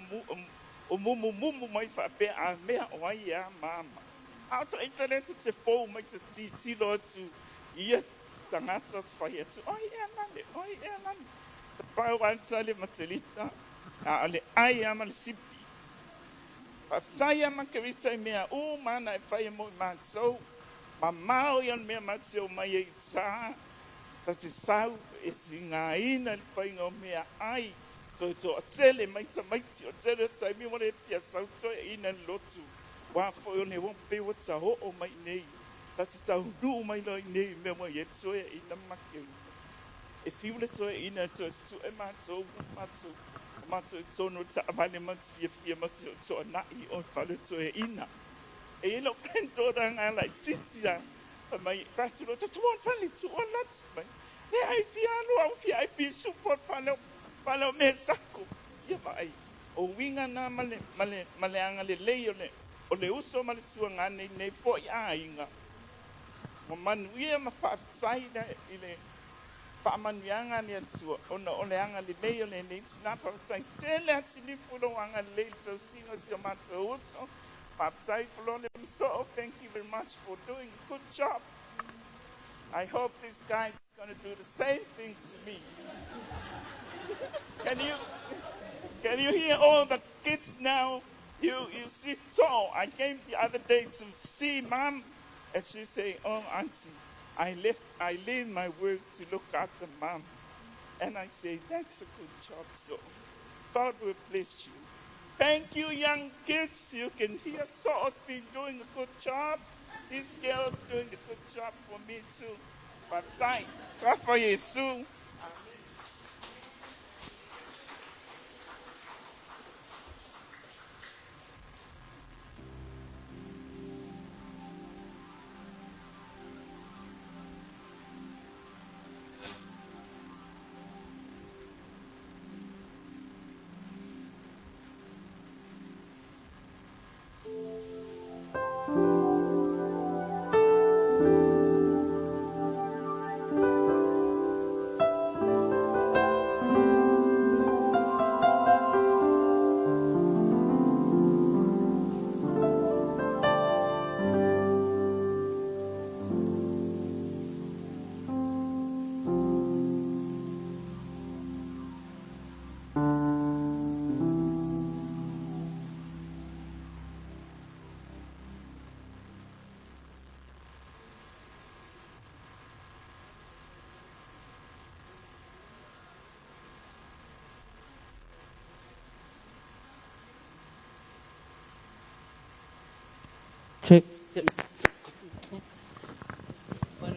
o mumumumu mai faapea a mea o ai a mama. A o ta lea te te fou mai te titilo atu i ia tagata te fai atu, oi ea lale, oi ea lale. Ta pau a le tali ma te lita, a o le ai a ma le sipi. Faafetai a Makerita i mea uma ana e fai e mo i matou. Mamao ia o le mea matou te omai ai i tā, ta te sau e tigaina i le faiga o meaai, toe toatele mai tamaiti, o le tele o taimi ua le fia sau toeaiina i le lotu, aua foi o le pei ua ta oo mai i inei, ta te taunuu mai loa i inei i mea ua i ai le toeaiina ma Makerita. E fiu le toeaiina e toe tutue matou, matou, o matou i totonu o le taavale matou te fiafia matou te oo toanai i o i le fale o le toeaina. E i ai lou granddaughter na laitiiti lava, fai mai, fai atu loa, Tatou o i le fale, tuua le lotu. Fai mai, Leai, fia alu au, fia ai pisupo i le fale o, fale o Mesako. Ia vaai, o uiga na ma le, ma le, ma le agalelei o le, o le uso ma le tuagane i lenei foi aiga. Ua manuia ma faafetai i le faamanuiaga a le Atua ona o le agalelei o lenei tina. Faafetai tele Atilifu i lou agalelei i le tausiga o si o matou uso. Faafetai Folole ma Soo, thank you very much for doing a good job. I hope this guy is going to do the same thing to me. Can you can you hear all the kids now? You you see so I came the other day to see mom and she say, Oh auntie, I left I leave my work to look after mom. And I say, That's a good job, so God will bless you. Thank you, young kids. You can hear Saul's been doing a good job. This girl's doing a good job for me too. Faafetai. Tafa Iesu. Amene.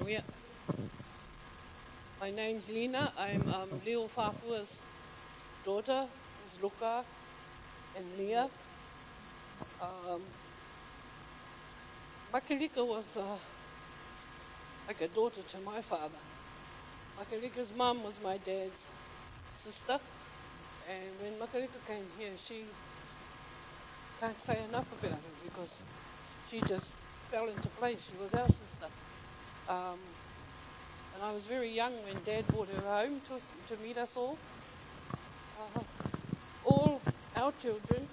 We my name's Lena. I'm Leo Fafua's daughter, is Luka and Leah. Makalika was like a daughter to my father. Makalika's mum was my dad's sister. And when Makalika came here, she can't say enough about her because she just fell into place. She was our sister. And I was very young when Dad brought her home to, us, to meet us all. All our children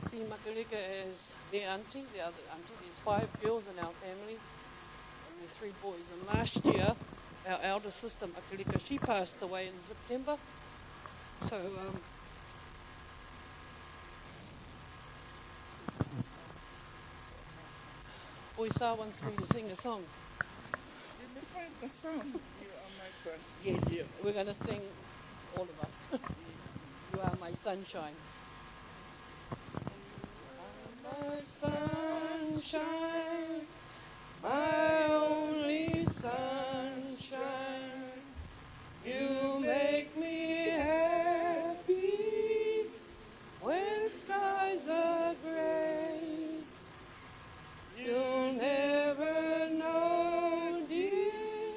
see Makalika as their auntie, the other auntie. There's 5 girls in our family and there's 3 boys. And last year, our elder sister Makalika, she passed away in September. So Boisa wants me to sing a song. Let me find the song. You are my sunshine. Yes, yeah. We're going to sing, all of us. You are my sunshine. You are my sunshine, my only sunshine. You make me happy when skies are gray. You'll never know, dear,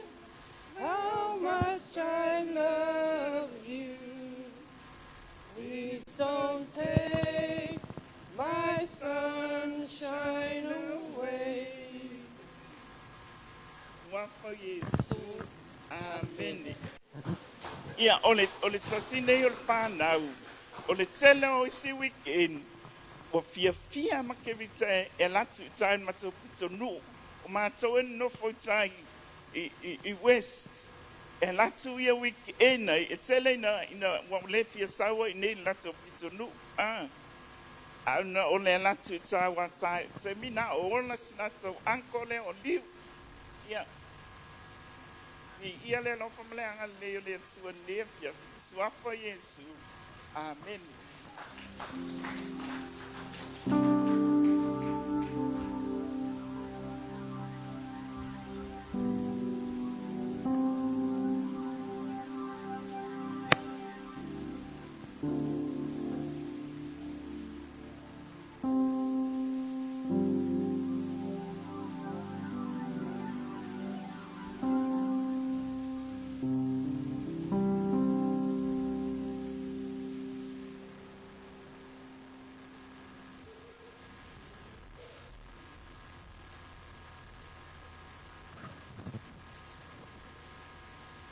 how much I love you. Please don't take my sunshine away. Amen. Ia, o le tasi nei o le whānau, o le tele o isi weekend, ua fiafia ma ke vita e latu i tai matou pito nuu, o mātou e nofo i tai i West, e latu ia weekend ai, e tele ina ua le fia saua i nei latou pito nuu. A una o le latu i tai wa sai, te mina o ola si latou uncle le o liu. Ia, i ia le alofa ma le agalelei o le Atua nei fia suafa Iesu. Amen.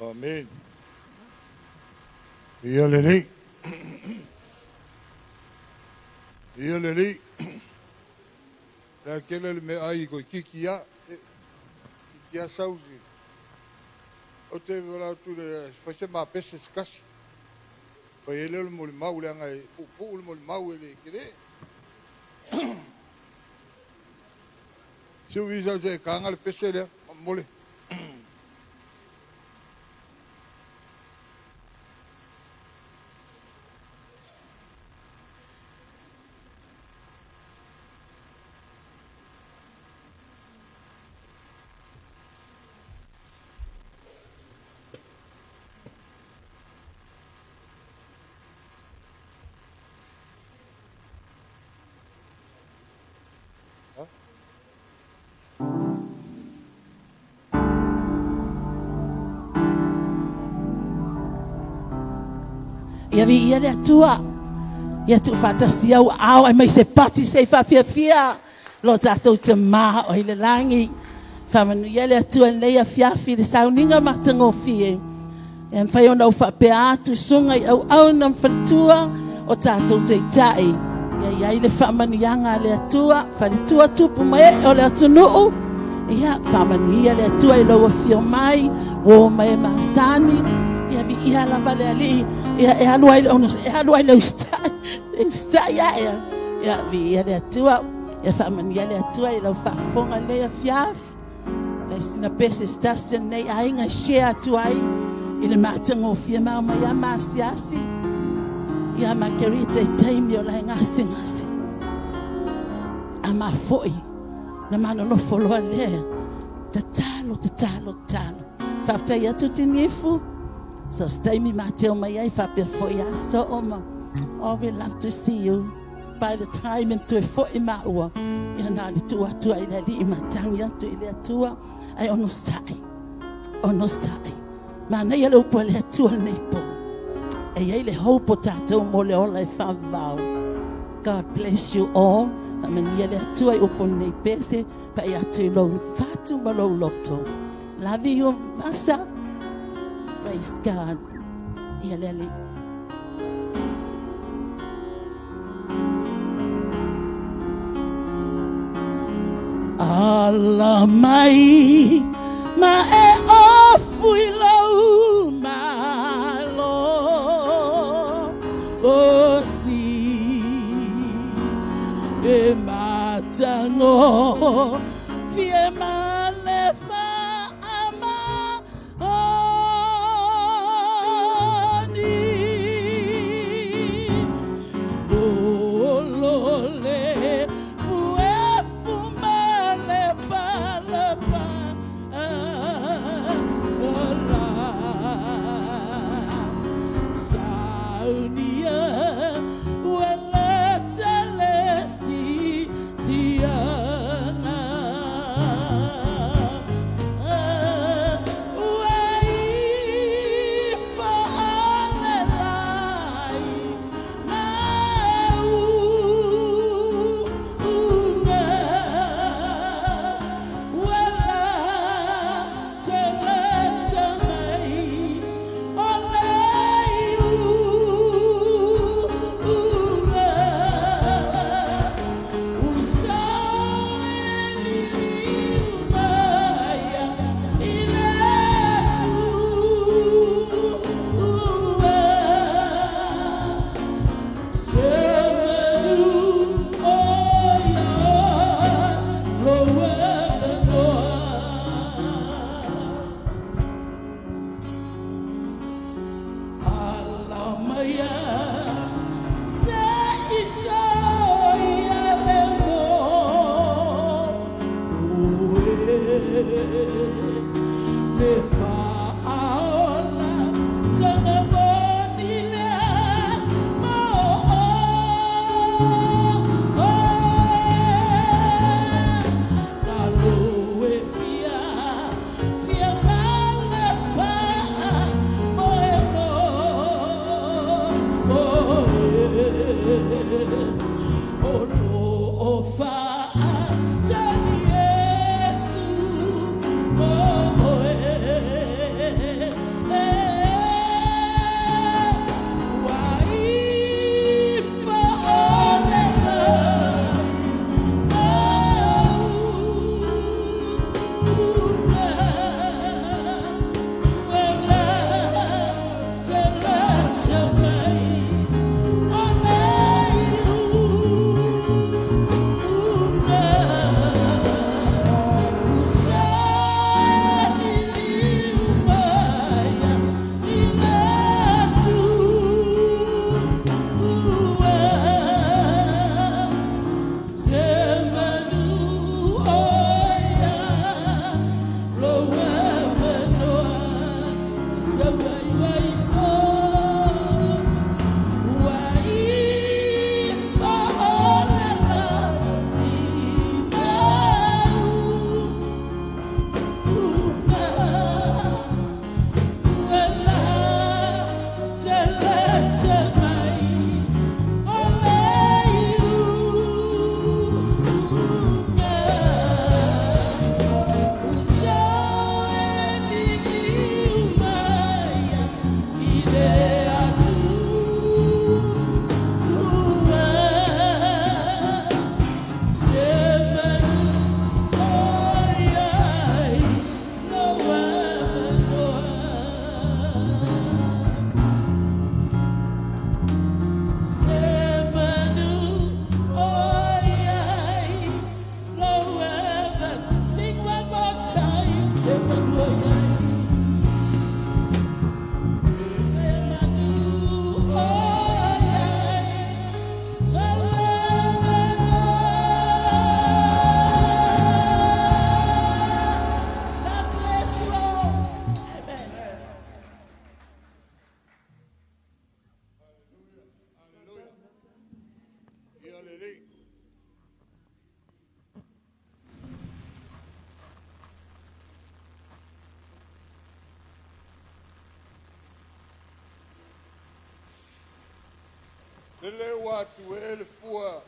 Amen. Ia lelei. Ia lelei. La kele le me ai ko kiki ia. Kiki ia sausi. O te wala tu le fase ma pese skasi. Pa ele le mo le mau le anga e pu pu le mo le mau ele kere. Si o visa se kanga le pese le mole. Ia vi ia le Atua. Ia tu whātasi au ao ai mai se pati se whawhiawhia. Lo tātou te mā o i le langi. Whamanu ia le Atua nei a fiafi le sauninga matangofie. E mwhai ona u whapea atu sunga i au au na mwhalitua o tātou te itai. Ia ia i le whamanu ianga le Atua. Whalitua tupu mai e o le atunuu. Ia whamanu ia le Atua i laua fio mai. Wō mai e masani. Ia vi ia lava le alii. Ia e alu ai le ono, e alu ai le ustai ia ea. Ia vi ia le Atua. Ia whamanu ia le Atua i lau whaafonga nei a fiafi. Kaisina pese stasi nei ainga share atu ai. I le mātangofia mau mai a maasiasi. Ia makerita i taimi o lai ngasi ngasi. A mafoi. Na mana no foloa lea. Tatalo, tatalo, tatalo. Faafetai atu Tinifu. So se taimi ma te o mai ai faapea fo'i ia Soo ma oh we love to see you. By the time e toe fo'i maua, ia na o le tuu atu lava i le Alii ma tagi atu i le Atua, ae onosai, onosai. Manaia le upu a le Atua lenei po. E i ai le hope o tatou mo le ola e faavavau. God bless you all. Faamanuia le Atua i upu o lenei pese, pai atu i lou fatu ma lou loto. Love you, Vasa. Praise God. Ia le Alii. Ala mai ma e ofu i lou malo o si e matago fie ma le whaama Lele ua atu e le fua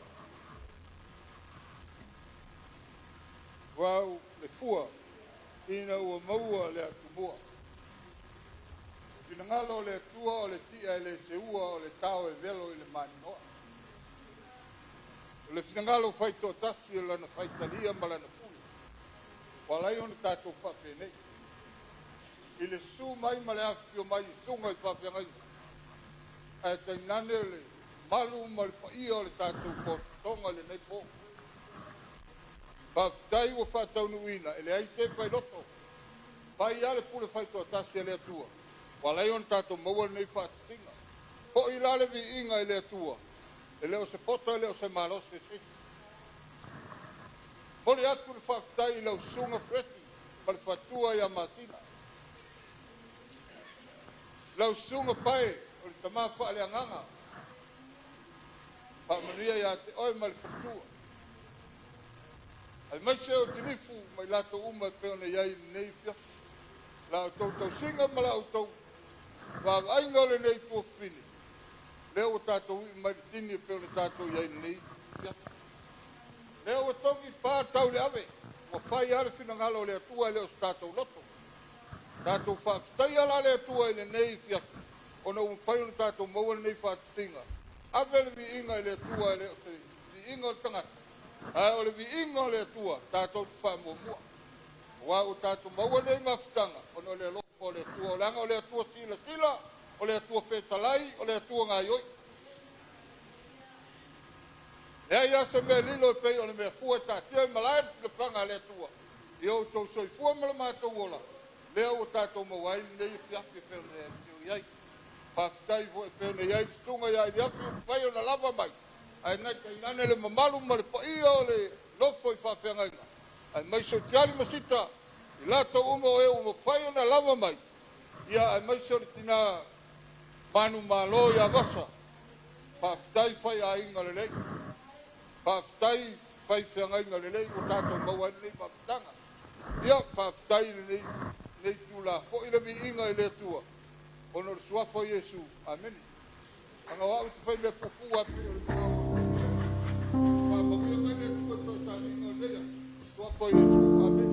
vau le fua ina ua maua le atumua. Finagalo o le Atua o le ti'a e le seua o le tao e velo i le maninoa. O le finagalo faitoatasi o lana faitalia ma lana pule, ua ala ai ona tatou faapenei. I le susu mai ma le afifio mai i susuga i faafeagaiga, ae tainane le mamalu ma le paia o le tatou potopotoga i lenei po. Faafetai ua faataunuuina, e leai se failoto, fai lava le pule faitoatasi a le Atua, ua ala ai ona tatou maua lenei faatasiga. Foi la le viiga i le Atua, e le o se poto e le o se malosi o se isi. Momoli atu le faafetai i lau susuga Fereti ma le faletua ia Masina, lau susuga Pae o le tama faaleagaga, faamanuia ia te oe ma le faletua, aemaise o Tinifu ma i latou uma e pei ona i ai i lenei afiafi. La outou tausiga ma la outou vaavaaiga o lenei tuafafine, lea ua tatou i'i mai le tini e pei ona tatou i ai i lenei afiafi. Lea ua togi pa tau le ave, ua fai lava le finagalo o le Atua e le o se tatou loto. Tatou faafetaia la le Atua i lenei afiafi, ona ua mafai ona tatou maua lenei faatasiga. Ave le viiga i le Atua, e le o se viiga o le tagata, ae o le viiga o le Atua tatou te faamuamua. Aua ua tatou maua nei mafutaga ona o le alofa o le Atua, leaga o le Atua silasila, o le Atua fetalai, o le Atua gaioi. Leai lava se mea lilo e pei o le mea fua e taatia i malae le silafaga a le Atua i o outou soifua ma lo matou ola, lea ua tatou maua ai lenei afiafi e pei ona i ai. Faafetai foi e pei ona i ai le susuga ia Iliafi ua mafai ona lava mai, ae nai tainane le mamalu ma le paia o le nofo i faafeagaiga, aemaise o Tiali ma Sita, i latou uma o e ua mafai ona lava mai, ia aemaise o le tina manumalo ia Vasa. Faafetai faiaiga lelei, faafetai faifeagaiga lelei ua tatou maua ai lenei mafutaga. Ia faafetai i lenei itula, foi le viiga i le Atua ona o le suafa o Iesu. Amene. Leaga o au ou te faimea puupuu lava pei o le magaoa o le taimi lea. Faamanuia mai le Atua i le tausaaliga o lenei aso, suafa o Iesu. Amene.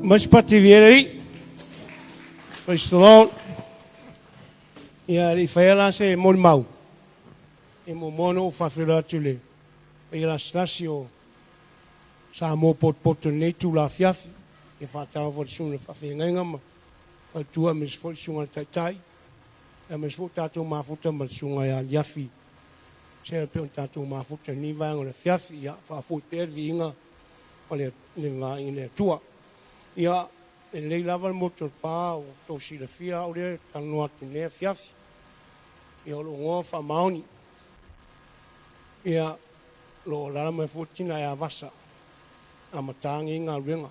Mai se pati viia Praise the Lord. Ia, le i faia la se molimau, e muamua ona ou faafeiloai atu i le paia lasilasi o Samoa potopoto i lenei itula afiafi. E faatalofa i le susuga i le faafeagaiga ma faletua aemaise foi le susuga i le Taitai, aemaise foi o tatou mafuta ma le susuga ia Liafi Sela pei ona tatou mafuta i lenei vaega o le afiafi. Ia, faafoi pea le viiga o le va i le Atua. Ia, e lelei lava le motu o le pa ua outou silafia au lea e talanoa atu i lenei afiafi. Ia, o lou igoa o Faamaoni. Ia, o lo o alaala mai foi le tina ia Vasa, amata lenei galuega.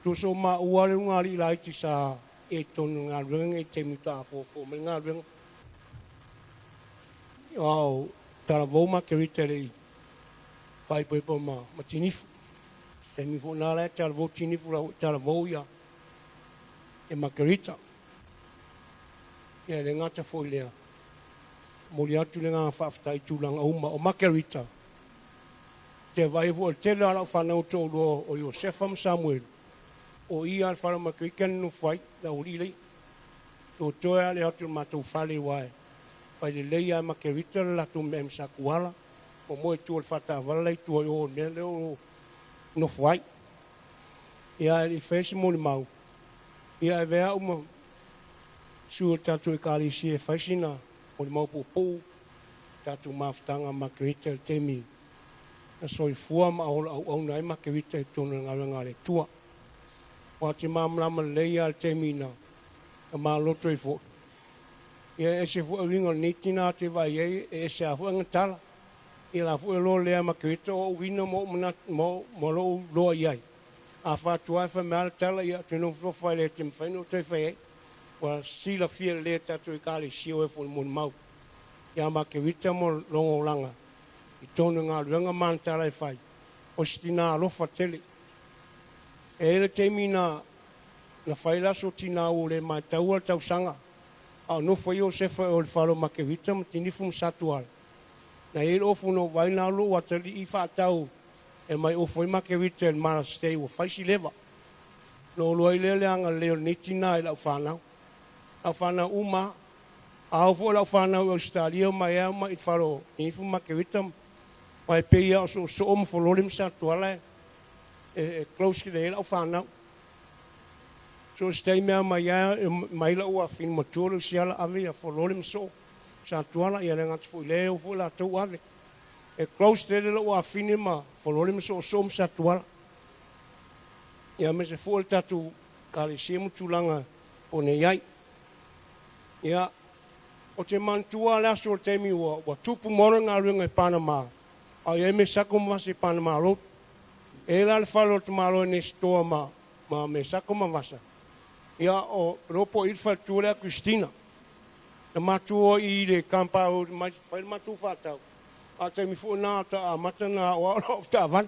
Tusa o maua le ulugalii laiti sa i ai i totonu o le galuega lenei i le taimi faatoa foufou mai le galuega. A o talavou Makerita e le i faaipoipo ma tinifu. Taimi foi lena la e talavou tinifu la ua talavou ia e Makerita. Ia e le gata foi i lea, momoli atu le agaga faafetai i tulaga uma. O Makerita, te vaai foi o le tele o lau fanau toalua o Iosefa ma Samuelu, o ia le fale o Makerita na nofo ai, le aualii lea. Toetoe lava le o atu i le matou fale aua e fai lelei lava e Makerita le latou meaai ma Sakuala, o moe i tua i le faataavala la i tua i o i le mea lea o nofo ai. Ia ae le i faia se molimau, ia e avea au ma sui o le tatou Ekalesia e fai sina molimau puupuu i tatou mafutaga a Makerita i le taimi na soifua ma ola auauna ai Makerita i totonu o le galuega a le Atua. Aua ou te malamalama lelei lava i le taimi na maloto ai foi, ia e ese foi uiga o lenei tina ou te vaai ai, e ese lava foi ana tala. Ia la foi o lo lea Makerita o ou uiga ma ou manatu ma lou iloa i ai. A faatua e fai mai lava le tala, ia ou te nofonofo lava e le te mafai ona ou toe fai ai. Ua silafia lelei e tatou Ekalesia o e foi molimau ia Makerita mo lona olaga i totonu o galuega ma ana tala e fai. O se tinā alofa tele. E i ai le taimi na na fai le aso tinā ua le maitaua le tausaga a o nofo ai Iosefa i o i le fale o Makevita ma Tinifu ma Satuala. Na i ai le ofu na ou vaai na alu lou atalii faatau e mai ofo ai Makevita i le Mother's Day ua fai si leva. Na ou iloa ai lea le agalelei o lenei tinā i lau fanau. Lau fanau uma a. A oo foi lau fanau i Ausetalia omai lava omai i le fale o Tinifu ma Makevita ma e pei lava o soosoo ma Fololi ma Satuala e close lelei ai lau fanau. So o se taimi lava mai lava mai lou afafine matua Louisiala ave ia Fololi ma Soo Satuala ia le gata foi i lea e o foi latou ave. E close tele lou afafine ma Fololi ma Soosoo ma Satuala. Ia aemaise foi o le tatou ekalesia ma tulaga o nei ai. Ia ou te manatua le aso o le taimi ua tupu ma le galuega i Panama a o i ai Mesako ma Vasa i Panama Road. E i ai la le fale o le tamaloa i Nesitoa ma Mesako ma Vasa. Ia o iloa po o i le faletua lea a Christina. Na matou o i le Kampa Road mai fai le matou faatau. A o le taimi foi lena faatoa amata ona aoao lau avetaavale.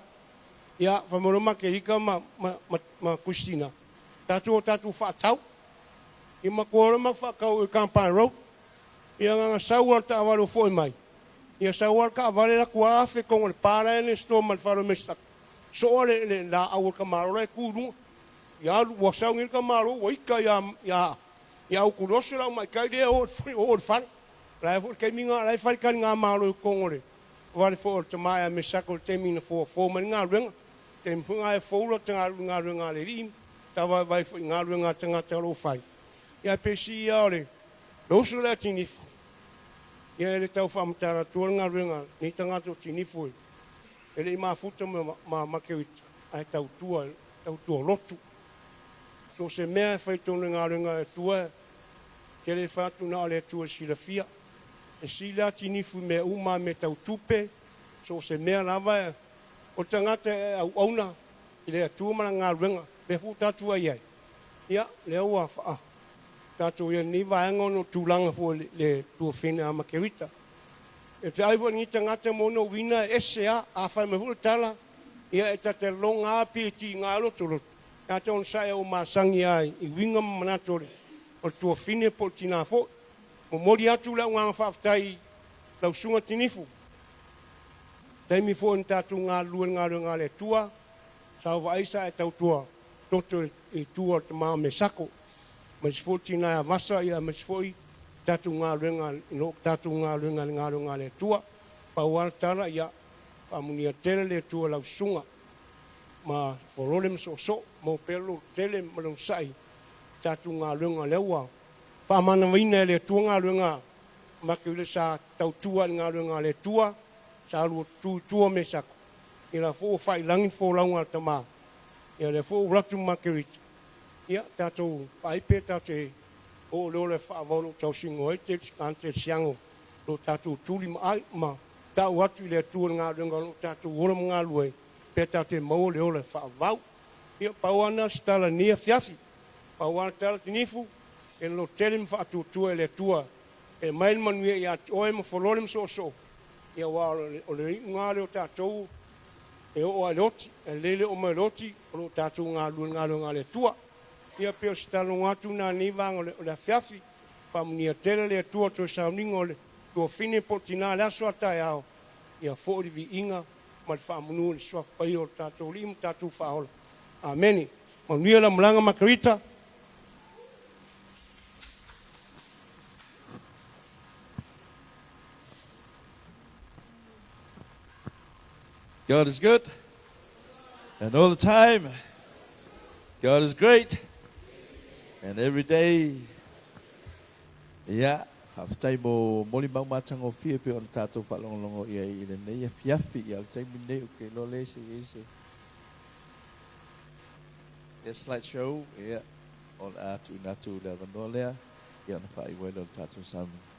Ia fai mai loa Makerika ma Christina, tatou o tatou faatau. Ia matou o loa matou faatau i Kampa Road. Ia na ona sau lava o le taavale ua foi mai, ia sau lava le taavale alu atu lava afe i totonu o le pa la e Nesitoa ma le fale o Mesitaka, soa le laau o le tamaloa la e tu i luga. Ia alu, ua sau nei le tamaloa ua ita ia Autuloso le aumaitai lea e o i le fale. O la e foi le taimi lena o la e fai le taligamalo i totonu o le fale foi o le tama ia Mesako i le taimi na foafo mai ai le galuega. O le taimi foi lena e fou lata galuega a le alii, ta vaivai foi i galuega a tagata o lo o fai. Ia ae pei sili lava o le uso lea a Tinifu, ia e le tau faamatala atua le galuega a lenei tagata o Tinifu e le i mafuta ma Makerita ae tautua, tautua lotu. So o se mea e fai i totonu o le galuega a le Atua, e te le fai atu na o le Atua e silafia. E sili lava Tinifu i mea uma lava, mea tau tupe, so o se mea lava, o le tagata e auauna i le Atua ma lana galuega, lea foi ua tatou vaai i ai, ia, lea ua faa tatou i ai i lenei vaega ona o tulaga foi i le tuafine a Makerita. E te ai foi i lenei tagata ma ona uiga e ese lava. A fai mai foi le tala, ia e ta te lagona lava pe tiga lotoloto, e ata ona sae ua masani lava i uiga ma manatu o le tuafine po o le tina foi. Momoli atu le agaga faafetai i lau Susuga Tinifu, taimi foi na tatou galulue i le galuega a le Atua, sa ou vaai sa e tautua toto i tua o le tama o Mesako, aemaise foi le tina ia Vasa, aemaise foi tatou galuega i lo tatou galuega i le galuega a le Atua. Pau lava le tala, ia faamanuia tele le Atua i lau susuga ma Folole ma Soosoo, maua pea le lototele ma le onosai i tatou galuega lea ua faamanavaina e le Atua galuega Makeule sa tautua i le galuega a le Atua, sa alu atu i tua o Mesako, ia la foi ua faailagi le folauga a le tama, ia lea foi ua alu atu Makerita, ia tatou vaai pe tatou te oo i le ola e faavavau o lo o tausiga ai kerisiano lo tatou tuli ma ai ma tau atu i le Atua i le galuega o lo o tatou ola ma galulue ai, pe tatou te maua le ola e faavavau. Ia pau lava lena o se tala i lenei afiafi. Pau lava le tala Tinifu, e lototele ma faatuatua e le Atua e aumai le manuia ia te oe ma Folole ma Soosoo, ia aua o le iuga lea o tatou e oo lava i le oti, e lelei le oo mai o le oti, o lo o tatou galulue i le galuega a le Atua. Ia pei o se talanoa atu lena i lenei vaega o le afiafi. Faamanuia tele le Atua i toe sauniga o le tuafine po o le tina i le aso a taeao, ia foi le viiga ma le faamanu i le Suafa Paia o le tatou Alii ma tatou Faaola. Amene. Manuia lau malaga Makerita. God is good. And all the time. God is great. And every day. Ia, faafetai mo molimau matagofie pei ona tatou faalogologo i ai i lenei afiafi. Ia, o le taimi lenei ou te iloa lea se i ai se ia slide show, ia, o le a tuuina atu le avanoa lea, ia ona faaiu ai lea o le tatou sauniga.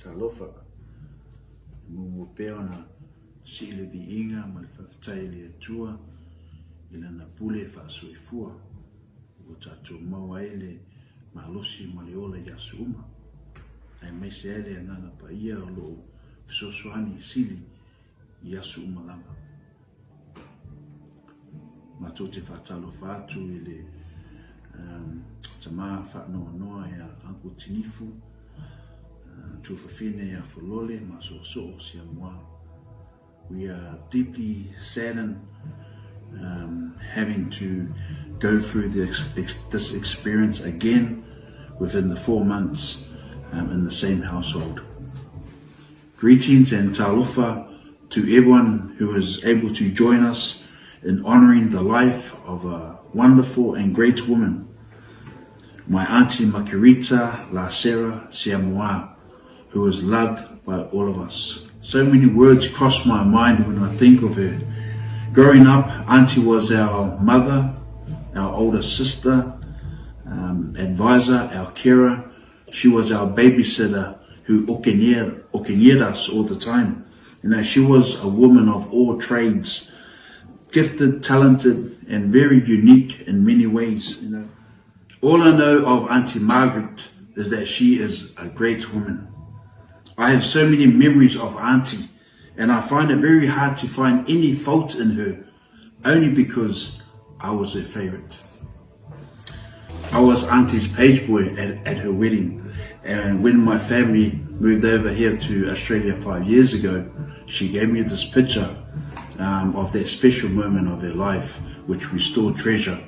Talofa. E muamua pea ona sii le viiga ma le faafetai i le Atua i Lana pule faasoifua ua tatou maua ai le malosi ma le ola i aso uma, aemaise ai le Agaga Paia o lo o fesoasoani sili i aso uma lava. Matou te faatalofa atu i le um, tama faanoanoa ia Uncle Tinifu, uh, tuafafine ia Folole ma Soosoo Siamoa. We are deeply saddened um, having to go through this, this experience again within the four months um, in the same household. Greetings and talofa to everyone who is able to join us in honoring the life of a wonderful and great woman, my auntie Makerita La Sera Siamoa, who is loved by all of us. So many words cross my mind when I think of her. Growing up, Auntie was our mother, our older sister, um, advisor, our carer. She was our babysitter who okenered us all the time. You know, she was a woman of all trades, gifted, talented, and very unique in many ways. You know, all I know of Auntie Margaret is that she is a great woman. I have so many memories of Auntie, and I find it very hard to find any fault in her, only because I was her favorite. I was Auntie's page boy at, at her wedding, and when my family moved over here to Australia five years ago, she gave me this picture um, of that special moment of her life, which we still treasure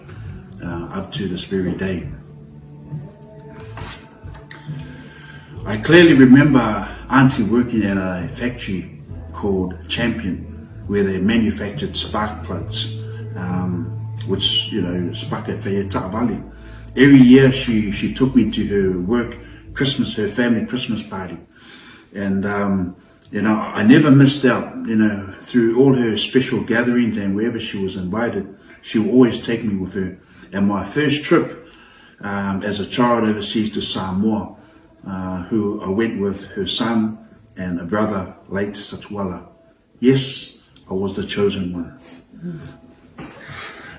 uh, up to this very day. I clearly remember Auntie working at a factory called Champion, where they manufactured spark plugs, um, which, you know, spark valley. Every year she, she took me to her work Christmas, her family Christmas party. And, um, you know, I never missed out, you know, through all her special gatherings and wherever she was invited, she would always take me with her. And my first trip um, as a child overseas to Samoa, uh, who I went with her son and a brother, late Satwala. Yes, I was the chosen one.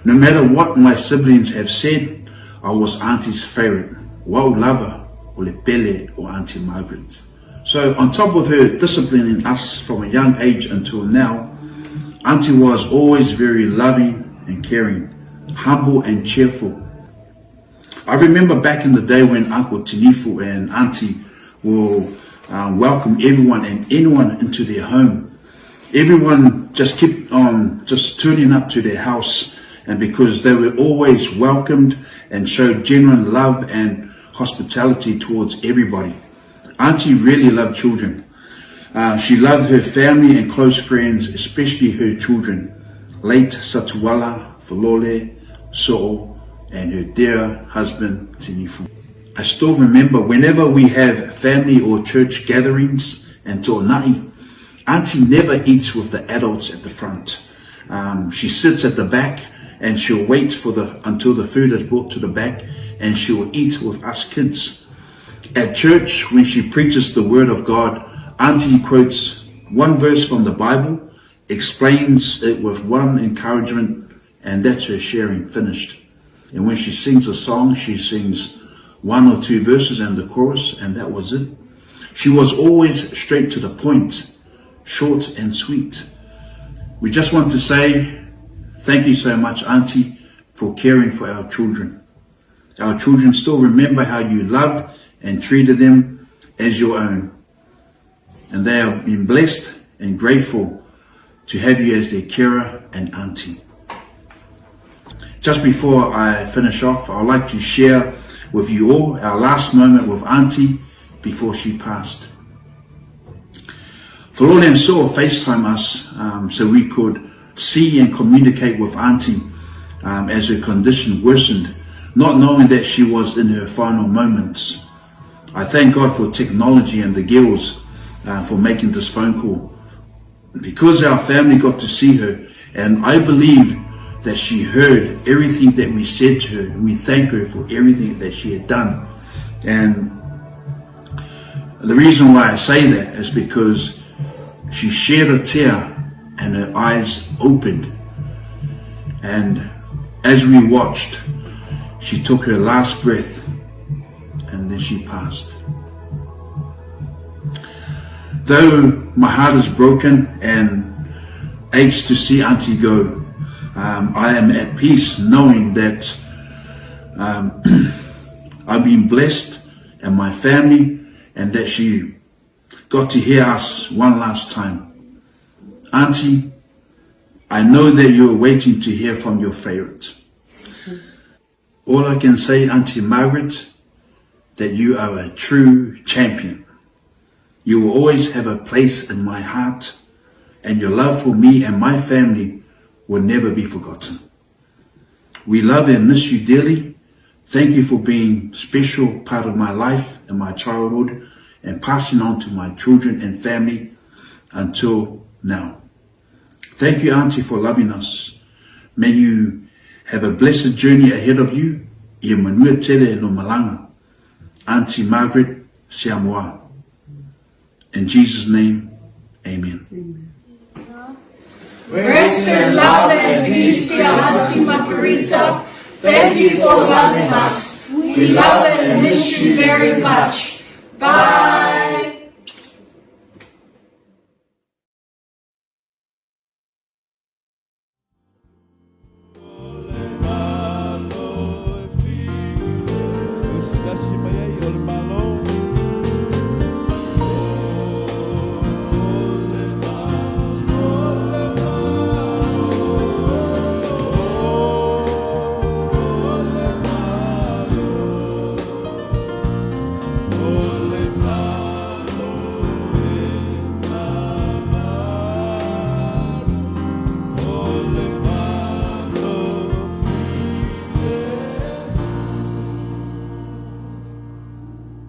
No matter what my siblings have said, I was Auntie's favorite. Wau lava o le pele o Auntie Margaret. So on top of her disciplining us from a young age until now, Auntie was always very loving and caring, humble and cheerful. I remember back in the day when Uncle Tinifu and Auntie will um, welcome everyone and anyone into their home. Everyone just kept on just turning up to their house and because they were always welcomed and showed genuine love and hospitality towards everybody. Auntie really loved children. Uh, she loved her family and close friends, especially her children, late Satuala, Falole, So'o, and her dear husband, Tinifu. I still remember whenever we have family or church gatherings and to'ona'i, Auntie never eats with the adults at the front. Um, she sits at the back and she'll wait for the until the food is brought to the back and she'll eat with us kids. At church, when she preaches the word of God, Auntie quotes one verse from the Bible, explains it with one encouragement, and that's her sharing finished. And when she sings a song, she sings one or two verses and the chorus, and that was it. She was always straight to the point, short and sweet. We just want to say thank you so much, Auntie, for caring for our children. Our children still remember how you loved and treated them as your own. And they have been blessed and grateful to have you as their carer and auntie. Just before I finish off, I'd like to share with you all our last moment with Auntie before she passed. Falole and Saw FaceTime us um, so we could see and communicate with Auntie um, as her condition worsened, not knowing that she was in her final moments. I thank God for technology and the girls uh, for making this phone call. Because our family got to see her, and I believe that she heard everything that we said to her, and we thank her for everything that she had done. And The reason why I say that is because she shed a tear and her eyes opened. And as we watched, she took her last breath and then she passed. Though my heart is broken and aches to see Auntie go, I am at peace knowing that I've been blessed and my family and that she got to hear us one last time. Auntie, I know that you're waiting to hear from your favorite. All I can say, Auntie Margaret, that you are a true champion. You will always have a place in my heart, and your love for me and my family will never be forgotten. We love and miss you dearly. Thank you for being special part of my life and my childhood and passing on to my children and family until now. Thank you, Auntie, for loving us. May you have a blessed journey ahead of you. Ia manua tele no malanga. Auntie Margaret Siamoa. In Jesus' name, amen. amen. Rest in love and peace, dear Auntie Makarita. Thank you for loving us. We love and miss you very much. Bye.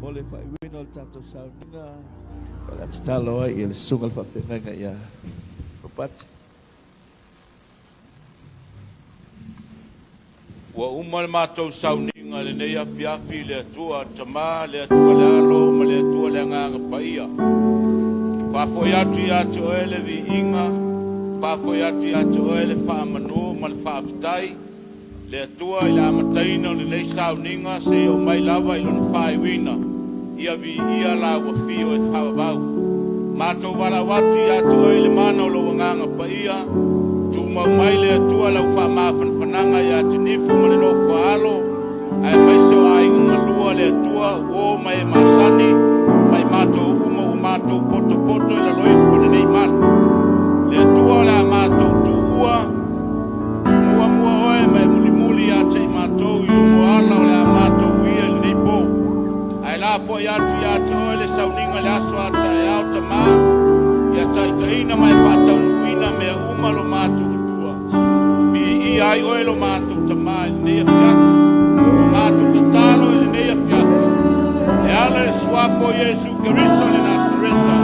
Mo le faaiuina o le tatou sauniga, o le a tatalo ai le susuga i le faafeagaiga ia Ropati. Ua uma le matou sauniga i lenei afiafi i le Atua Tama, le Atua le Alo ma le Atua le Agaga Paia. Faafoi atu ia te oe le viiga, faafoi atu ia te oe le faamanu ma le faafetai, le Atua i le amataina o lenei sauniga seia oo mai lava i lona faaiuina, ia viia la ua fio e faavavau. Matou valaau atu ia te oe i le mana o lou Agaga Paia, tumau mai le Atua lau faamafanafanaga ia Tinifu ma le nofo a alo, aemaise o aiga galua le Atua, uo ma e masani, ma i matou uma ua matou potopoto i lalo ifo o lenei malu. Le Atua o le a matou tuua, muamua oe ma e mulimuli ia te i matou i luga o ala o le a matou uia i lenei po. Ae lafoai atu ia te oe le sauniga i le aso a taeao, Tama, ia taitaiina ma e faataunuuina mea uma lo matou Atua. Viia ai oe lo matou Tama i lenei afiafi. O matou tatalo i lenei afiafi, e ala i le suafa o Iesu Keriso le Nasareta.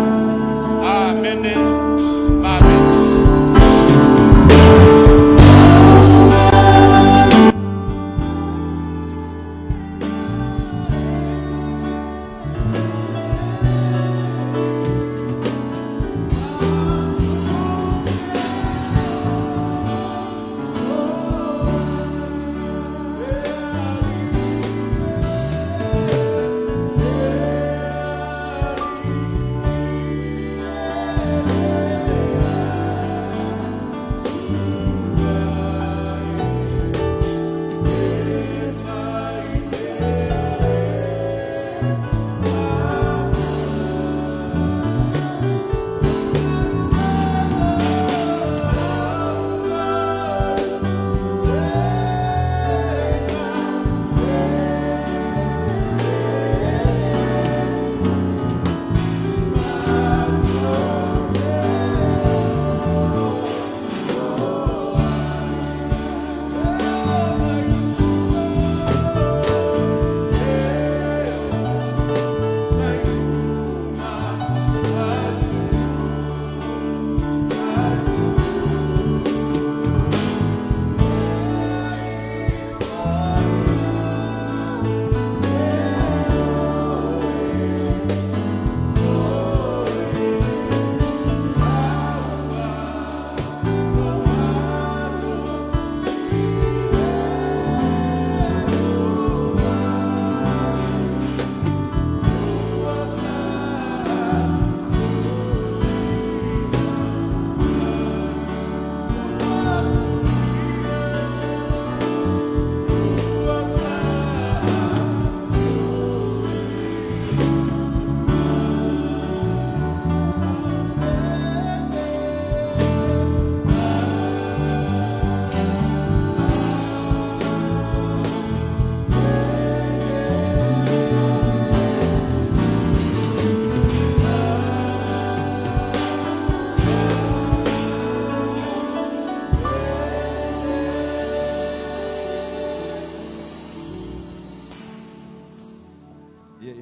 Amene ma amene.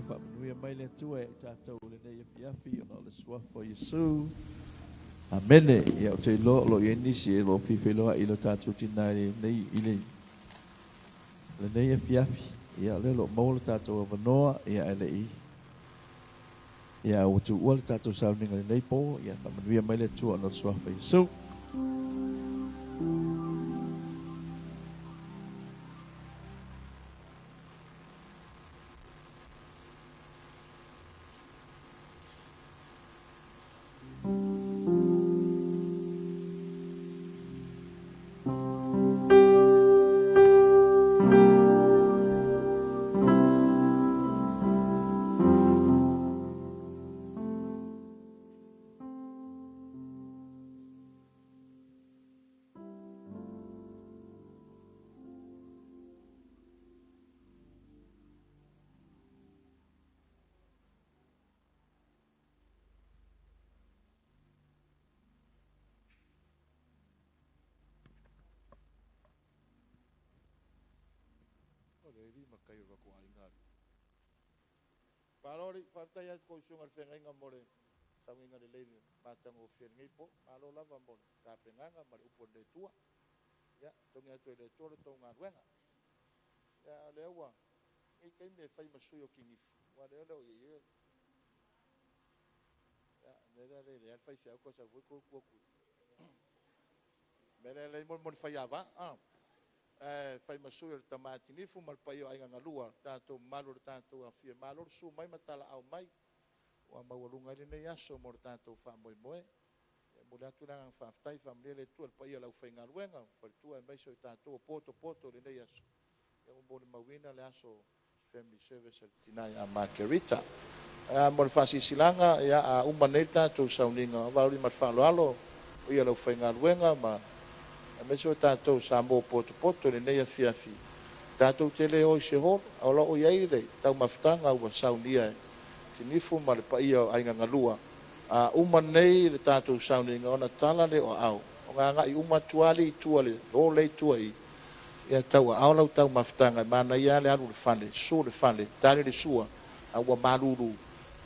Faamanuia mai le Atua ia i tatou i lenei afiafi ona o le suafa o Iesu. Amene. Ia, ou te iloa o lo o i ai nisi e lo o fia feiloai i lo tatou tina i lenei, i le, lenei afiafi. Ia, o lea o lo o maua lo tatou avanoa, ia, ae le i, ia, ua tuua le tatou sauniga i lenei po, ia, faamanuia mai le Atua ona o le suafa o Iesu. O le alii matai o le matou aiga. Malo alii, faafetai atu lau susuga i le feagaiga mo le sauniga lelei i le matagofie i lenei po. Malo lava mo le tapenaga ma le upu a le Atua. Ia, togi atu e le Atua le tou galuega. Ia, o lea ua nei taimi e fai ma sui o Tinifu, aua o lea e le o i ai. Ia, o le mea lea e lelei lava le faifeau toe sau foi toe tu atu i o. O le mea lea mo le faiava, ae fai ma sui o le tama Tinifu ma le paia o aiga na lua, tatou mamalu o le tatou afifio, malo le susu mai ma talaaao mai, ua maualuga ai lenei aso mo le tatou faamoemoe. E momoli atu le agaga faafetai, faamanuia le Atua i le paia o le aufaigaluega, faletua aemaise o i tatou o potopoto i lenei aso, ia ua molimauina le aso family service a le tina ia Makerita. Mo le faasilasilaga, ia, a uma nei le tatou sauniga, valaaulia ma le faaaloalo le paia o le aufaigaluega ma aemaise o tatou Samoa potopoto i lenei afiafi, tatou te le o i se hall, o lo o i ai le taumafataga ua saunia e Tinifu ma le paia o Aiga na Lua. A uma nei le tatou sauniga ona tala lea o aao, ona agai uma atu lava lea i tua i le hall lea e i tua i i, ia tauaao lau taumafataga, e manaia lava le alu i le fale, susu le fale, tali le sua, a ua malulu,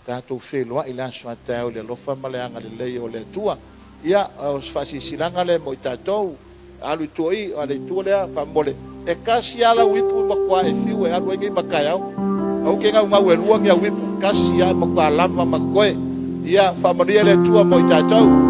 tatou feiloai i le aso a taeao i le alofa ma le agalelei o le Atua. Ia, o se faasilasilaga lea mo i tatou, alu i tua i, a o le itu lea, faamolemole, e tasi lava lau ipu e matua e fiu e alu ai nei ma taeao. Aua e te naunau e lua ni au ipu, tasi lava e matua lava ma totoe. Ia faamanuia le Atua mo i tatou.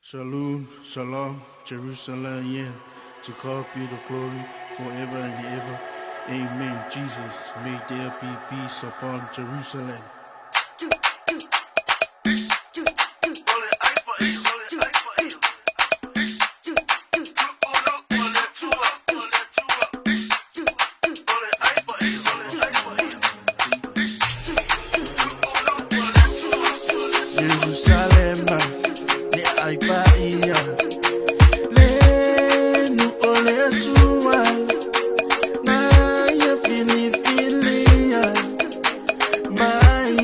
Shalom, shalom, Jerusalem, yeah. To God be the glory forever and ever. Amen. Jesus, may there be peace upon Jerusalem. Jerusalem, le ai pa ia. Le nu o le tua, na ia fili filia. Mai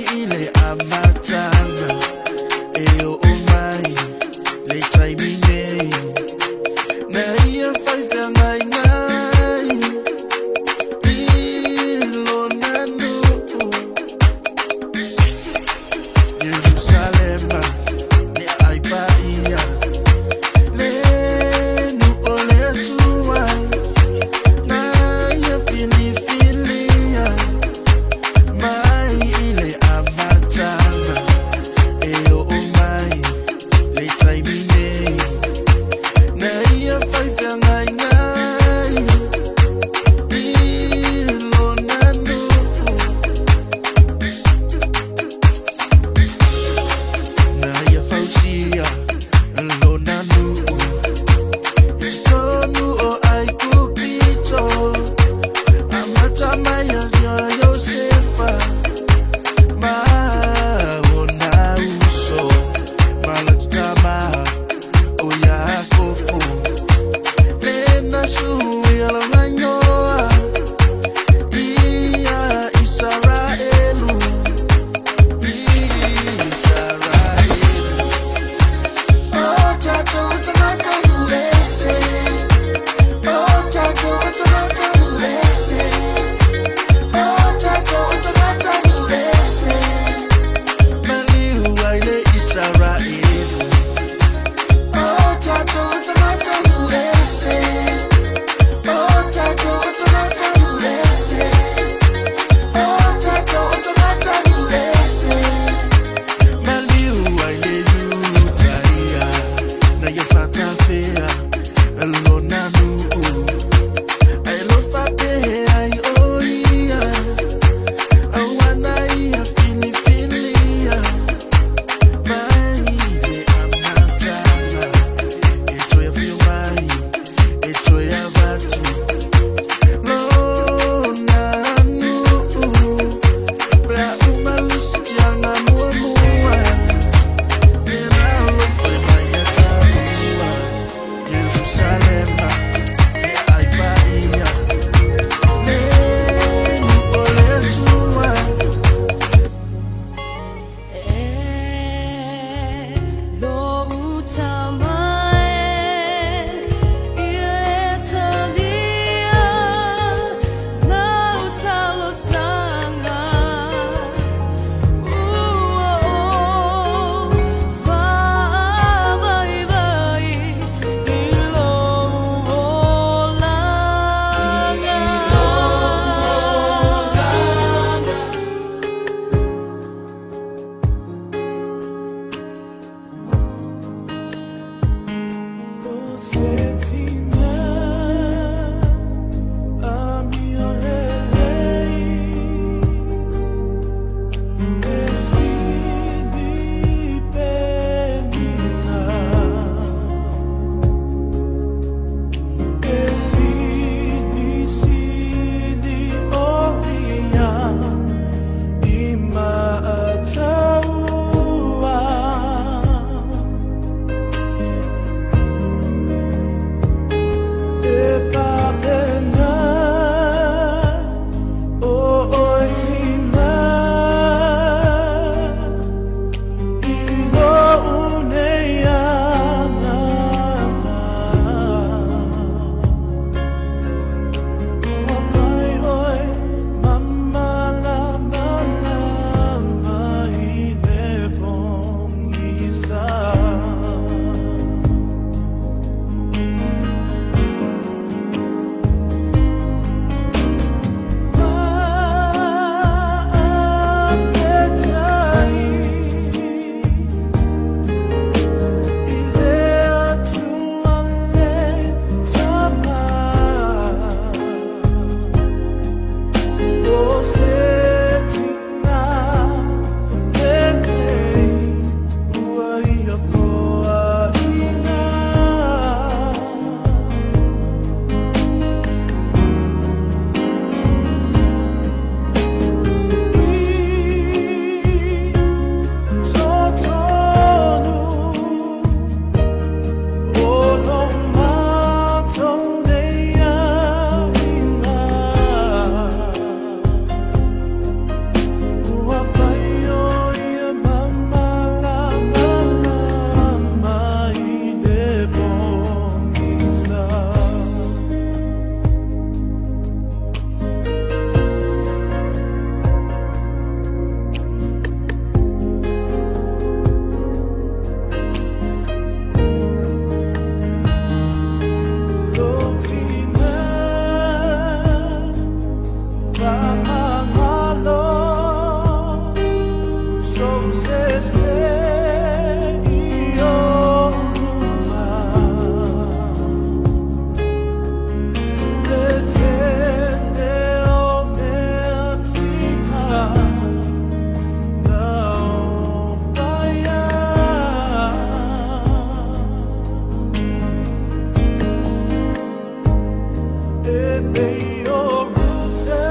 Pei o Ruta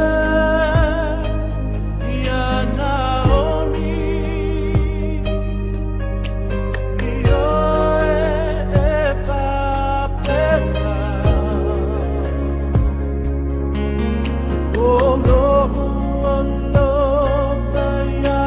ia Naomi I oe e faapena O lou alofa ia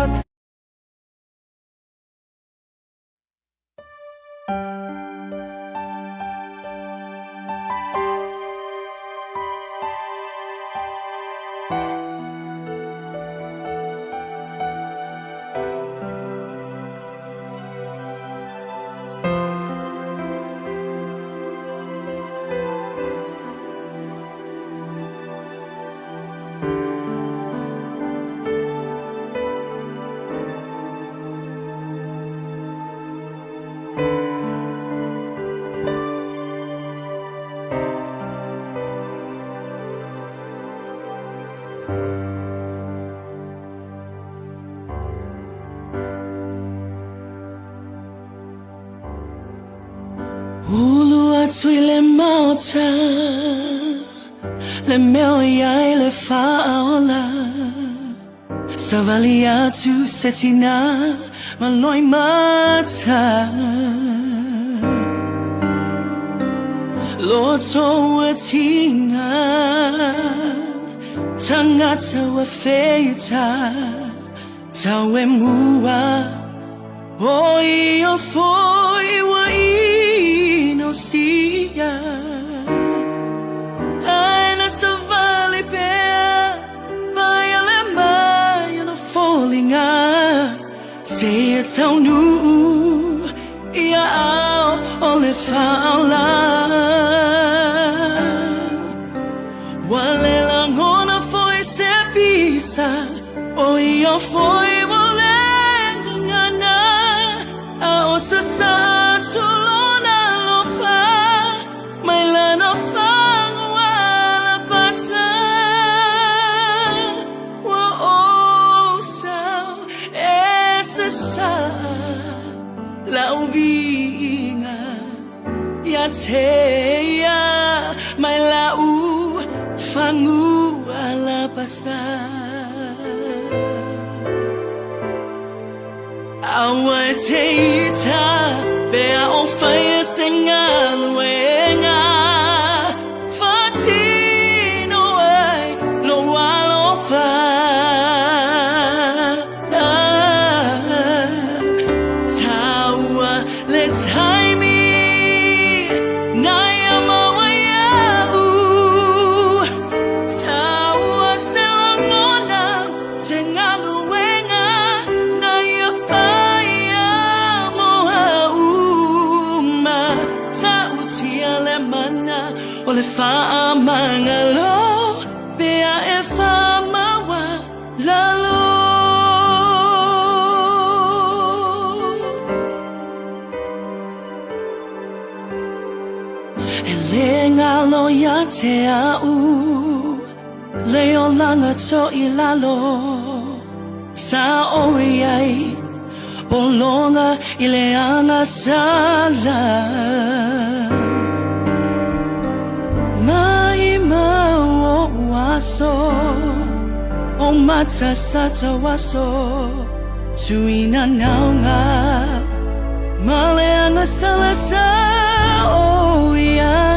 Ulu atu i le maota Le mea o i ai le faaola Savali atu se tinā ma loimata Loto ua tina Tangata ua feita Tau e mua O ia foi ua inosia Ai na savali pea Vai ale mai ona foliga Seia taunuu Ia ao o le faaola Ua le lagona foi se pisa O ia foi ua le gagana A o sasa atu lona alofa Mai lana fagu alapasa Ua ou sau e sasaa Lau viiga ia te ia Mai lau fagu alapasa Aua e te ita pe a o whaia se galuega Faatino ai lou alofa Taua le taimi na ia maua iaʻu Taua se lagona se galuega na ia faia mo au Matautia le mana o le faamagalo pe a e faamaualalo. E le galo ia te au le olaga toilalo Sa ou i ai pologa i le agasala Maʻimau oʻu aso O matasata o aso Tuina nauga Ma le agasala sa ou i ai.